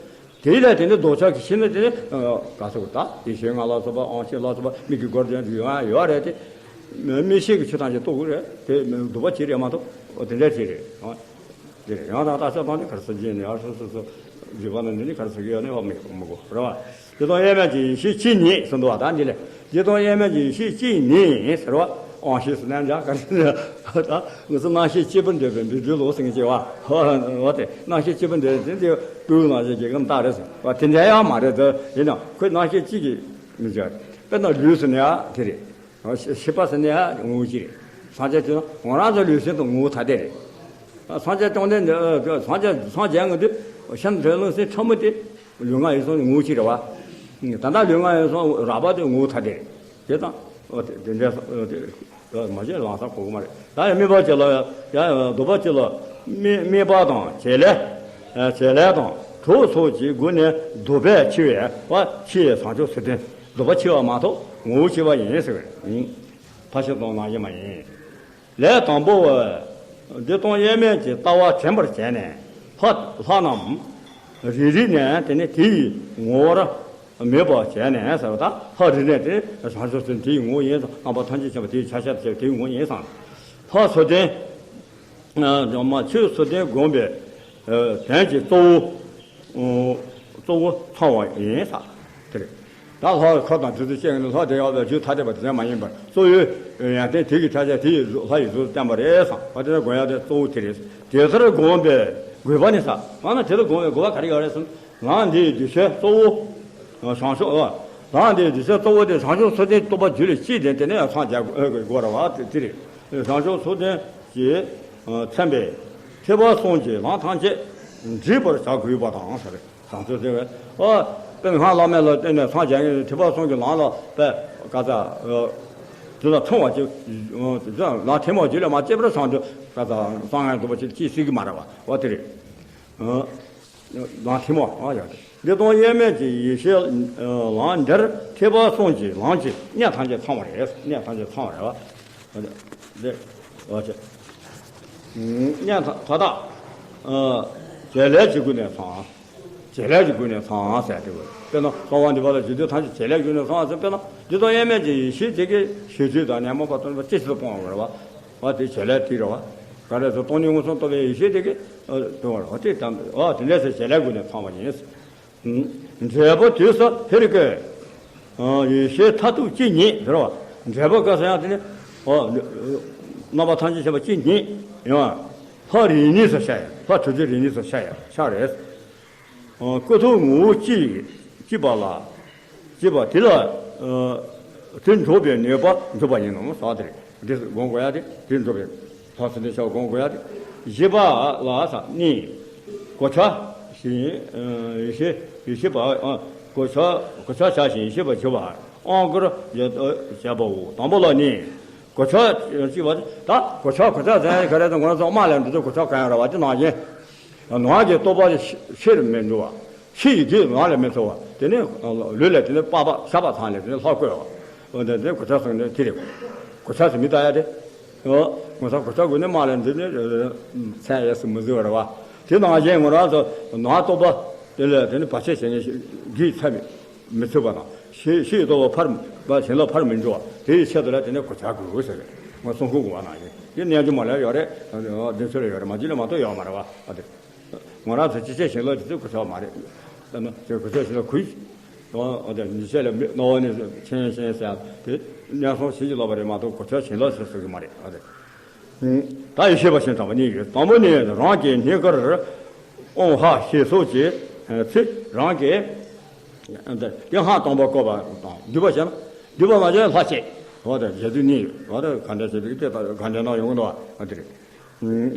དེ་ལས་དེ་ནི་ལྡོག་ཆ་གི་ཤེས་ན་དེ་ནི་ག་ཟེར་དགོས། ད་ཡེ་ཤེས་ལྔ་ལ་སོགས་པ་དབང་ཤེས་ལ་སོགས་པ་མིག་གི་སྒོར་ཅན་དུ་ཡོང་ཡ་ཡོད་རེད་དེ། མིག་ཤེས་ཀྱི་ཆོས་ཐམས་ཅད་རྟོགས་དགོས་རེད་དེ། སྡུག་པ་ཅི་རེད་མ་གཏོགས་དེ་འདྲ་ཅི་རེད། དེ་རེད། ཡང་དག་བརྟག་དཔྱད་བཏང་ནས་ག་རེ་ཟེར་གྱི་ནས་ཨ་སོ་སོ་སོ་རིག་པ་ན་འདི་ནི་ག་རེ་ཟེར་གྱི་ཡོད་ནས་བ་མི་མི་གོ་རེད་བ། བདེ་སྟོང་དབྱེར་མེད་ཀྱི་ཡེ་ཤེས་གཅིག་ཉིད་ཟེར་འདུག་བ། ད་འདི་ལས་བདེ་སྟོང་དབྱེར་མེད་ཀྱི་ཡེ་ཤེས་གཅིག་ཉིད་ཟེར་བ་དབང་ཤེས་སུ་རྣམ་གཞག་ག་རེ་ཟེར། ད་ང་ཚོ་རྣམ་ཤེས་གཅིག་པུར་འདོད་པའི་འབུལ་འབུལ་ལོ་ཟེར་གྱི་བ། འོ་དེ་རྣམ་ཤེས་གཅིག་པུར་འདོད་དེ་འདི་སྤྲུལ་རྣམ་ཤེས་རྒྱལ་ཁམས་རྟགས་རེད་ཟེར་བ་དེ་འདྲ་ཡང་མ་རེད་དོ། ཡིན་ནའང་ཁོས་རྣམ་ཤེས་གཅིག་གིས་མི་བྱ། དཔེར་ན་ལུས་ཟེར་ནས་ཡང་དེ་རེད། ཤེས་པ་ཟེར་ནས་ཡང་ངོ་བོ་གཅིག་རེད། སངས་རྒྱས་ཀྱི་ངོ་རང་ཚོ་ལུས་སེམས་དང་ངོ་བོ་ཐ་དད་རེད། སངས་རྒྱས་བཅོམ་ལྡན་འདས་སངས་རྒྱས་སངས་རྒྱས་ངོ་དེ་ཤིན་ཏུ་ཕྲ་བའི་རླུང་སེམས་ཕྲ་མོ་དེ་ལུས་ངག་ཡིད་གསུམ་ངོ་བོ་གཅིག་རེད་བ། ད་ལྟ་ལུས་ངག་ཡིད་གསུམ་རགས་པ་དེ་ངོ་བོ་ཐ་དད་རེད། དེ་དང་དེ་འདྲའི་མ་བྱས་ལང་ས་གོ་གི་མ་རེད། ད་ཡང་དམིགས་པ་ཅི་ལ་ཡང་སྡུག་པ་ཅི་ལ་དམིགས་དམིགས་པ་དང་བྱེད་ལས་བྱེད་ལས་དང་གྲོགས་སོགས་ཀྱི་སྒོ་ནས་སྡུག་པས་འཆི་བས་བ་འཆི་བའི་བྱང་ཆུབ་ཚུལ་ལྡན། སྡུག་པ་འཆི་བ་མ་གཏོགས་ངོ་བོ་འཆི་བ་ཡིན་ཟེར་བ་ཡིན། ཕར་ཕྱིན་དང་ནང་བཞིན་མ་ཡིན། ལས་དང་པོ་བ། བདེ་སྟོང་དབྱེར་མེད་ཀྱི་ལྟ་བ་དྲན་པར་བྱས་ནས་ལྷ་ལྷ་རྣམས་རེ་རེ་ནས་དེ་ནི་དེ་ཡི་ངོ་བོར་མོས་པར་བྱས་ནས་ཟེར་བ། ད་ལྷ་རེ་རེ་དེ་བྱང་ཆུབ་སེམས་དེ་ཡི་ངོ་བོ་ཡིན་ཙང་རྣམ་པ་ཐམས་ཅད་མཁྱེན་པ་དེ་ཡི་ཆ་ཤས་དེ་དེ་ཡི་ངོ་བོ་ཡིན་ཙང་། ལྷ་མཚོ་ལྡན། ཨ་མ་ཆོས་མཚོ་ལྡན་བསྒོམས་པའི་ཨ་དོན་གྱི་གཙོ་བོ། ཨོ་གཙོ་བོ་ཚང་བ་ཡིན་ས། དེ་རེད། ད་ལྷ་ཁ་དང་དུས་སུ་སྐྱེ་ངེས་ལྷ་དེ་ཡག་པའི་རྒྱུ་ཐ་དད་པ་དེ་ཙམ་མ་ཡིན་པར་གཙོ་བོའི་ཡོན་ཏན་དེ་གི་ཕྲ་ཕྱིན་དེ་ཡི་གཟུགས་ལྷ་ཡི་གཟུགས་སུ་བསྟན་པ་རེད་ས། ཨ་དེ་ལ་དགོངས་ཡག་དེ་གཙོ་བོ་དེ་རེད། དེ་ལྟར་བསྒོམས་པའི་དགོས་པ་ནི་ས། ང་ན་དེ་ལ་དགོངས་པའི་དགོས་པ་ག་རེ་ཡོད་རེད་ཟེར་ན། ལམ་འདིའི་གདུལ་བྱའི་གཙོ་བོ། བྱང་ཆུབ་ཨ། ལམ་འདིའི་གདུལ་བྱའི་གཙོ་བོ་དེ་བྱང་ཆུབ་མཚོ་ལྡན་རྟོགས་པ་རྒྱུད་ལ་སྐྱེས་ཏེ་དེ་ནས་སངས་རྒྱས་དགོས་རེད་བ། དེ་དེ་རེད། བྱང་ཆུབ་མཚོ་ལྡན་གྱིས་མཚོན་པའི་ཐེག་པ་གསུམ་གྱི་ལམ་ཐམས་ཅད་འདྲིས་པར་བྱ་དགོས་པ་དང་ཟེར། བྱང་ཆུབ་སེམས་དཔའི་ཨ་དཔེ་སྔགས་བླ་མེད་ལ་བརྟེན་ནས་སངས་རྒྱས་ཀྱི་ཐེག་པ་གསུམ་གྱི་ལམ་ལ་དཔེ་ག་ས་དེ་ལ་མཚུངས་པ་ཅིག་ལམ་ཐུན་མོང་རྒྱུད་ལས་མ་སྐྱེས་པར་བྱང་ཆུབ་ག་ས་གསང་སྔགས་རྫོགས་པ་ཅིག་སྐྱེ་སྲིད་ཀྱི་མ་རེད་བ། འོ་དེ་རེད། ལམ་ཐུན་མོང་ཨ་ཡ། བདེ་སྟོང་དབྱེར་མེད་ཀྱི་ཡེ་ཤེས་ལམ་འདིར་ཐེག་པ་གསུམ་གྱི་ལམ་གྱི་གནད་ཐམས་ཅད་ཚང་བ་རེད། གནད་ཐམས་ཅད་ཚང་བ་རེད་བ། འདི་འོ་ཅེ། གནད་ད་ད་ལྟ་བྱེད་ལས་ཀྱི་སྒོ་ནས་ཚང་། བྱེད་ལས་ཀྱི་སྒོ་ནས་ཚང་ཟེར་དེ་བས། དཔེར་ན་གསང་བ་འདུས་པ་ལ་བྱེད་དུས་ཐམས་ཅད་བྱེད་ལས་ཀྱི་སྒོ་ནས་ཚང་ཟེར། དཔེར་ན། འདི་དང་དབྱེར་མེད་ཀྱི་ཡེ་ཤེས་དེ་གིས་ཤེས་ཚུལ་དང་གནས་མ་པ་སྟོང་པ་ཅི་ཞིག་སྤོང་བར་བ། བ་དེ་བྱེད་ལས་དེ་རེད་བ། ག་རེ་ཟེར་སྟོང་ཉིད་མངོན་སུམ་རྟོགས་པའི་ཡེ་ཤེས་དེ་གིས་སྟོང་བར་བ་དེ་དང་བ་དེ་འདྲ་ཟེར་བྱེད་ལས་ཀུན་ནས་ཚང་བ་ཡིན། འབྲས་བུ་དུས་སུ་ཧེ་རུ་ཀའི་ཡེ་ཤེས་མཐར་ཐུག་ཅི་ཉིད་ཟེར་བ། འབྲས་བུ་སྐབས་སུ་ཡང་དེ་ནི་རྣམ་པ་ཐམས་ཅད་ཤེས་པ་ཅི་ཉིད་ཡང་ལྷ་རིགས་གཉིས་སུ་ཤར་ཡང་ལྷ་ཐུགས་རྗེ་རིགས་གཉིས་སུ་ཤར་ཡང་ཤར་རེད། ཀུན་རྟོག་ངོ་བོ་གཅིག་གཅིག་པ་ལ་གཅིག་པ་དེ་ལ་དེ་འཇོག་པའི་ནུས་པ་འཇོག་པ་ཡིན་ནོ་ཟེར་དེ་རེད། འདི་སྒོམ་དགོས་ཡ་དེ་དེ་འཇོག་པའི་ལྷག་བསམ་དེ་ཤར་སྒོམ་དགོས་ཡ་དེ། བཞི་པ་ལ་ས་གནས་གོ་ཆ་ཞིང་ཡེ་ཤེས་ཡེ་ཤེས་པ་གོ་ཆ་གོ་ཆ་བྱ་ཞིང་ཡེ་ཤེས་པ་བྱེད་པ་ཨང་ཀར་བྱེད་པའོ། དང་པོ་ལ་གནས་གོ་ཆ་གཅིག་པ་ད་གོ་ཆ་གོ་ཆ་ཟེར་ཡ་ག་རེ་དང་ང་ཚོ་དམག་ལ་འགྲོ་དུས་གོ་ཆ་གང་ཡང་ར་བ་དེ་ནང་བཞིན། ནང་གི་རྟོག་པ་ཕྱིར་མི་འགྲོ་བ། ཕྱི་ཡི་དེ་ནང་ལ་མི་ཚོར་བ། དེ་ནི་ལུས་ལ་དེ་ནི་པགས་པ་ཤ་པགས་ཚང་ལས་དེ་ནི་ལྷག་བཀོད་བ། འོ་དེ་དེ་གོ་ཆ་སོང་ནས་དེ་རེད། གོ་ཆ་ཟེར་མི་ལྟ་ཡ་དེ། ངོ་ཚ་གོ་ཆ་དགོས་ནི་དམག་ལ་འདི་ནི་མཚན་ཡས་སུ་མི་བཟོད་བར་བ། དེ་ནང་བཞིན་ངོ་རང་ཚོ་ནང་རྟོག་པ་དེ་ལ་དེ་ནི་བར་ཆད་བྱེད་ནས་གིས་ཚད་མི་མི་ཚུད་པ་དང་ཕྱི་ཕྱི་ཡི་རྟོག་པ་ཕར་བ་བྱིན་རླབས་ཕར་མི་འགྲོ་བ་དེ་ཡི་ཆེད་དུ་ལ་དེ་ནི་གོ་ཆ་དགོས་ཟེར་རེད། ངོ་སོང་ཁུག་དགོས་བ་ནང་བཞིན་དེ་རྣལ་འབྱོར་མ་ལ་ཡོད་རེད། འདི་ཚོ་ལ་ཡོད་རེད། མ་བྱིན་ལ་མ་གཏོགས་ཡོད་མ་རེད་བ། ཨ་དེ། ང་རང་ཚོ་ཅི་བྱས་ཤིང་ལོ་དེ་ཚོ་གོ་ཆོག་མ་རེད། ཨ་ནི་དེ་གོ་ཆོག་ཤིང་ལོ་གུས། ཨ་དེ་ཉི་ཤེས་ལ་མི་རྣ་བ་ནས་ཆེན་ཆེན་ཟེར་དེ་སྙན་སོང་ཞིག་གི་ལོ་བ་རེད་མ་གཏོགས་གོ་ཆོག་ཤིང་ལོ་ཟེར་ཟེར་གི་མ་རེད། ཨ་དེ། ད་ཡེ་ཤེས་པ་ཤིང་དྲང་པོ་གཉིས་ཡོད། དང་པོ་ནི་རང་གི་སྙིང་གར་ཨོང་ཧ་ཞེས་སོགས་ཀྱི་ཚིག་རང་གི་ཨ་དེ་ཡང་ཧ་དང་པོ་བཀོད་པ་དང་བསྡུས་པ་བྱས་ན་བསྡུས་པ་མ་བྱས་ལྷ་བསྐྱེད། ཨ་དེ་རྗེ་བཙུན་གཉིས་ཡོད། ཨ་དེ་ག་འདྲ་བྱེད་པའི་དེ་ད་ག་འདྲ་ན་ཡོང་གི་འདུག་ཨ་དེ་རེད།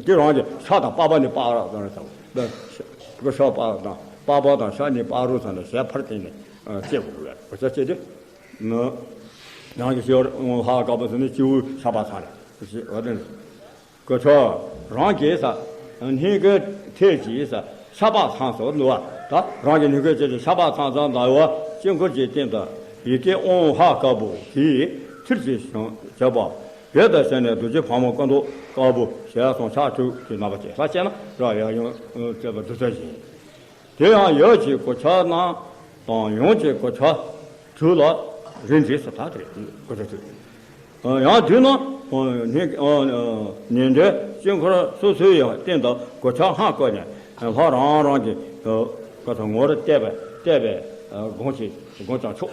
དེ་རང་གི་ཤ་དང་པགས་པ་ནི་པགས་ར་དང་རེད་དང་། ཤ་པགས་དང་པགས་པ་དང་ཤ་ནི་པགས་རོ་ཚང་ནས་ཞལ་ཕར་བསྟན་ནས་ཨ་བཅད་དགོས་རེད། གོ་ཆ་བཅད་དེ། ནི། རང་གི་ཤེས་པར་ཧ་དཀར་པོ་ཟེར་ནས་སྤྱི་བོའི་ཤ་པགས་ཚང་རེད། ཞེས་འོ་དེ་ནི། གོ་ཆ། རང་གི་ས། སྙིང་གི་ཐད་ཀྱི་ས། ཤ་པགས་ཚང་སོགས་འདུ་བ། ད་རང་གི་སྙིང་གི་ཐད་ཀྱི་ཤ་པགས་ཚང་ཚང་འདུ་བ་དཀྱིལ་འཁོར་གྱི་སྟེང་དུ་ཡི་གེ་ཨོཾ་ཧ་དཀར་པོ་གིས་ཚུལ་གྱིས་བྱས་པ། བོད་དུ་བྱོན་ནས་རྡོ་རྗེ་ཕག་མོ་སྐུ་མདོག་དཀར་པོ་ཞལ་གསུང་ཕྱག་དྲུག་གི་རྣམ་པ་བཅས་ལ་བཅས་ན་ར་ཡང་ཡང་བཅས་པ་འདི་ལྟར་བཞིན། དེ་ཡང་ཡབ་ཀྱི་གོ་ཆ་རྣམས་དང་ཡུམ་གྱི་གོ་ཆ་དྲུག་ལ་རིགས་འགྲེས་སུ་དག་སྟེ་གོ་ཆ་དྲུག་ཡང་དུས་ན་ཉིན་ཉིན་དེ་དཀྱིལ་འཁོར་སོ་སོའི་ཡང་སྟེང་དུ་གོ་ཆ་སྔ་བཀོད་ནས་ལྷ་རང་རང་གི་གོ་ཆ་ངོ་བོར་བལྟས་པས་བལྟས་པས་སྒོམ་བྱེད་སྒོམ་ཀྱང་ཆོག་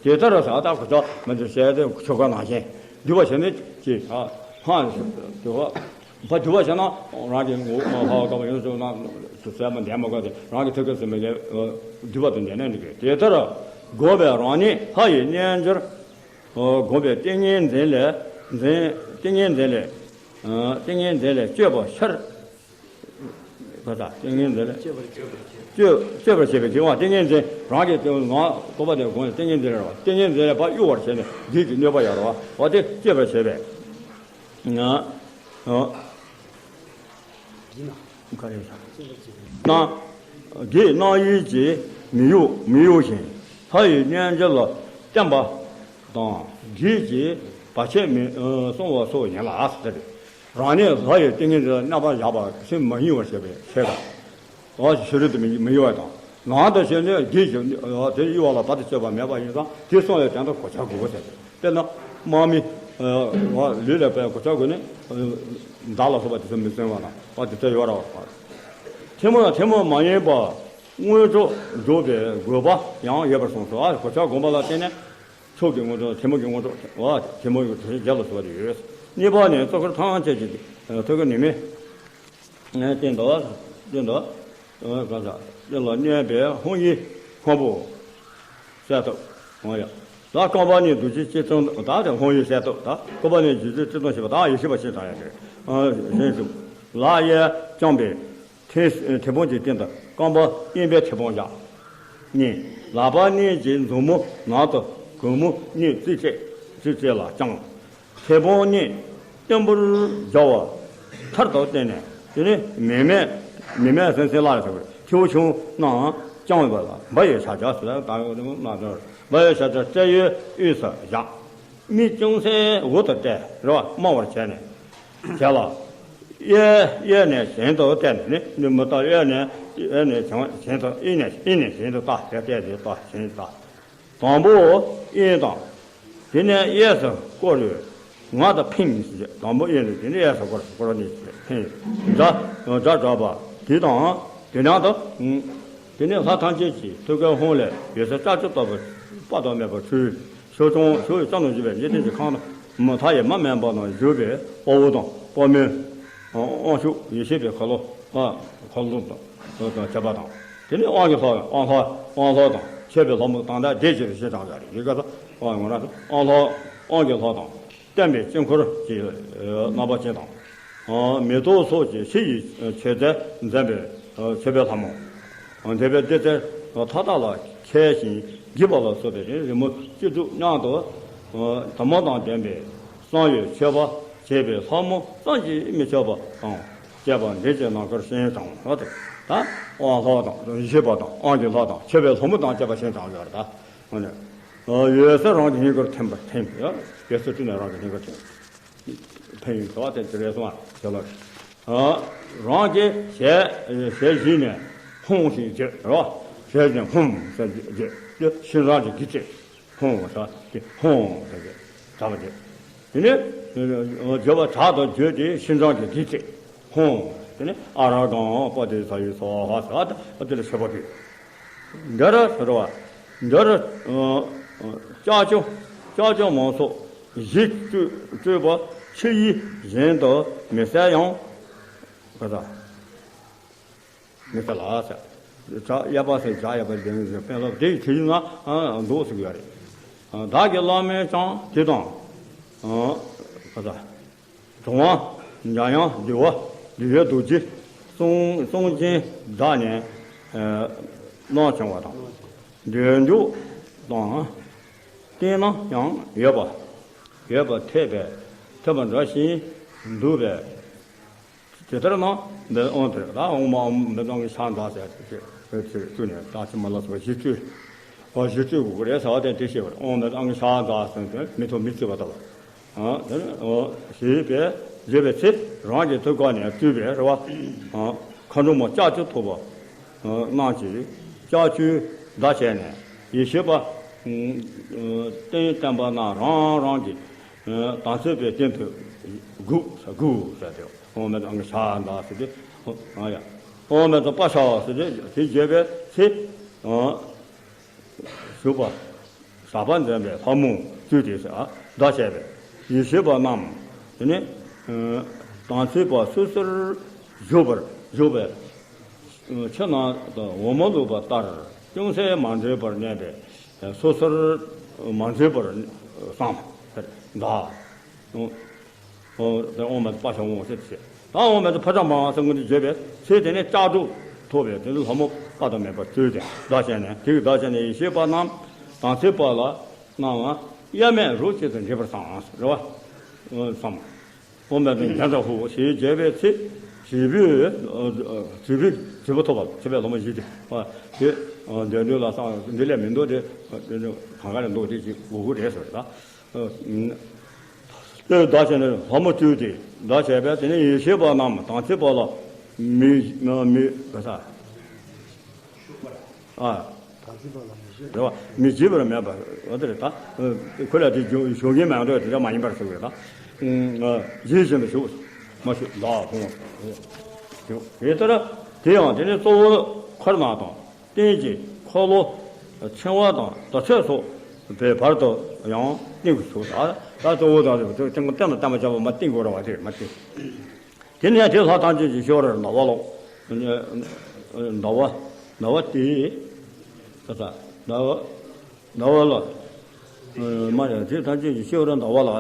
དེ་ལྟར་ས་ད་གོ་ཆ་མི་འདི་བྱས་ཏེ་ཆོ་ག་ནང་བཞིན་འདུས་པ་བྱས་ནས་ཀྱི་ཧ་དེ་བ། ཕ་འདུས་པ་བྱས་ན་རང་གི་ངོ་བོ་ཧ་ཀ་བ་ཡོངས་སུ་ན་དུ་ཟད་མ་འདས་མ་ག་དེ་རང་གི་ཐུགས་ཀའི་སེམས་ལས་འདུས་པ་དུ་འདས་ནས་འདུས་པས། དེ་ལྟར་སྒོམ་པས་རང་ཉིད་ལྷ་ཡི་རྣལ་འབྱོར། སྒོམ་པས་ཏིང་ངེ་འཛིན་ལས་འཛིན་ཏིང་ངེ་འཛིན་ལས། ཏིང་ངེ་འཛིན་ལས་སྤྱོད་པ་ཤར། ཁ་ས་ཏིང་ངེ་འཛིན་ལས་སྤྱོད་སྤྱོད་པར་བྱེད་པའི་དེ་བ་ཏིང་ངེ་འཛིན་རང་གི་དེ་ནང་རྟོག་པ་དེ་སྒོམ་ཏིང་ངེ་འཛིན་རེད་བ། ཏིང་ངེ་འཛིན་ལས་ཕར་གཡུག་པར་བྱས་ནས་འདུས་ཀྱི་གནོད་པ་ཡོད་རེད་བ། འོ་དེ་སྤྱོད་པར་བྱེད་པས། ང་། ཨ། ཡིན་ན། ག་རེ་ཟ། ན། དགེ་རྣམ་གཡེང་གིས་མི་གཡོ་མི་གཡོ་ཞིང་ལྷ་ཡི་རྣལ་འབྱོར་ལ་བརྟེན་པ་དང་དགེ་གི་བར་ཆད་མི་སྲུང་བ་སོགས་ཡིན་ལ་ཟེར། རང་ཉིད་ལྷ་ཡི་ཏིང་ངེ་འཛིན་ལ་རྣམ་པར་བཞག་པ་སེམས་མ་གཡེང་བར་བྱེད་པའི་ཕྱིར་དང་། འོ་ཕྱི་རོལ་དུ་མི་མི་གཡོ་བ་དང་། ནང་དུ་ཞེན་ནས་རྒྱུད་ཀྱི་དེ་གཡོ་བ་ལ་བར་དུ་གཅོད་པ་མེད་པ་ཡིན་ཙང་དེ་སྲུང་བའི་དོན་དུ་གོ་ཆ་དགོས་ཟེར། དཔེར་ན་དམག་མི་ལུས་ལ་བབས་གོ་ཆ་དགོས་ནས་མདའ་ལ་སོགས་པ་དེ་ཚོ་མི་སྲུང་བ་དང་བ་དེ་ཚོ་ཡོད་ར་བ། ཐལ་མོ་དང་ཐལ་མོ་མ་ཡིན་པ་དངོས་གྲུབ་སྒྲུབ་པའི་དགོས་པ་ཡང་ཡོད་པར་གསུངས་སོ། ཨ་གོ་ཆ་སྒོམ་པ་ལ་བརྟེན་ནས་ཚོགས་ཀྱི་དངོས་གྲུབ་ཐལ་མོ་གི་དངོས་གྲུབ་བ་ཐལ་མོ་ཡི་དོན་བརྒྱད་ལ་སོགས་པ་ཡོད། གཉིས་པ་ནི་གཙོ་འཁོར་ཐམས་ཅད་ཀྱི་ཐུགས་ཀའི་ནུས་མེད། སྟེང་དུ་སྟེང་དུ་གང་ཟག་སྟེང་ལ་གནས་པའི་ཧཱུྃ་ཡིག་སྔོན་པོ་གསལ་བཏབ་འོང་ཡ། ད་རྐང་པ་ནི་རྡོ་རྗེ་སྤྱི་གཙུག་ད་དེ་ཧཱུྃ་ཡིག་གསལ་བཏབ་ད་རྐང་པ་ནི་རྡོ་རྗེ་སྤྱི་གཙུག་ཞེས་པ་ད་ཡེ་ཤེས་པ་ཞེས་བྱ་ཡ་དེ་གཞན་སུ་ལག་གཡས་བརྐྱང་པའི་ཐལ་ཐལ་སྦུག་གི་སྟེང་དུ་རྐང་པ་གཡས་པའི་ཐལ་སྦུག་བཞག་གཉིས། ལག་པ་གཉིས་ཀྱི་མཛུབ་མོ་ནང་དུ་གུང་མོ་གཉིས་རྩིག་བཅད་རྩིག་བཅད་ལ་བརྐྱང་། ཐལ་སྦུག་གཉིས་བརྟན་པོར་སྦྱར་བ་མཐར་ཐུག་བསྟན་ནས་དེ་ནི་མིག་མས་མིག་མས་སིང་སིང་བརླག་ལ་སོགས་པའི་ཐལ་བ་ཆུང་ངུ་རྣམས་བརྐྱང་བ་ལ་འབུ་ཡི་ཞབས་རྗེས་སུ་ལ་དང་ཡོད་དེ་མོ་མ་དོར་འབུ་ཡི་ཞབས་རྗེས་སྐྱ་ཡུའི་དབུས་སུ་བཞག་མིག་ཅུང་ཟད་འོད་དུ་བལྟས་རེ་བ་སྨྲ་བར་བྱས་ནས་བྱས་ལ། གཡས་གཡས་ནས་གཞན་དུ་བལྟས་ནས་ནི་ནི་མི་ལྟ་གཡས་ནས་གཡས་ནས་གཞན་གཞན་དུ་གཡས་ནས་གཡས་ནས་གཞན་དུ་ལྟ་ཞེས་བལྟས་ཏེ་ལྟ་གཞན་དུ་ལྟ། དང་པོ་གཡོན་དང་ དེ་ནས་གཡས་སུ་བསྐོར་ཡོད། ང་དང་ཕིང་ཞེས་དང་པོ་གཡས་ནས་དེ་ནས་གཡས་སུ་བསྐོར་བསྐོར་ནས་ཕིང་། སྒྲ་སྒྲ་སྒྲ་བསྒྲགས་པ་དེ་དང་། དེ་ནས་ད་དེ་ནས་ལྷ་ཐམས་ཅད་ཀྱི་ཐུགས་ཀའི་ཧཱུྃ་ལས་འོད་ཟེར་ལྕགས་ཀྱུ་ལྟ་བུ་དཔག་ཏུ་མེད་པ་འཕྲོས། ཕྱོགས་སྐྱོང་ཕྱོགས་ཡི་ལྕགས་ནང་བཞུགས་པའི་འཇིག་རྟེན་གྱི་ཁམས་མུ་མཐའ་ཡས་མ་དམན་པ་ན་བཞུགས་པའི་དཔའ་བོ་དང་དཔའ་མོའི་དབང་ཕྱུག་ཡེ་ཤེས་པའི་འཁོར་ལོ། ཨ། འཁོར་ལོ་དང་བཅས་པ་དང་། དེ་ནས་དབང་གི་ལྷ་དབང་ལྷ་དབང་ལྷ་དང་མཆོད་པའི་ལྷ་མོ་དང་ལྡན་བདེ་ཆེན་ཞེས་གྲགས་པ་རེད། ཡི་གེ་དང་དབང་ངོ་ན་དབང་ལྷ། དབང་གི་ལྷ་དང་བསྟན་པའི་དཀྱིལ་འཁོར་གྱི་རྣམ་པ་ཅན་དང་། མེ་ཏོག་སོགས་ཀྱི་ཕྱི་ཡི་མཆོད་རྫས་འཛིན་པའི་མཆོད་པའི་ལྷ་མོ། འདས་པའི་སྡེ་སྲིད་མཐའ་དག་ལ་མཁས་ཤིང་རྒྱས་པ་ལ་སོགས་པའི་རི་མོ་བཅུ་དྲུག་མཉམ་དུ་དུ་མ་དང་ལྡན་པའི་བསམ་ཡས་མཆོད་པ་བྱེད་པའི་ལྷ་མོ་བསམ་གྱིས་མི་ཁྱབ་པ་དང་བཅས་པ་འདི་ཀྱི་རྣམ་དཀར་སྤྱན་དྲངས་པ་དང་། ད་དབང་ལྷ་དང་ཡེ་ཤེས་པ་དང་དབང་གི་ལྷ་དང་མཆོད་པའི་ལྷ་མོ་དང་བཅས་པ་སྤྱན་དྲངས་ཡོད་རེད། ད་འོ་ནས་འོད་ཟེར་རང་གི་སྙིང་གར་ཐིམ་པར་ཐིམ། འོད་ཟེར་སྤྲིན་ནས་རང་གི་སྙིང་གར་ཐིམ། ཕན་ཡོན་དེ་བ་དེ་དེ་རེད་སོང་བ་ཞེས་ལ། རང་གི་ཞལ་ཞལ་བཞི་ནས་ཧཱུྃ་ཞེས་བརྗོད་རོ། ཞལ་བཞི་ནས་ཧཱུྃ་ཟེར་བརྗོད་དེ་ཤིན་སྦྱངས་ཀྱི་དགེ་ཚིག་ཧཱུྃ་ཟེར་དེ་ཧཱུྃ་ཟེར་གྱི་གྲགས་པ་དེ། དེ་ནས་བརྗོད་པ་དྲག་ཏུ་བརྗོད་དེ་ཤིན་སྦྱངས་ཀྱི་དགེ་ཚིག་ཧཱུྃ། དེ་ནས་ཨ་ར་གང་པོ་ཏི་ས་ཡི་སྭཱ་ཧཱ་ཟེར་ཨ་དེ་ལ་མཆོད་པ་ཕུལ། འདིར་ཟེར་བ། འདིར་ལྕགས་ཀྱུ་ལྕགས་ཀྱུ་མང་སོགས་བཞི་སྤྲོས་སྤྲོས་པ་ཕྱི་ཡི་བཞིན་དུ་མི་གསལ་ཡང་། ག་ས། མི་གསལ་ལ་ཟེར། བྱ་གཡས་པ་ཟེར་བྱ་གཡས་པ་ལྡན་ཟེར་དཔེ་ལ་དེ་ཡི་དེ་ཡི་ན་འདུག་ཟེར་གྱི་ཡོད་རེད། བདག་གི་བླ་མས་ཀྱང་དེ་དང་། ག་ས། གྲོང་བ་འཇམ་དབྱངས་འདུལ་བ་འདུལ་བའི་རྡོ་རྗེ་གསུང་གསུང་སྦྱིན་བདག་ནས་གནང་བྱུང་བ་དང་། འདོད་འཇོ་དང་བསྟེན་ན་ཡང་ཡོད་པ་ཡོད་པ་འཐད་པས་འཐད་པ་འདྲ་ཞིག་འདུག་པས། དེ་ལྟར་ན་འདི་ཨོང་དེ་ད་ཨོང་མ་ཨོང་མི་ཚང་གི་ཕྱག་འདག་ཟེར་ཅིག་ཅིག་བཙུགས་ནས་བདག་ཅི་མ་ལ་སོགས་བཞི་བཅུ། ཨོ་བཞི་བཅུ་དགོས་ཀྱི་རེད་ཟེར་བ་དེ་དེ་ཤེས་པར་ཨོང་མི་ཚང་གི་ཕྱག་འདག་ཟེར་དུས་མི་ཐོག་མི་བརྩི་བ་ལྟ་བུ། ཨ་དེ་ནི་ཨོ་ཞེས་པས་བརྗོད་པའི་ཚེ་རང་གི་ཐུགས་ཀ་ནས་སྤྲུལ་པའི་རེ་བ། ཨ་མཁའ་འགྲོ་མ་ལྕགས་ཀྱུ་ཐོགས་པ་རྣམས་ཀྱིས་ལྕགས་ཀྱུའི་བརྡ་བྱས་ནས་ཡེ་ཤེས་པ་རྟེན་བསྟན་པ་རྣམས་རང་རང་གི་དམ་ཚིག་པའི་སྟེང་དུ་སྒུག་སྒུག་ཟེར་ཏེ། ཨོཾ་མེ་ཏོ་ཨང་ཤ་འདག་ཟེར་ཏེ། ཨ་ཡ། ཨོཾ་མེ་ཏོ་པ་ཤ་ཟེར་ཏེ་དེ་བརྗོད་པའི་ཚེ། ཨ་ཞུགས་པ། ཟག་པ་འདྲེན་པའི་ལྷ་མོ་བཅུ་དེ་ཟེར་བརྡ་བྱས་པས་ཡེ་ཤེས་པ་རྣམས་དེ་ནི་དམ་ཚིག་པ་སོ་སོར་བཞུགས་པར་བཞུགས་པའི་ཕྱི་ནང་དུ་འོ་མ་བླུགས་པ་ལྟར་ཅུང་ཟད་མ་འདྲེས་པར་གནས་པས་སོ་སོར་མ་འདྲེས་པར་བསམ་པར་གདའ། ཨོ། ཨོ་དེ་ཨོཾ་མེ་ཏོ་པ་ཤ་འོང་ཟེར་ཏེ། ད་ཨོཾ་མེ་ཏོ་ཕ་ཤ་མ་ཧཱ་ཟེར་དངོས་དེ་བརྗོད་པའི་ཚེ་དེ་ནས་ལྕགས་སྒྲོག་ཐོགས་པའི་དེ་ནི་ལྷ་མོ་དཔག་ཏུ་མེད་པ་སྤྲུལ་ཏེ་བརྡ་བྱས་ནས་དེ་གི་བརྡ་བྱས་ནས་ཡེ་ཤེས་པ་རྣམས་དམ་ཚིག་པ་ལ་རྣམས་དབྱེར་མེད་རོ་གཅིག་ཏུ་འདྲེས་པར་བསམ་རེད་བ། བསམ། ཨོཾ་མེ་ཏོ་ཛྙཱ་ན་ཧཱུྃ་ཞེས་བརྗོད་པའི་ཚེ་བྱེད་པོས་བྱེད་པོས་བྱེད་པོ་ཐོབ་པ་བྱེད་པའི་ལྷ་མོ་བཞི་སྟེ། དེ་འདོད་འདོད་ལ་སང་འདི་ལས་མི་འདོད་དེ་གང་ག་ལས་འདོད་དེ་ཅིག་དགོས་དགོས་རེད་ཟེར་ད། དེ་བརྡ་བྱས་ནས་ལྷ་མོ་བཅུ་སྟེ་བརྡ་བྱས་པས་དེ་ནས་ཡེ་ཤེས་པ་རྣམས་དམ་ཚིག་པ་ལ་མི་མི་ག་ས། ཨ། དམ་ཚིག་པ་ལ་མི་བྱེད། རེད་བ། མི་བྱེད་པར་མེད་པ་འོ་དེ་རེད་ད། ཁོ་ལ་དེ་བྱུང་བྱུང་གིན་མེད་འགྲོ་དེ་འདྲ་མ་ཡིན་པར་ཟེར་བས་ད། ཇི་བཞིན་དུ་བཞུགས། མ་བཞུགས་ལ་ཕུང་བ། དེ་ལྟར་དེ་ཡང་དེ་ནས་གཙོ་བོ་འཁོར་རྣམས་དང་། རྟེན་གྱི་འཁོར་ལོ། ཕྲེང་བ་དང་རྡོ་ཚོད་སོགས་པའི་བར་དུ་ཡང་བསྟན་དགོས་བྱུང་ད། ད་གཙོ་བོ་དང་རེད་བསྟན་དགོས་བསྟན་དང་བསྟན་པ་བྱ་བ་མ་བསྟན་དགོས་ར་བ་དེ་མ་བསྟན། དེ་ནས་དེ་ལྷ་ཐམས་ཅད་ཀྱི་ཞབས་ར་ཟླ་བ་ལོ། ཟླ་བ། ཟླ་བ་དེ། ད་ད་ཟླ་བ། ཟླ་བ་ལ། མ་རེད་དེ་ཐམས་ཅད་ཀྱི་ཞབས་ར་ཟླ་བ་ལ།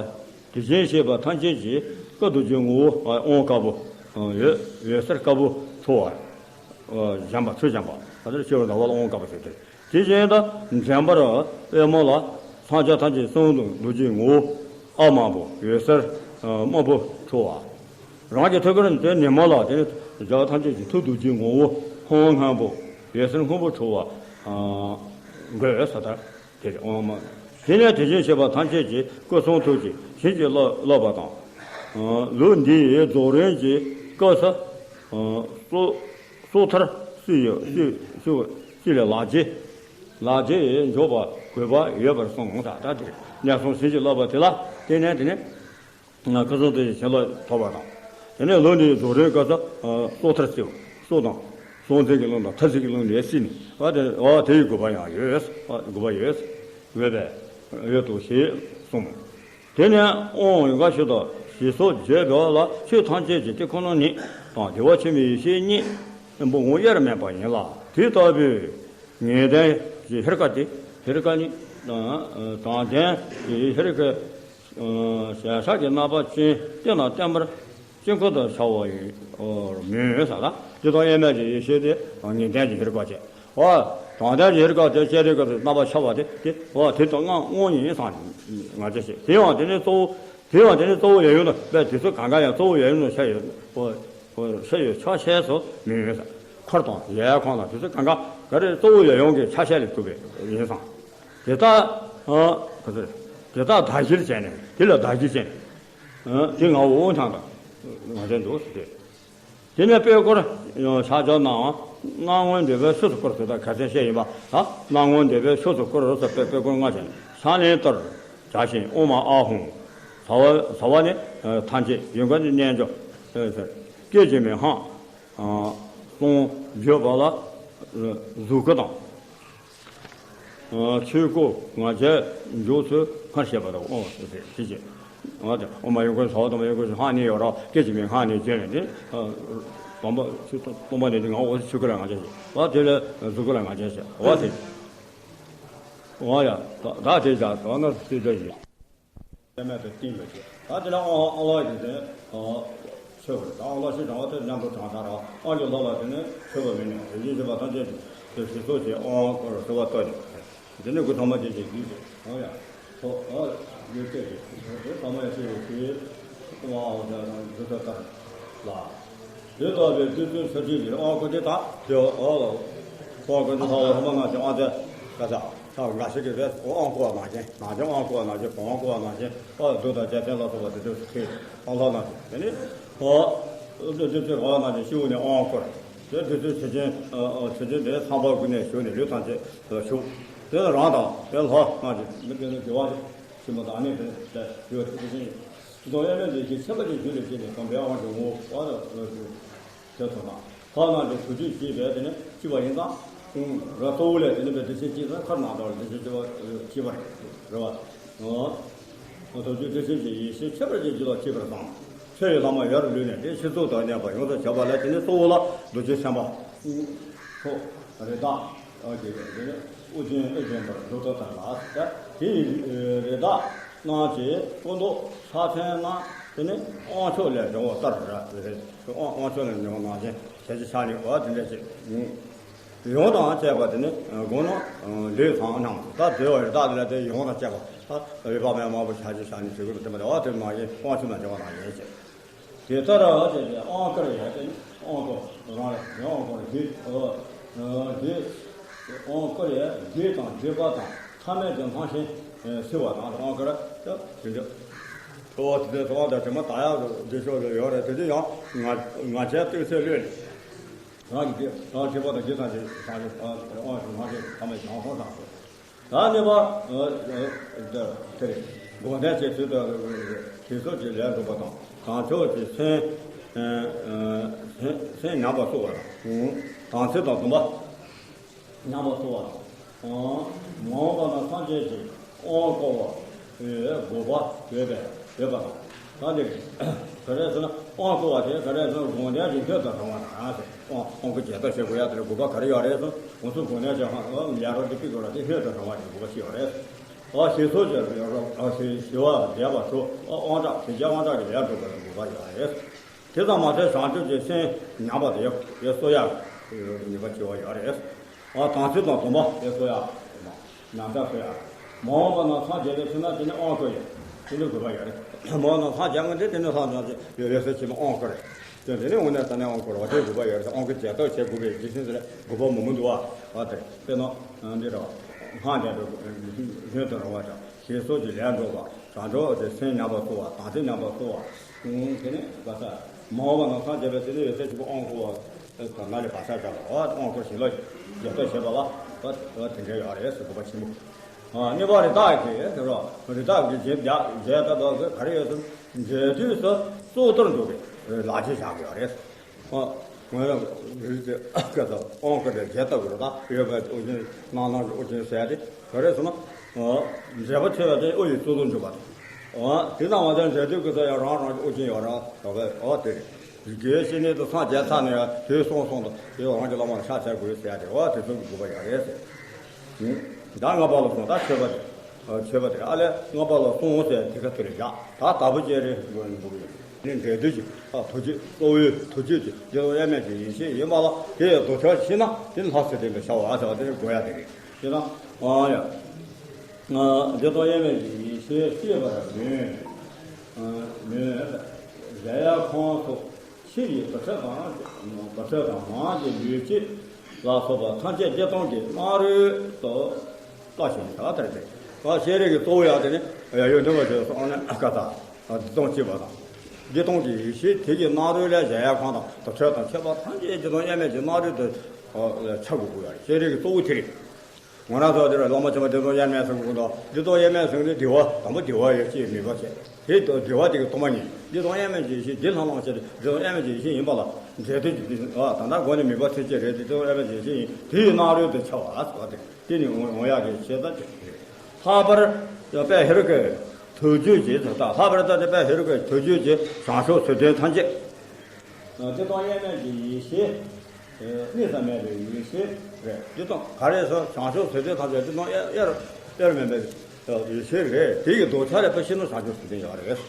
དེ་བཞིན་གཤེགས་པ་ཐམས་ཅད་ཀྱི་སྐུ་རྡོ་རྗེ་ངོ་བོ་དབང་དཀར་པོ། འོད་འོད་ཟེར་དཀར་པོ་འཕྲོ་བ། བཞེངས་པ་ཚུལ་བཞེངས་པ་ད་ལྟར་ཞབས་ར་ཟླ་བ་ལ་དབང་དཀར་པོ་ཟེར་ཏེ། དེ་བཞིན་དུ་འདྲེན་པར་པདྨོ་ལ་ཕྱག་རྒྱ་ཐམས་ཅད་གསུམ་དུ་རྡོ་རྗེ་ངོ་བོ་ཨ་དམར་པོ་འོད་ཟེར་དམར་པོ་འཕྲོ་བ། རང་གི་ཐུགས་ཀར་དེ་ཉིན་མོ་ལ་དེ་ནི་རྒྱལ་བ་ཐམས་ཅད་ཀྱི་ཐུགས་རྡོ་རྗེ་ངོ་བོ་ཧཱུྃ་སྔོན་པོ་འོད་ཟེར་སྔོན་པོ་འཕྲོ་བ། འགོད་ས་ལྟར་དེ་རེད་ཨོ་མ། དེ་ནས་དེ་བཞིན་གཤེགས་པ་ཐམས་ཅད་ཀྱི་སྐུ་གསུང་ཐུགས་ཀྱི་བྱིན་གྱིས་བརླབས་པ་དང་། ལུགས་འདིའི་རྫོགས་རིམ་གྱི་སྐབས་སུ། སོ་སོ་ཐར་སི་ཡི་སི་སི་སི་ལས་ལག་རྗེས། ལ་དེ་འཇོག་པ་དགོས་པ་ཡོད་པར་གསུངས། ད་ལྟ་དེ་གནས་གསུམ་ཟིལ་གྱིས་བརླབས་པ་དེ་ལ་བརྟེན་ནས་དེ་ནས་ཁ་སང་དེ་བྱིན་རླབས་ཐོབ་པ་དང་། དེ་ནས་ལོ་འདིའི་རྫོགས་རིམ་སྐབས་སུ་སྲོག་ཐར་བརྩི་བ། སྲོག་དང་སྲོག་འཛིན་གྱི་ལུང་དང་ཐར་ཟིན་གྱི་ལུང་ནས་བརྩིས་ནས་ཨ་དེ་ཨ་དེ་ཡི་དགོས་པ་ཡང་ཡོད། ཨ་དགོས་པ་ཡོད། ཡོད་པས་ཡོད་དོ་ཞེས་གསུངས། དེ་ནས་དབང་ཡོ་ག་ཤུ་དང་ཞེས་སོགས་བརྗོད་པ་ལ་ཆོས་ཐམས་ཅད་ཀྱི་དེ་ཁོ་ན་ཉིད་དང་བདེ་བ་ཆེན་པོའི་ཡེ་ཤེས་གཉིས་པོ་དབང་དབྱེར་མེད་པ་ཡིན་ལ། དེ་ལྟ་བུའི་ངེས་ལྡན་གྱི་ཧེ་རུ་ཀ་སྟེ། ཧེ་རུ་ཀ་ནི་དྲང་ལྡན་གྱི་ཧེ་རུ་ཀའི་ཞལ་ཕྱག་གི་རྣམ་པ་ཅན་དེ་ལ་བརྟེན་པར་དཀྱིལ་འཁོར་དུ་འཆར་བ་ཡིན་མོད་ཟེར་ལ། དེ་དང་དབྱེར་མེད་ཀྱི་ཡེ་ཤེས་དེ་ངེས་ལྡན་གྱི་ཧེ་རུ་ཀ་སྟེ། འོ། དྲང་ལྡན་གྱི་ཧེ་རུ་ཀ་དེ་བསྐྱེད་རིམ་སྐབས་སུ་རྣམ་པར་འཆར་བ་དེ་དེ་འོ་དེ་དང་ལྔ་དབང་ཡིན་བསམ་ང་བཅས་ཤེས། དེ་ཡང་དེ་ནི་གཙོ་བོ། དེ་ཡང་དེ་ནི་གཙོ་བོ་ཡབ་ཡུམ་དང་པའི་དེ་ཚོ་གང་ག་ཡང་གཙོ་བོ་ཡབ་ཡུམ་དང་ཕྱག་གཡས། འོ་འོ་ཕྱག་གཡས་ཕྱག་ཕྱེད་སོགས་མིན་ཡོད་ས། འཁོར་དང་ཡལ་ག་དང་དེ་ཚོ་གང་ག་ག་རེ་གཙོ་བོ་ཡབ་ཡུམ་གྱི་ཕྱག་ཕྱེད་ལས་གྲུབ་པའི་ཡིན་བསམ། དེ་དག་ཨ་ག་ཚོད་དེ་དག་བདག་གཞིར་བྱས་ནས་དེ་ལ་བདག་གཞིར་བྱས་ནས་ཨ་དེ་ངའོ་ཐང་དང་ང་བཅས་འདུག་ཟེར་ཏེ། དེ་ནས་དཔལ་འཁོར་ཕྱག་རྒྱ་ནང་སྣང་ངོར་འདོད་པའི་ཕྱོགས་སུ་བསྐོར་ཟེར། ད་ཁ་སང་བཤད་ཡིན་པ། ད་སྣང་ངོར་འདོད་པའི་ཕྱོགས་སུ་བསྐོར་ཟེར་བའི་དཔལ་འཁོར་ལྔ་བྱས་ནས་ཕྱག་ལེན་ལྟར་བྱ་ཞིང་ཨོཾ་ཨཱཿཧཱུྃ། ཟ་བ་ཟ་བ་ནི་ཐམས་ཅད། ཡོན་ག་ནི་རྣལ་འབྱོར། སྐད་ཅིག་མའི་སྔགས་གསུམ་བརྗོད་པ་ལ་གཟུགས་སྐུ་དང་། ཆོས་སྐུ་ང་རྒྱལ་འཇུག་ཚུལ་སྔར་བཤད་པ་དང་། ཨོ་ཟེར་ཏེ་ཅི། ཨོ་དེ་ཨོཾ་ཡོན་གུར་ཟ་བ་དང་ཡོན་གུར་སྔགས་ནི་ཡོད་ར། སྐད་ཅིག་མའི་སྔགས་ནི་བརྗོད་ནས་དེ། སྟོང་པ་ཆོས་སྟོང་པ་ནི་དེ་ང་འོ་ཆོས་སྐུ་ལ་ང་རྒྱལ་བྱེད། ཨོ་དེ་ལ་གཟུགས་སྐུ་ལ་ང་རྒྱལ་བྱེད། ཨོ་དེ། ཨོ་ཡ་ད་དེ་བྱ་ད་ན་སྲིད་དོ་ཡིན། བྱ་མེད་དུ་བསྟིམ་པ་བྱས། ད་དེ་ལ་ཨང་ཨང་ལོག་གི་དེ་ཨ་མཆོད་པ་རེད། ད་ཨང་ལོག་ཤེས་བྱ་བ་དེ་མཉམ་དུ་བགྲང་བྱ་ར། ཨང་གི་ལོག་ལ་དེ་ནས་མཆོད་པ་མིན་ནས་རིགས་རྒྱུད་ཅན་པ་ཐམས་ཅད་ཀྱི་དེ་ཞེས་སོགས་ཀྱི་ཨང་སྐོར་གསོལ་བ་བཏབ་ནས་དེ་ནས་དགུ་ཐོག་མ་དེ་ཞེས་བསྡུས་ཏེ་ཨང་ཡ་ཐོག་ཨ་ཡོད་ཚད་ཀྱི་དེ་ཐོག་མ་ཡ་ཆེ་བའི་དེའི་ཨང་ཨང་དེ་དང་དགུ་ཐོག་ལྟར་ལ། དེ་ལྟ་བུའི་བདུད་རྩི་ཚུལ་ཁྲིམས་ཀྱི་ཨང་ཀོ་དེ་དག་དེ་ཨོ་ལོ། ཨང་ཀོ་དེ་དག་ལ་ཧོ་མ་ང་ཅི་ཨང་དེ་ཀ་ས་ཐག་འགའ་ཞིག་གིས་རེད། ཨང་ཀོ་བ་ནང་བཞིན་ནང་བཞིན་ཨང་ཀོ་བ་ནང་བཞིན་བོང་ཀོ་བ་ནང་བཞིན་ཨོ་རྡུལ་དང་རྒྱལ་མཚན་ལ་སོགས་པ་དེ་ཚོ་ཁེ་ཨང་ལྷ་ནང་བཞིན་དེ་ནི་ཨོ་བདུད་རྩི་ཧོ་ནང་བཞིན་ཤིའུ་ནས་ཨང་ཀོ་ར་དེ་བདུད་རྩི་ཚུལ་ཁྲིམས་ཚུལ་ཁྲིམས་དེ་ཚངས་པ་ཀུན་ནས་ཞུགས་ནས་ལུས་ཐམས་ཅད་ལ་ཞུགས། དེ་ལ་རང་དང་དེ་ལྷ་ནང་བཞིན་མི་དེ་ནི་དགེ་བ་ཞིག་ཞིག་མ་དང་ནི་དེ་ལས་ཡོད་དེ་དེ་བཞིན། དེ་དང་དབྱེར་མེད་ལས་ཀྱི་ཁྱད་པར་གྱི་རྒྱུ་ལས་སྐྱེས་ནས་དམ་པའི་དབང་གི་ངོ་བོ་བ་དང་དེ་ཐོབ་ན། ཁ་ནང་དུ་དུག་ཅུས་བྱས་པས་དེ་ནི་སྐྱེས་པ་ཡིན་ཙང་། ར་གཙོ་བོ་ལས་དེ་ནི་བདེ་ཆེན་སྐྱེས་ཙང་ཁར་ནང་དུ་བདེ་ཆེན་སྐྱེས་པ་སྐྱེས་པ་རེད་བ། དུག་ཅུས་བདེ་ཆེན་གྱི་ཡེ་ཤེས་ཁྱད་པར་གྱི་རྒྱུ་ལ་སྐྱེས་པར་བསམ། ཆོས་ཡི་ལྷ་མོ་ཡར་ལུས་ནས་དེ་སྤྱི་གཙུག་ཏུ་གནས་པ་ཡོངས་སུ་གྱུར་པ་ལས་དེ་ནི་གཙོ་བོ་ལ་རྡོ་རྗེ་སེམས་དཔའ། ཐོག་རི་དྭགས། ཨོ་དེ་དེ་ནི་དབུ་ཅན་ཨེ་བྱེད་པར་གཟུགས་སུ་ལྟར་ལ། དེ་ཡི་རི་དྭགས་རྣམས་ཀྱི་སྐུ་མདོག་ཕྱག་མཚན་རྣམས་དེ་ནི་དབང་ཕྱུག་ལས་བྱུང་བ་ལྟར་རེད། དབང་དབང་ཕྱུག་ལས་བྱུང་བ་ནང་བཞིན་ཞལ་གྱི་ཕྱག་ནི་འོ་དེ་འདྲ་ཞིག་ཡོངས་དང་བཅས་པ་དེ་ནི་དགུང་ལོ་ལོས་ཚང་རྣམས་ད་དེ་བ་རི་དྭགས་དེ་ལ་དེ་ཡོངས་དང་བཅས་པ་ད་འོད་དཔག་མེད་མང་པོ་ཞལ་གྱི་ཕྱག་ནི་ཞུ་གི་འདུག་དེ་མ་རེད། འོ་དེ་མ་ཡིན་དབང་ཕྱུག་ལ་བྱུང་བ་ནང་བཞིན་ཞིག་དེ་ལྟར་བྱས་ཏེ་ཨང་དཀར་ཡ་དེ་ནི་ཨང་དཀར་རང་རེད། ཨང་དཀར་བཞི། ཨ་བཞི། ཨང་དཀར་ཡ་བཞི་དང་བཞི་པ་དང་ཐ་མལ་གྱི་སྣང་ཞེན་བསིལ་བ་དང་ཨང་དཀར་ད་དེ་འདྲ། ཨོ་དེ་ཚོ་ཨང་དང་དེ་མ་ད་ཡག་བདེ་ཤོག་ཡོད་རེད། དེ་དུས་ཡང་ང་ང་བྱས་ཏོག་ཙམ་ལོས་ནས་རང་གི་དེ་རང་བཞི་པ་དང་བཞི་དང་བཞི་དང་ཨང་དང་སྣང་ཞེན་ཐ་མལ་གྱི་སྣང་སྟོང་དང་། ད་ནི་བ། དེ་རེད། དགོངས་དོན་བྱེད་ཚུལ་དུ་ཞེས་སོགས་ཀྱི་ལས་འགྲུབ་པ་དང་། དང་ཕྱོགས་ཀྱི་སེམས། སེམས་ཉམས་པ་སོགས་པ་དང་། དང་ཚིག་དང་སྡོམ་པ་ཉམས་པ་སོགས་པ་དང་། མ་འོངས་པ་ན་སངས་རྒྱས་ཀྱི་དབང་བསྐུར་བ་དགོས་པ་ཡོད་པས་ཡོད་པ་དང་། ད་འདིར་ག་རེ་ཟེར་ན་དབང་བསྐུར་བ་དེ་ག་རེ་ཟེར་ན་དགོངས་དོན་གྱི་སྣོད་དུ་རུང་བ་དང་ཟེར། དབང་དབང་བསྐུར་རྒྱས་གཏོང་བྱེད་དགོས་ཡ་དེར་དགོས་པ་ག་རེ་ཡོད་རེད་ཟེར། ང་ཚོ་དགོངས་དོན་གྱི་ལས་རོགས་དེ་ཕིག་དགོས་ར་དེ་སྣོད་དུ་རུང་བ་དེ་དགོས་པ་ཅི་ཡོད་རེད། ཨ་ཞེས་སོགས་ཀྱི་ཨ་ཞེས་ཞེས་པ་བཟླས་པ་ཚོ་དབང་དྲག་དེ་རྒྱ་དབང་དྲག་གི་ལས་སྒྲུབ་པར་དགོས་པ་ཡོད་རེད། དེ་ཙམ་མ་ཟད་བྱང་ཆུབ་ཀྱི་སེམས་ཉམས་པ་དེ་ཡང་གསོ་ཡག་ནུས་པ་ཆེ་བ་ཡོད་རེད། ཨ་དམ་ཚིག་དང་སྡོམ་པ་དེ་གསོ་ཡག་ཉམས་ཆག་གསོ་ཡག་མ་འོངས་པ་ན་སངས་རྒྱས་པའི་ཚེ་ན་དེ་ནི་དབང་བསྐུར་ཡོད། དེ་ནི་དགོས་པ་ཡོད་རེད། མ་འོངས་ན་སངས་རྒྱས་ངོ་དེ་དེ་ནི་ལྷ་ན་ཡོད་ཡོད་ཟེར་ཕྱི་མ་དབང་བསྐུར་རེད། དེ་དེ་ནི་དངོས་གནས་ད་ནི་དབང་བསྐུར་བ་དེ་དགོས་པ་ཡོད་རེད། དབང་བསྐུར་རྒྱས་གཏོང་བྱེད་དགོས་པའི་རྒྱུ་མཚན་དེ་ལ་དགོས་པ་མང་པོ་འདུག་བ། དེ་དཔེར་ན་འདི་ར་སྔགས་འདི་ར་སྣོད་དུ་རུང་བ་དང་ཞེས་སོགས་ཀྱི་ལས་འགྲུབ་པ་དང་འགྲོ་དེ་སེམས་ཉམས་པ་གསོ་བ་དང་དེ་ཉམས་པ་གསོ་བ། དེ་ནི་བ་ས་མ་འོངས་པ་ན་སངས་རྒྱས་པའི་ཚེ་ནི་ཡོད་ཚད་ཆུ་བོ་དབང་བསྐུར་བ་དང་ན་ལས་བ་ས་བྱ་བ་དབང་བསྐུར་ཞིང་ལ་རྒྱས་གཏོང་བྱེད་པ་ལ། ཨ་དེ་འདྲ་ཡོད་རེད་ཟེར། དགོས་པ་ཆེན་པོ། ཨ་གཉིས་པ་རི་དྭགས་ཀྱི་དེ་རོ། རི་དྭགས་ཀྱི་རྗེས་མཇལ་མཇལ་ལྟ་བུ་ག་རེ་ཡོད་ཟེར། མཇལ་དུས་སུ་གཙུག་ཏོར་འདུག་པའི་ལག་རྗེས་བཞག་གི་ཡོད་རེད། ཨ་ང་རང་རི་དེ་སྐད་དང་དབང་བསྐུར་དེ་མཇལ་ལྟ་བུ་རི་དྭགས་ཡོད་པའི་དབུ་ཅན་སྣང་སྣང་གི་དབུ་ཅན་ཟེར་ཏེ་ག་རེ་ཟེར་ན། མཛད་པ་ཆེ་བ་དེ་དབུ་ཡི་གཙུག་ཏོར་འཇུག་པ་དང་། ཨ་དེ་ལྟ་བ་དང་མཛད་དུས་སྐད་དང་ཡང་རང་རང་གི་དབུ་ཅན་ཡོད་ར་ཡོད་པའི་ཨ་དེ་རེད། དགེ་བའི་བཤེས་གཉེན་དུ་སངས་རྒྱས་ཚར་ནས་དུས་སོང་སོང་དུ་དེ་རང་གི་བླ་མར་ཕྱག་འཚལ་དགོས་ཟེར་ཡ་དེ་འོ་དེ་ཚོ་གི་དགོས་པ་ཡོད་རེད་ཟེར། ཟླ་ལྔ་པ་ལ་སོང་ད་མཆོད་པ་དེ། མཆོད་པ་དེ་ཨ་ལས་ལྔ་པ་ལ་སོང་ཟེར་དེ་ག་དེ་རེད་བཞག་ད་དྭགས་པོ་ཅན་རེད་དགོས་ནི་འདུག་ཡོད་ནི་འབྲས་དུས་ཀྱི་ཐུགས་རྗེ་གཙོ་བོའི་ཐུགས་རྗེ་ཀྱི་རྗེ་བཙུན་དབྱེར་མེད་ཀྱི་ཡེ་ཤེས་ཡིན་པ་ལ་དེ་ཡི་དོ་ཆ་ཤེས་ན་དེ་ལྷ་ཟེར་དེ་འདྲ་བྱ་བ་ཟེར་བ་དེ་རེད་དགོས་ཡ་དེ་རེད། དེ་ན་ཨ་ཡ། རྗེ་བཙུན་དབྱེར་མེད་ཀྱི་ཡེ་ཤེས་སྐྱེས་པར་མོས། མོས། གཞལ་ཡས་ཁང་སོགས་ཕྱི་ཡི་དུར་ཁྲོད་དང་། དུར་ཁྲོད་དང་ནང་གི་ལུས་སྐྱེས་ལ་སོགས་པ་ཐམས་ཅད་བདེ་སྟོང་གི་སྣང་རོལ་དུ་ལྟ་ཞིང་བྱ་བ་ལྟར་ཏེ། ཤེས་རིག་གི་གཙོ་བོ་ཡང་དེ་ནི་ཡོན་ཏན་པ་ཞེས་སོགས་ནི་ཀ་ད་བདེ་སྟོང་སྐྱེས་པ་དང་། བདེ་སྟོང་གི་ཡེ་ཤེས་དེ་གི་སྣང་རོལ་ལས་གཞལ་ཡས་ཁང་དང་དུར་ཁྲོད་དང་མཆོད་པ་ཐམས་ཅད་རྗེ་བཙུན་དབྱེར་མེད་ཀྱི་སྣང་རོལ་དུ་འཆར་དགོས་ཀྱི་ཡོད་རེད། ཤེས་རིག་གི་གཙོ་བོ་དེ་རེད། ང་རང་ཚོ་འདིར་བླ་མ་ཆེན་པོ་རྗེ་བཙུན་དབྱེར་མེད་ཟེར་གྱི་འདུག་རྗེ་བཙུན་དབྱེར་མེད་ཟེར་ནི་བདེ་བ་དང་པོ་བདེ་བ་ཡོད་ཅེས་མོས་པ་བྱས། དེ་བདེ་བ་དེ་གི་སྟོང་པ་ཉིད་རྗེ་བཙུན་དབྱེར་མེད་ཀྱི་ཡེ་ཤེས་འདི་ལྷང་ལྷང་བྱས་ཏེ་རྗེ་བཙུན་དབྱེར་མེད་ཀྱི་ཡེ་ཤེས་ཡིན་པ་ལ་འབྲས་དོན་གྱི་དེ་ཨ་ད་ལྟ་སྒོ་ནས་མོས་པ་ཆེ་ཆེ་རེད་དེ་རྗེ་བཙུན་དབྱེར་མེད་ཀྱི་ཡེ་ཤེས་ཡིན་དེ་ཡི་སྣང་རོལ་དུ་འཆར་བ་ཟེར་བ་དེ་དེ་ནི་འོང་ཡག་གི་ཆེད་དུ་ལྷག་པར་དཔལ་ཧེ་རུ་ཀའི་ཐུགས་རྒྱུད་ཀྱི་ད་ལྷག་པར་དུ་དཔལ་ཧེ་རུ་ཀའི་ཐུགས་རྒྱུད་ཀྱི་བྱང་ཆུབ་ཚུལ་ཁྲིམས་ཐམས་ཅད། ཨ་བདེ་སྟོང་དབྱེར་མེད་ཀྱི་ཡེ་ཤེས། ཨ་གནས་ས་མེད་པའི་ཡེ་ཤེས་རེད། བདེ་སྟོང་ག་རེ་ཟེར་བྱང་ཆུབ་ཚུལ་ཁྲིམས་ཐམས་ཅད་བདེ་སྟོང་དབྱེར་དབྱེར་དབྱེར་མེད་པའི་ཡེ་ཤེས་རེད། དེ་ཡི་ལྡོག་ཆ་རེ་ཕར་ཕྱིན་ན་བྱང་ཆུབ་ཚུལ་ཁྲིམས་ཡོད་རེད།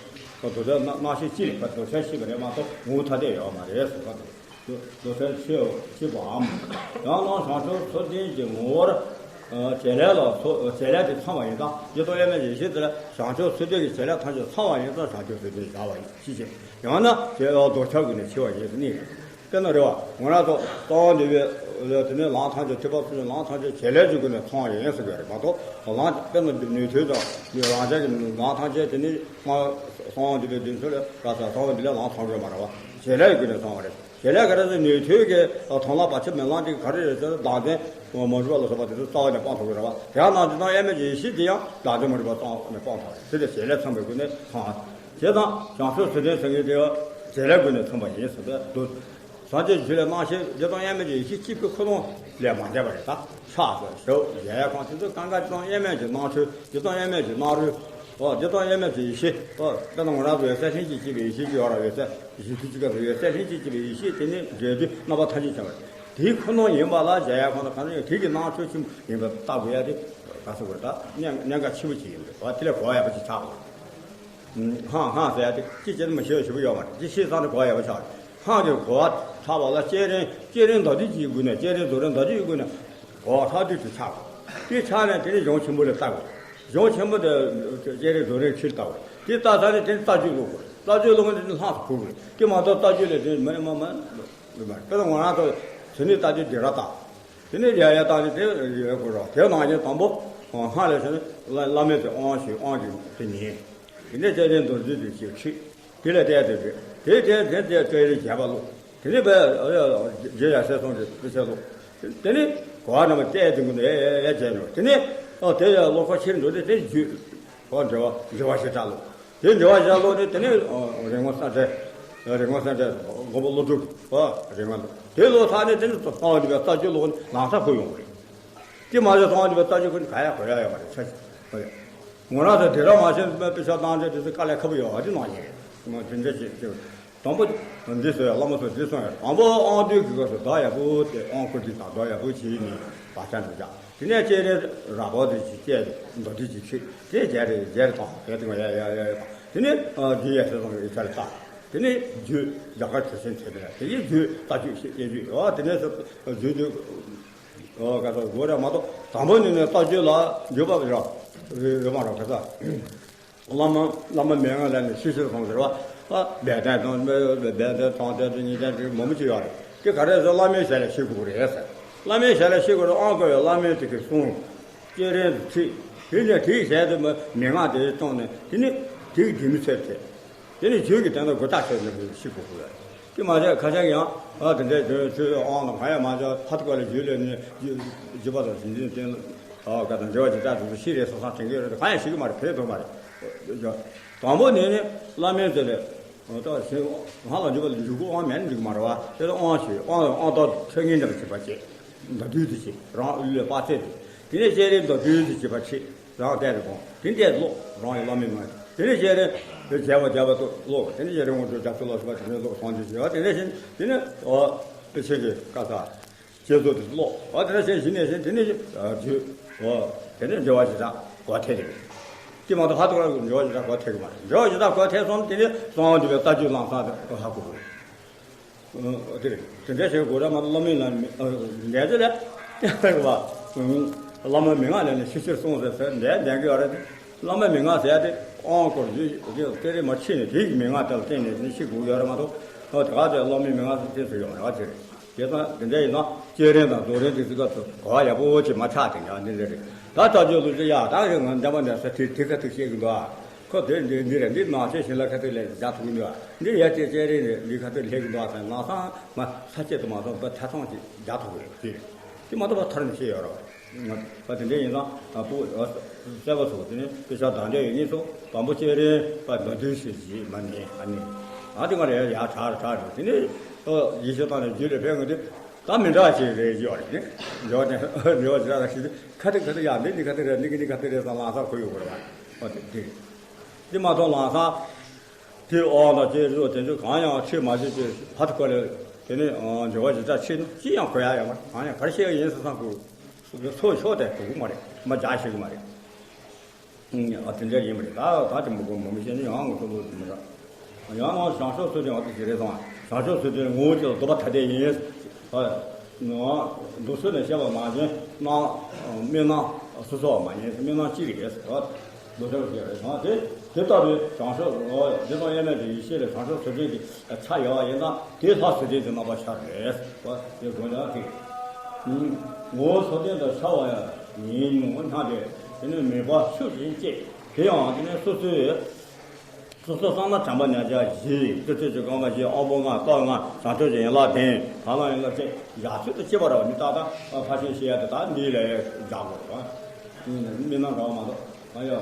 ལྡོག་ཆ་རྣམ་ཤེས་གཅིག་རེད་པ། ལྡོག་ཆ་ཤེས་པ་རེད་མ་གཏོགས་ངོ་བོ་ཐ་དད་ཡོད་མ་རེད་ཟེར་བ་དང་། ལྡོག་ཆ་ཤེས་ཤེས་པའམ། ཡང་ན་བྱང་ཆུབ་ཚུལ་ཁྲིམས་ཀྱི་ངོ་བོར། བྱེད་ལས་ལ་སོགས་བྱེད་ལས་དེ་ཚང་བ་ཡིན་ཙང་བདེ་སྟོང་དབྱེར་མེད་ཀྱི་ཡེ་ཤེས་དེ་ལ་བྱང་ཆུབ་ཚུལ་ཁྲིམས་ཀྱི་བྱེད་ལས་ཐམས་ཅད་ཚང་བ་ཡིན་ཙང་བྱང་ཆུབ་ཚུལ་ཁྲིམས་བཞག་པ་ཡིན་ཕྱིར་ཕྱིན། ཡང་ན་བྱེད་ལྡོག་ཆ་ཀུན་ནས་འཆི་བ་ཡིན་ཟེར་ནི། དཔེར་ན་རེད་བ། ང་རང་ཚོ་གསང་བ་འདུས་པའི་ལས་དེ་ནས་ལམ་ཐམས་ཅད་ཐེག་པ་ཆེན་པོའི་ལམ་ཐམས་ཅད་བྱེད་ལས་ཀྱི་སྒོ་ནས་ཚང་བ་ཡིན་ཟེར་གྱི་རེད་མ་གཏོགས་ལམ་དཔེར་ན་ནུས་མཐུ་དང་རང་རྒྱལ་གྱི་ལམ་ཐམས་ཅད་དེ་ནི་མ་གསང་བ་འདུས་པའི་བདུན་ཚོད་ལས་ར་ས་གསང་བ་འདུས་ལས་ལམ་ཚང་གི་མ་རེད་བ། བྱེད་ལས་ཀྱི་སྒོ་ནས་ཚང་བ་རེད། བྱེད་ལས་ག་རེ་ཟེར་ནུས་མཐུ་གི་དང་བླངས་བར་ཆད་མེད་ལམ་དེ་ག་རེ་རེད་ཟེར་ན་བདག་འཛིན་མ་རིག་པ་ལ་སོགས་པ་དེ་ཚོ་རྩ་བ་ནས་སྤང་ཐུབ་ཀྱི་རེད་བ། དེ་ཡང་ནང་དེ་དང་དབྱེར་མེད་ཀྱི་ཡེ་ཤེས་དེ་ཡང་བདག་འཛིན་མ་རིག་པ་རྩ་བ་ནས་སྤང་ཐུབ་རེད། དེ་ལས་བྱེད་ལས་ཚང་བའི་སྒོ་ནས་ཚང་བ། བྱེད་དང་བྱང་ཆུབ་ཚུལ་ཁྲིམས་ཟེར་མཁན་དེ་ཡང་བྱེད་ལས་ཀུན་ནས་མཚོན་པ་ཡིན་ཟེར་བས་འདུག་སངས་རྒྱས་ཀྱི་ཆོས་ལས་སྣང་ཤེས་བདེ་སྟོང་དབྱེར་མེད་ཀྱི་ཡེ་ཤེས་གཅིག་པུའི་ཁོ་ན་ལས་མ་འདས་པ་རེད། ད་ཕྱག་འཚལ་ཞབས་གཞལ་ཡས་ཁང་དེ་ཚོ་གང་ག་བདེ་སྟོང་དབྱེར་མེད་ཀྱི་སྣང་ཆོས་བདེ་སྟོང་དབྱེར་མེད་ཀྱི་སྣང་རོལ། འོ་བདེ་སྟོང་དབྱེར་མེད་ཀྱི་ཡེ་ཤེས། འོ་དཔེར་ན་ང་རང་ཚོ་འོད་གསལ་ལྷན་ཅིག་སྐྱེས་པའི་ཡེ་ཤེས་ཀྱི་ཡོད་ར། འོད་གསལ་གཞི་དུས་གཅིག་ག་ཚོ་འོད་གསལ་ལྷན་ཅིག་སྐྱེས་པའི་ཡེ་ཤེས་དེ་ནི་འབྲས་དུས་རྣམ་པ་ཐམས་ཅད་འཆར་བ་དེའི་ཁོ་ན་ཡིན་པ་ལ་གཞལ་ཡས་ཁང་དང་གང་ཡིན་དེ་གི་སྣང་ཆོས་ཆེན་པོ་ཡིན་པ་ལྟ་དགོས་ཡ་དེ་ག་ཚོད་དགོས་ད་གནད་གནད་འགག་ཆེན་པོ་ཅིག་ཡིན་པས། འོ་དེ་ལས་གོ་བ་ཡག་པོ་ཅིག་ཆགས་དགོས། སྔགས་སྔགས་ཟེར་ཡ་དེ་ཅི་བྱེད་ན་མི་ཤེས་པ་ཞིག་ཡོད་མ་རེད། ཅི་ཤེས་ཙང་ནས་གོ་བ་ཡག་པོ་ཆགས་རེད། སྔགས་ཀྱི་གོ་བ་ཆགས་པ་ལ་བསྐྱེད་རིམ་བསྐྱེད་རིམ་མདོར་བསྡུས་ཀྱི་སྒོ་ནས་བསྐྱེད་རིམ་རྫོགས་རིམ་མདོར་བསྡུས་ཀྱི་སྒོ་ནས་གོ་བ་ཧྲག་བསྡུས་དུ་ཆགས་དགོས། དེ་ཆགས་ནས་དེ་ནས་གཞུང་ཆེན་པོ་ལ་ལྟ་དགོས། གཞུང་ཆེན་པོ་དེ་བསྐྱེད་རིམ་རྫོགས་རིམ་ཕྱིར་ལྟ་དགོས། དེ་ལྟ་ཚར་ནས་དེ་ནས་རྩ་རྒྱུད་ཀློག་དགོས། རྩ་རྒྱུད་ཀློག་ནས་དེ་ནས་ལྷག་ཏུ་གོ་དགོས། དེ་མ་གཏོགས་རྩ་རྒྱུད་ལས་དེ་མི་མ་མ་དཔེར་ན་ང་རང་ཚོ་དེ་ནས་རྩ་རྒྱུད་སྡིག་ར་བཏང་། དེ་ནས་ཡ་ཡ་བཏང་ནས་དེ་ཡོད་དགོས་རོགས། དེ་ནང་བཞིན་དང་པོ་སྔགས་ལས་བྱུང་ནས་བླ་བླ་མེད་དེ་དབང་ཞུས། དབང་གི་དེ་ཉན། དེ་ནས་བསྐྱེད་རིམ་མདོར་བསྡུས་དེ་ཞིག་ཁྲིད། དེ་ལས་བལྟས་ཏེ་བྱས། དེ་དེ་དེ་དེ་བསྐྱེད་རིམ་རྒྱས་པ་ཀློག་དེ་ནས་བས་རྗེ་ཡབ་སྲས་གསུམ་གྱི་དཔེ་ཆ་ཀློག་དེ་ནས་གོ་བ་རྣམ་པ་བལྟས་ཏེ་ཀུན་ཏུ་ཡལ་ཡལ་ཡལ་བྱས་ནས། དེ་ནས་ཨ་དེ་ཡང་ཀློག་པ་ཕྱིར་འགྲོ་དུས་དེ་རྒྱུད་ཨ་འགྲེལ་བ་འགྲེལ་བ་ཞེས་གྲགས་ཀློག་དེ་འགྲེལ་བ་ཞེས་ཀློག་ནས་དེ་ནས་ཨ་རིག་མངོན་སངས་རྒྱས། རིག་མངོན་སངས་རྒྱས་མགོན་པོ་ཀླུ་སྒྲུབ་ཨ་རིག་མངོན་དེ་ཀློག་ཚར་ནས་དེ་ནས་སྤང་བ་འདུས་པའི་རྩ་རྒྱུད་ཀློག་ནས་ལམ་སང་ཁོ་ཡོང་གི་རེད། དེ་མ་ཟད་སྤང་བ་འདུས་པའི་རྩ་རྒྱུད་ཀུན་ག་ཡ་གོ་ཡ་ཡོད་མ་རེད། ཆ་ཆ་ངོ་རང་ཚོ་དེ་རང་མ་ཤེས་པའི་དཔེ་ཆ་བཏང་ཚེ་དེ་ཚོ་དཀའ་ལས་ཁག་པོ་ཡོད་པ་དེ་ནང་བཞིན་རེད། དེ་འདྲ་ཞིག་ཅེས། དང་པོ་འདི་ཚོ་ཡང་བླ་མ་ཚོ་འདི་གསུངས་ཡོད། དང་པོ་དབང་སྡུད་ཀྱི་སྐབས་སུ་བདག་ཡག་པོ་དེ་དབང་བསྐུར་འདི་དང་བདག་ཡག་པོ་བྱས་ནས་བག་ཆགས་འདི་བཞག་དེ་ནས་བསྐྱེད་རིམ་རགས་པ་དེ་ཅིག་བསྐྱེད་མདོར་བསྡུས་ཅིག་ཁྲིད་དེ་རྒྱས་རེ་རྒྱས་རེ་བཏང་། དེ་དེ་ཡ་ཡ་ཡ་ཡ་དང་། དེ་ནས་རྒྱུད་ཡ་སེ་ཚང་གི་ཡིག་ཆ་ལ་བལྟ། དེ་ནས་རྒྱུད་རྒྱ་གར་ཆོས་ཚན་ཚད་པའི་དེ་ཡི་རྒྱུད་ལྟ་སྤྱོད་ཤེས་སྐྱེ་རྒྱུད་ཡོད། དེ་ནས་སུ་རྒྱུད་དུ་ཨོ་ག་ཚོད་དགོས་རེད་མ་གཏོགས་དང་པོ་ནས་ནས་ལྟ་སྤྱོད་ལ་འཇུག་པ་རེད་རེད་མ་རེད་ག་ཚ། བླ་མ་བླ་མ་མན་ངག་ལས་ནས་ཤེས་ཤེས་སོང་ཟེར་བ། ཨ་སྦས་དོན་དང་སྦས་དོན་དང་དོན་དུ་ཉིད་ཅན་དེ་མང་པོ་ཅིག་ཡོད་རེད། དེ་ག་རེ་ཟེར་བླ་མའི་ཞལ་ལས་ཤེས་དགོས་རེད་ཟེར། བླ་མའི་ཞལ་ལས་ཤེས་དགོས་རེད། ཨང་དགོས་ཡོད་བླ་མའི་དེ་གི་གསུང་། བསྐྱེད་རིམ་དུ་ཁྲིད། དེ་ནས་དེའི་ཞལ་དུ་མན་ངག་དེ་བཏང་ནས་དེ་ནས་དེ་གི་ལྡེ་མིག་ཚོད་དེ། དེ་ནས་རྒྱུད་ཀྱི་དོན་དག་མགོ་བཏགས་ཆོད་ནས་ཤེས་དགོས་རེད། དེ་མ་ཟད་ཁ་ཤས་ཀྱིས་ཡང་ཨ་དེ་འདྲའི་དོན་ཆོས་དབང་དང་གང་ཡང་མ་བྱ་ཕ་ཐུ་བཀའ་ལ་རྒྱུད་ལས་ནས་རྒྱུད་པ་དང་ཞིང་ཆེན་བསྟན་ཨ་བཀའ་དང་འབྲེལ་བ་ཇི་ལྟར་དུ་ཤི་རེ་སོ་སང་དྲན་གྱི་ཡོད་རེད། གང་ཡང་ཤི་གི་མ་རེད། ཕན་ཐོགས་མ་རེད། དང་པོ་ནས་ནི་བླ་མའི་ཚེ་ལས་ད་ཞིང་ཧ་ལ་འཇུག་པ་ལ་འཇུག་སྒོ་དབང་མེད་ན་འགྲིག་གི་མ་རེད་བ། དེ་ལ་དབང་ཞུས། དབང་དབང་ཐོག་ཚད་ངེས་འདྲ་བྱེད་པ་བྱེད། མདའ་རྡུལ་དུ་བྱེད་རང་ལུས་ལ་དཔག་ཚད་དུ། དེ་ནས་ཤེས་རིག་མདའ་རྡུལ་དུ་བྱེད་པ་བྱེད། རང་བསྟན་རེ་སྤོང་། དེ་འདྲས་ཀློག་རང་ཡི་བླ་མའི་ངག་དེ་ནས་བྱས་རེ་བྱས་པ་བྱས་པ་ཏོ་ཀློག་དེ་ནས་བྱས་རེ་དངོས་གྲུབ་རྒྱ་མཚོ་ལ་སོགས་པ་དེ་འདྲས་ཀློག་སོང་དུས་བྱས་པ་དེ་འདྲས་བཞིན་དེ་ནས་ཨོ་དེ་ཆེན་གྱི་བཀའ་ས་བྱེད་རྫོགས་དེ་ཀློག་ཨོ་དེ་འདྲས་བྱས་བཞིན་ནས་བཞིན་དེ་ནས་བརྗོད་ཨོ་དེ་ནས་འབྲེལ་བ་ཞེ་དྲག་གོ་ཐལ་རེད། དེ་མ་གཏོགས་ཧ་ཏོ་ར་འབྲེལ་བ་ཞེ་དྲག་གོ་ཐལ་གི་མ་རེད། འབྲེལ་བ་ཞེ་དྲག་གོ་ཐལ་སོང་དེ་ནས་གསང་བ་འདུས་པའི་ལྟ་སྤྱོད་ལམ་སང་དེ་ཧ་གོ་དགོས། དེ་རེད། དེ་འདྲ་བྱེད་དགོས་ར་མ་གཏོགས་བླ་མའི་ལ་མི་འགལ་རྩོད་ལས་བ། བླ་མའི་མན་ངག་ལས་ནས་ཤེས་ཕྱིར་གསུངས་ཟེར་ཟེར་འདས་འདས་གི་ཡོད་རེད། བླ་མའི་མན་ངག་ཟེར་ཡ་དེ་དབང་བསྐུར་རྒྱུ་དེ་རེད་མ་ཕྱིན་ནས་དེའི་མན་ངག་དེ་ལ་བརྟེན་ནས་ནི་ཤེས་དགོས་ཡོད་རེད་མ་གཏོགས་ཨོ་དེ་ག་དེ་བླ་མའི་མན་ངག་ཟེར་དེ་ཚོ་ཡོང་རེད་བ་དེ་རེད། དེ་ཙང་དེ་འདྲ་ཡིན་ན་སྤྱན་རས་དང་རྡོར་རས་དེ་ཚོའི་སྐབས་སུ་གོ་བ་ཡག་པོ་ཅིག་མ་ཆགས་དེ་འདྲ་འདི་འདྲ་རེད། ད་ལྟ་ཅོག་ལུགས་ཅི་ཡ་ད་རེད་ང་འདས་པ་འདས་ས་དེ་དེ་ག་དུ་བཤད་གི་འདུག་ཨ། ཁོ་དེ་འདི་འདི་རེད། འདི་ནང་ཆེན་ཞིང་ལ་ཁ་ཐུག་ལས་རྒྱ་ཐུག་གི་འདུག་ཨ། འདི་ཡ་ཅེ་ཅེ་རེ་རེ་འདི་ཁ་ཐུག་ལས་གི་འདུག་ཨ། ལམ་སང་མ་ས་ཆེད་དུ་མ་སོང་བ་ཐ་ཚང་ཅིག་རྒྱ་ཐུག་གི་རེད། དེ་མ་གཏོགས་པ་ཐར་ནས་བཤད་ཡོད་རོགས། ང་པ་དེ་འདྲ་ཡིན་ཙང་ཨ་ཕུ་ཨ་སེ་བ་སོགས་དེ་ནས་དཔེ་ཆ་དང་འདྲ་ཡོད་ཉིད་སོགས་དང་པོ་ཅེ་རེ་པ་མདའ་རྡུལ་ཞིག་བཞེས་མ་ནས་ཨ་ནི་ཨ་དེ་ང་རེ་ཡ་གྲག་གྲག་རེད། དེ་ནས་ཨ་ཡིད་ཆེས་བཏང་ནས་རྒྱུད་ལ་ཕན་གི་དེ། ད་མི་འདྲ་ཞིག་རེད་ཡོད་རེད། འགྲོ་བ་དེ་འགྲོ་བ་ཞིག་ར་ཞིག་ཁ་ཐུག་ཁ་ཐུག་ཡ་འདི་འདི་ཁ་ཐུག་རེད། འདི་གི་འདི་ཁ་ཐུག་རེད་ཟེར་ལམ་སང་གོ་ཡོད་དགོས་རེད་བ། ཨོ་དེ་འདི་འདི་མ་གཏོགས་ལམ་སང་དེ་ཨོ་ལ་དེ་རོ་དེ་ཚོ་གང་ཡང་ཁྲིད་མ་བྱེད་ཀྱི་ཕ་ཐུག་ག་ལེ། དེ་ནས་འགྲོ་བ་ཞིག་ར་ཁྲིད་ན་ཅི་ཡང་གོ་ཡ་ཡོད་མ་རེད། གང་ཡང་ག་རེ་བཤད་ཡ་ཡིན་ཟེར་བསམ་དགོས། སོ་ཤོག་དེ་གོ་གི་མ་རེད། མ་རྒྱག་ཤེས་གི་མ་རེད། ཨ་དེ་འདྲ་ཡིན་པ་རེད། ད་ད་དེ་མི་གོ་མི་མི་ཤེས་ནི་ཡང་ངོ་སོ་ལོ་དེ་མི་ར། ཡང་ན་བྱང་ཕྱོགས་ཚུལ་ཁྲིམས་ཨ་ཏི་ཞིག་རེད་སོང་། བྱང་ཕྱོགས་ཚུལ་ཁྲིམས་ངོ་བོ་གཅིག་ལ་ལྡོག་པ་ཐ་དད་ཡིན། མདོ་སོགས་ནས་བཤད་པ་མ་ཉན་ན་དམིགས་རྣམ་སོ་སོ་བ་མ་ཉན། དམིགས་རྣམ་གཅིག་རེད་ཟེར་བ། མདོ་སོགས་ཀྱི་རེད་སོང་། དེ་དེ་ལྟ་བུའི་བྱང་ཕྱོགས་འོ་དེ་དང་དབྱེར་མེད་ཀྱི་ཡེ་ཤེས་ལས་བྱང་ཕྱོགས་ཚུལ་ཁྲིམས་ཀྱི་ཆ་ཡོད་པ་ཡིན་ན་དེ་ལྷག་ཚུལ་ཁྲིམས་ཀྱི་རྣམ་པ་ཤར་རེད་ཟེར་བ། དེ་དགོངས་ཀྱང་ཐིག་ངོ་བོ་ཚུལ་ཁྲིམས་དང་ཤར་བ་ཡང་ཉིན་མོ་སྣང་སྟེ་དེ་ནི་མོས་པ་ཤུགས་ཀྱིས་བསྐྱེད། དེ་ཡང་དེ་ནི་སོ་སོའི་སོ་སོ་བསམ་ན་དྲན་པ་ཉག་བརྒྱ་བཞི། བདུད་རྩི་བཅུ་རྐང་པ་བཞི། དབང་པོ་ལྔ། རྟོག་ལྔ། བྱང་ཆུབ་ཀྱི་ཡན་ལག་བདུན། དག་སྣང་ཡན་ལག་བཅུ། ཡ་ཚུལ་དུ་སྐྱེ་བ་ར་བ་མི་རྟག་དང་ཕར་ཕྱིན་ཤེས་ཡ་དེ་དག་འདི་ལས་བཞག་དགོས་རེད་བ། དམིགས་རྣམ་འདྲ་བ་མ་གཏོགས་ཨ་ཡ།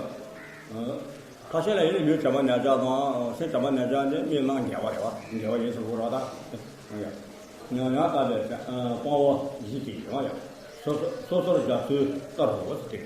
ཕར་ཕྱིན་ལ་ཡིན་ན་ལུས་དྲན་པ་ཉག་བརྒྱ་དང་སེམས་དྲན་པ་ཉག་བརྒྱ་འདི་དམིགས་རྣམ་འགལ་བ་རེད་བ། འགལ་བ་ཡིན་ཟེར་དགོས་རེད་བ་ད། ཡ། ཡང་ཡང་ལྟ་བའི་སྤང་བ་བཞི་སྟེ་ཡང་ཡང་སོ་སོ་སོ་སོར་བཞག་ཚུལ་ལྟར་རོ་སྟེ།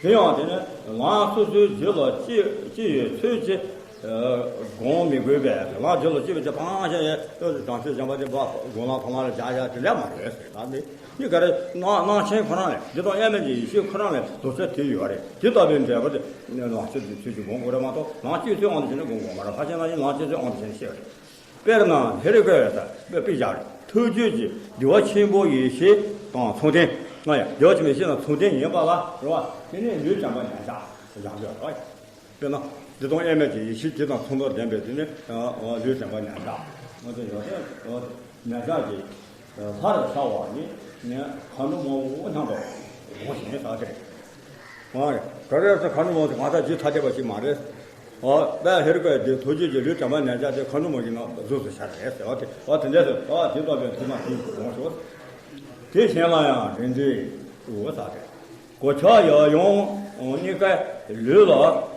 དེ་ཡང་དེ་ནི་ལམ་སོ་སོའི་རྒྱུད་ལ་སྐྱེ་སྐྱེ་ཡོད་ཚུལ་གྱིས་སྒོམ་མི་དགོས་པས། ལམ་རྒྱུད་ལ་སྐྱེ་བའི་ཚེ་ཕངས་ཤ་ཡས་ཏོག་ཙམ་བྱང་ཆུབ་སེམས་དཔའ་དེ་འབའ་སྒོམ་ལམ་ཐོག་ལམ་ལ་བཞག་བཞག་དེ་འདྲ་མ་རེད་ཟེར། ད་འདི་འདི་ག་རེ་སྣང་སྣང་ཆེན་ཁོ་རང་ལས་འདི་དང་དབྱེར་མེད་ཀྱི་ཡེ་ཤེས་ཁོ་རང་ལས་རྫོགས་ཆ་དེ་ཡོད་རེད། དེ་ལྟ་བུའི་འབྲས་བུ་དེ་ལམ་སྐྱེ་ཚུལ་ཚུལ་གྱིས་སྒོམ་དགོས་རེད་མ་གཏོགས་ལམ་སྐྱེ་ཚུལ་དབང་དུ་བྱས་ནས་སྒོམ་དགོས་མ་རེད། ཕར་ཕྱིན་ལ་ཡིན་ལམ་སྐྱེ་ཚུལ་དབང་དུ་བྱས་ནས་ཤེས་པ་རེད། དཔེར་ན་ཧེ་རུ་ཀ་ཡ་ད་དཔེ་དཔེ་བཞག་རེད། ཐུགས་རྒྱུད་ཀྱི་བདེ་བ་ཆེན་པོ་ཡེ་ཤེས་དང་མཚུངས་ལྡན། ང་ཡ་བདེ་བ་ཆེན་པོ་ཡེ་ཤེས་དང་མཚུངས་ལྡན་ཡིན་པ་ལ་རེད་བ། དེ་ནས་ལུས་དྲན་པ་ཉག་བརྒྱ་བཞག་དགོས་རེད། དཔེར་ན་འདི་དང་དབྱེར་མེད་ཀྱི་ཡེ་ཤེས་དེ་དང་མཚུངས་པར་ལྡན་པའི་དེ་ནི་ལུས་དྲན་པ་ཉག་བརྒྱ། འོ་དེ་ཡོད་དེ་ཉག་བརྒྱ་གི་ལྷར་ཤར་བ་ནི་ངས་མཁའ་འགྲོ་མ་བོ་སྙམ་དུ་དགོངས་ཤིང་ཟེར་ཏེ། ཨ་ག་རེ་ཟེར་མཁའ་འགྲོ་མ་བོ་ཟེར་ང་ད་རྒྱུད་ཐ་དད་པ་ཞིག་མ་རེད། ཨ་དཔལ་ཧེ་རུ་ཀ་ཡི་དེ་ཐུགས་རྒྱུད་ཀྱི་ལུས་དྲན་པ་ཉག་བརྒྱ་དེ་མཁའ་འགྲོ་མ་ཡིན་ན་གཟུགས་སུ་ཤར་རེད་ཟེར་བ་དེ། ཨ་དེ་འདྲ་ཟེར་ཨ་དེ་ལྟ་བུའི་ཐུགས་མ་དེ་དགོངས་ཤོག་དེ་གཞན་ལ་ཡང་རིགས་འདྲའི་དབུ་ཟེར་ཏེ། གོ་ཆ་ཡང་ཡང་གཉིས་ཀའི་ལུས་ལ་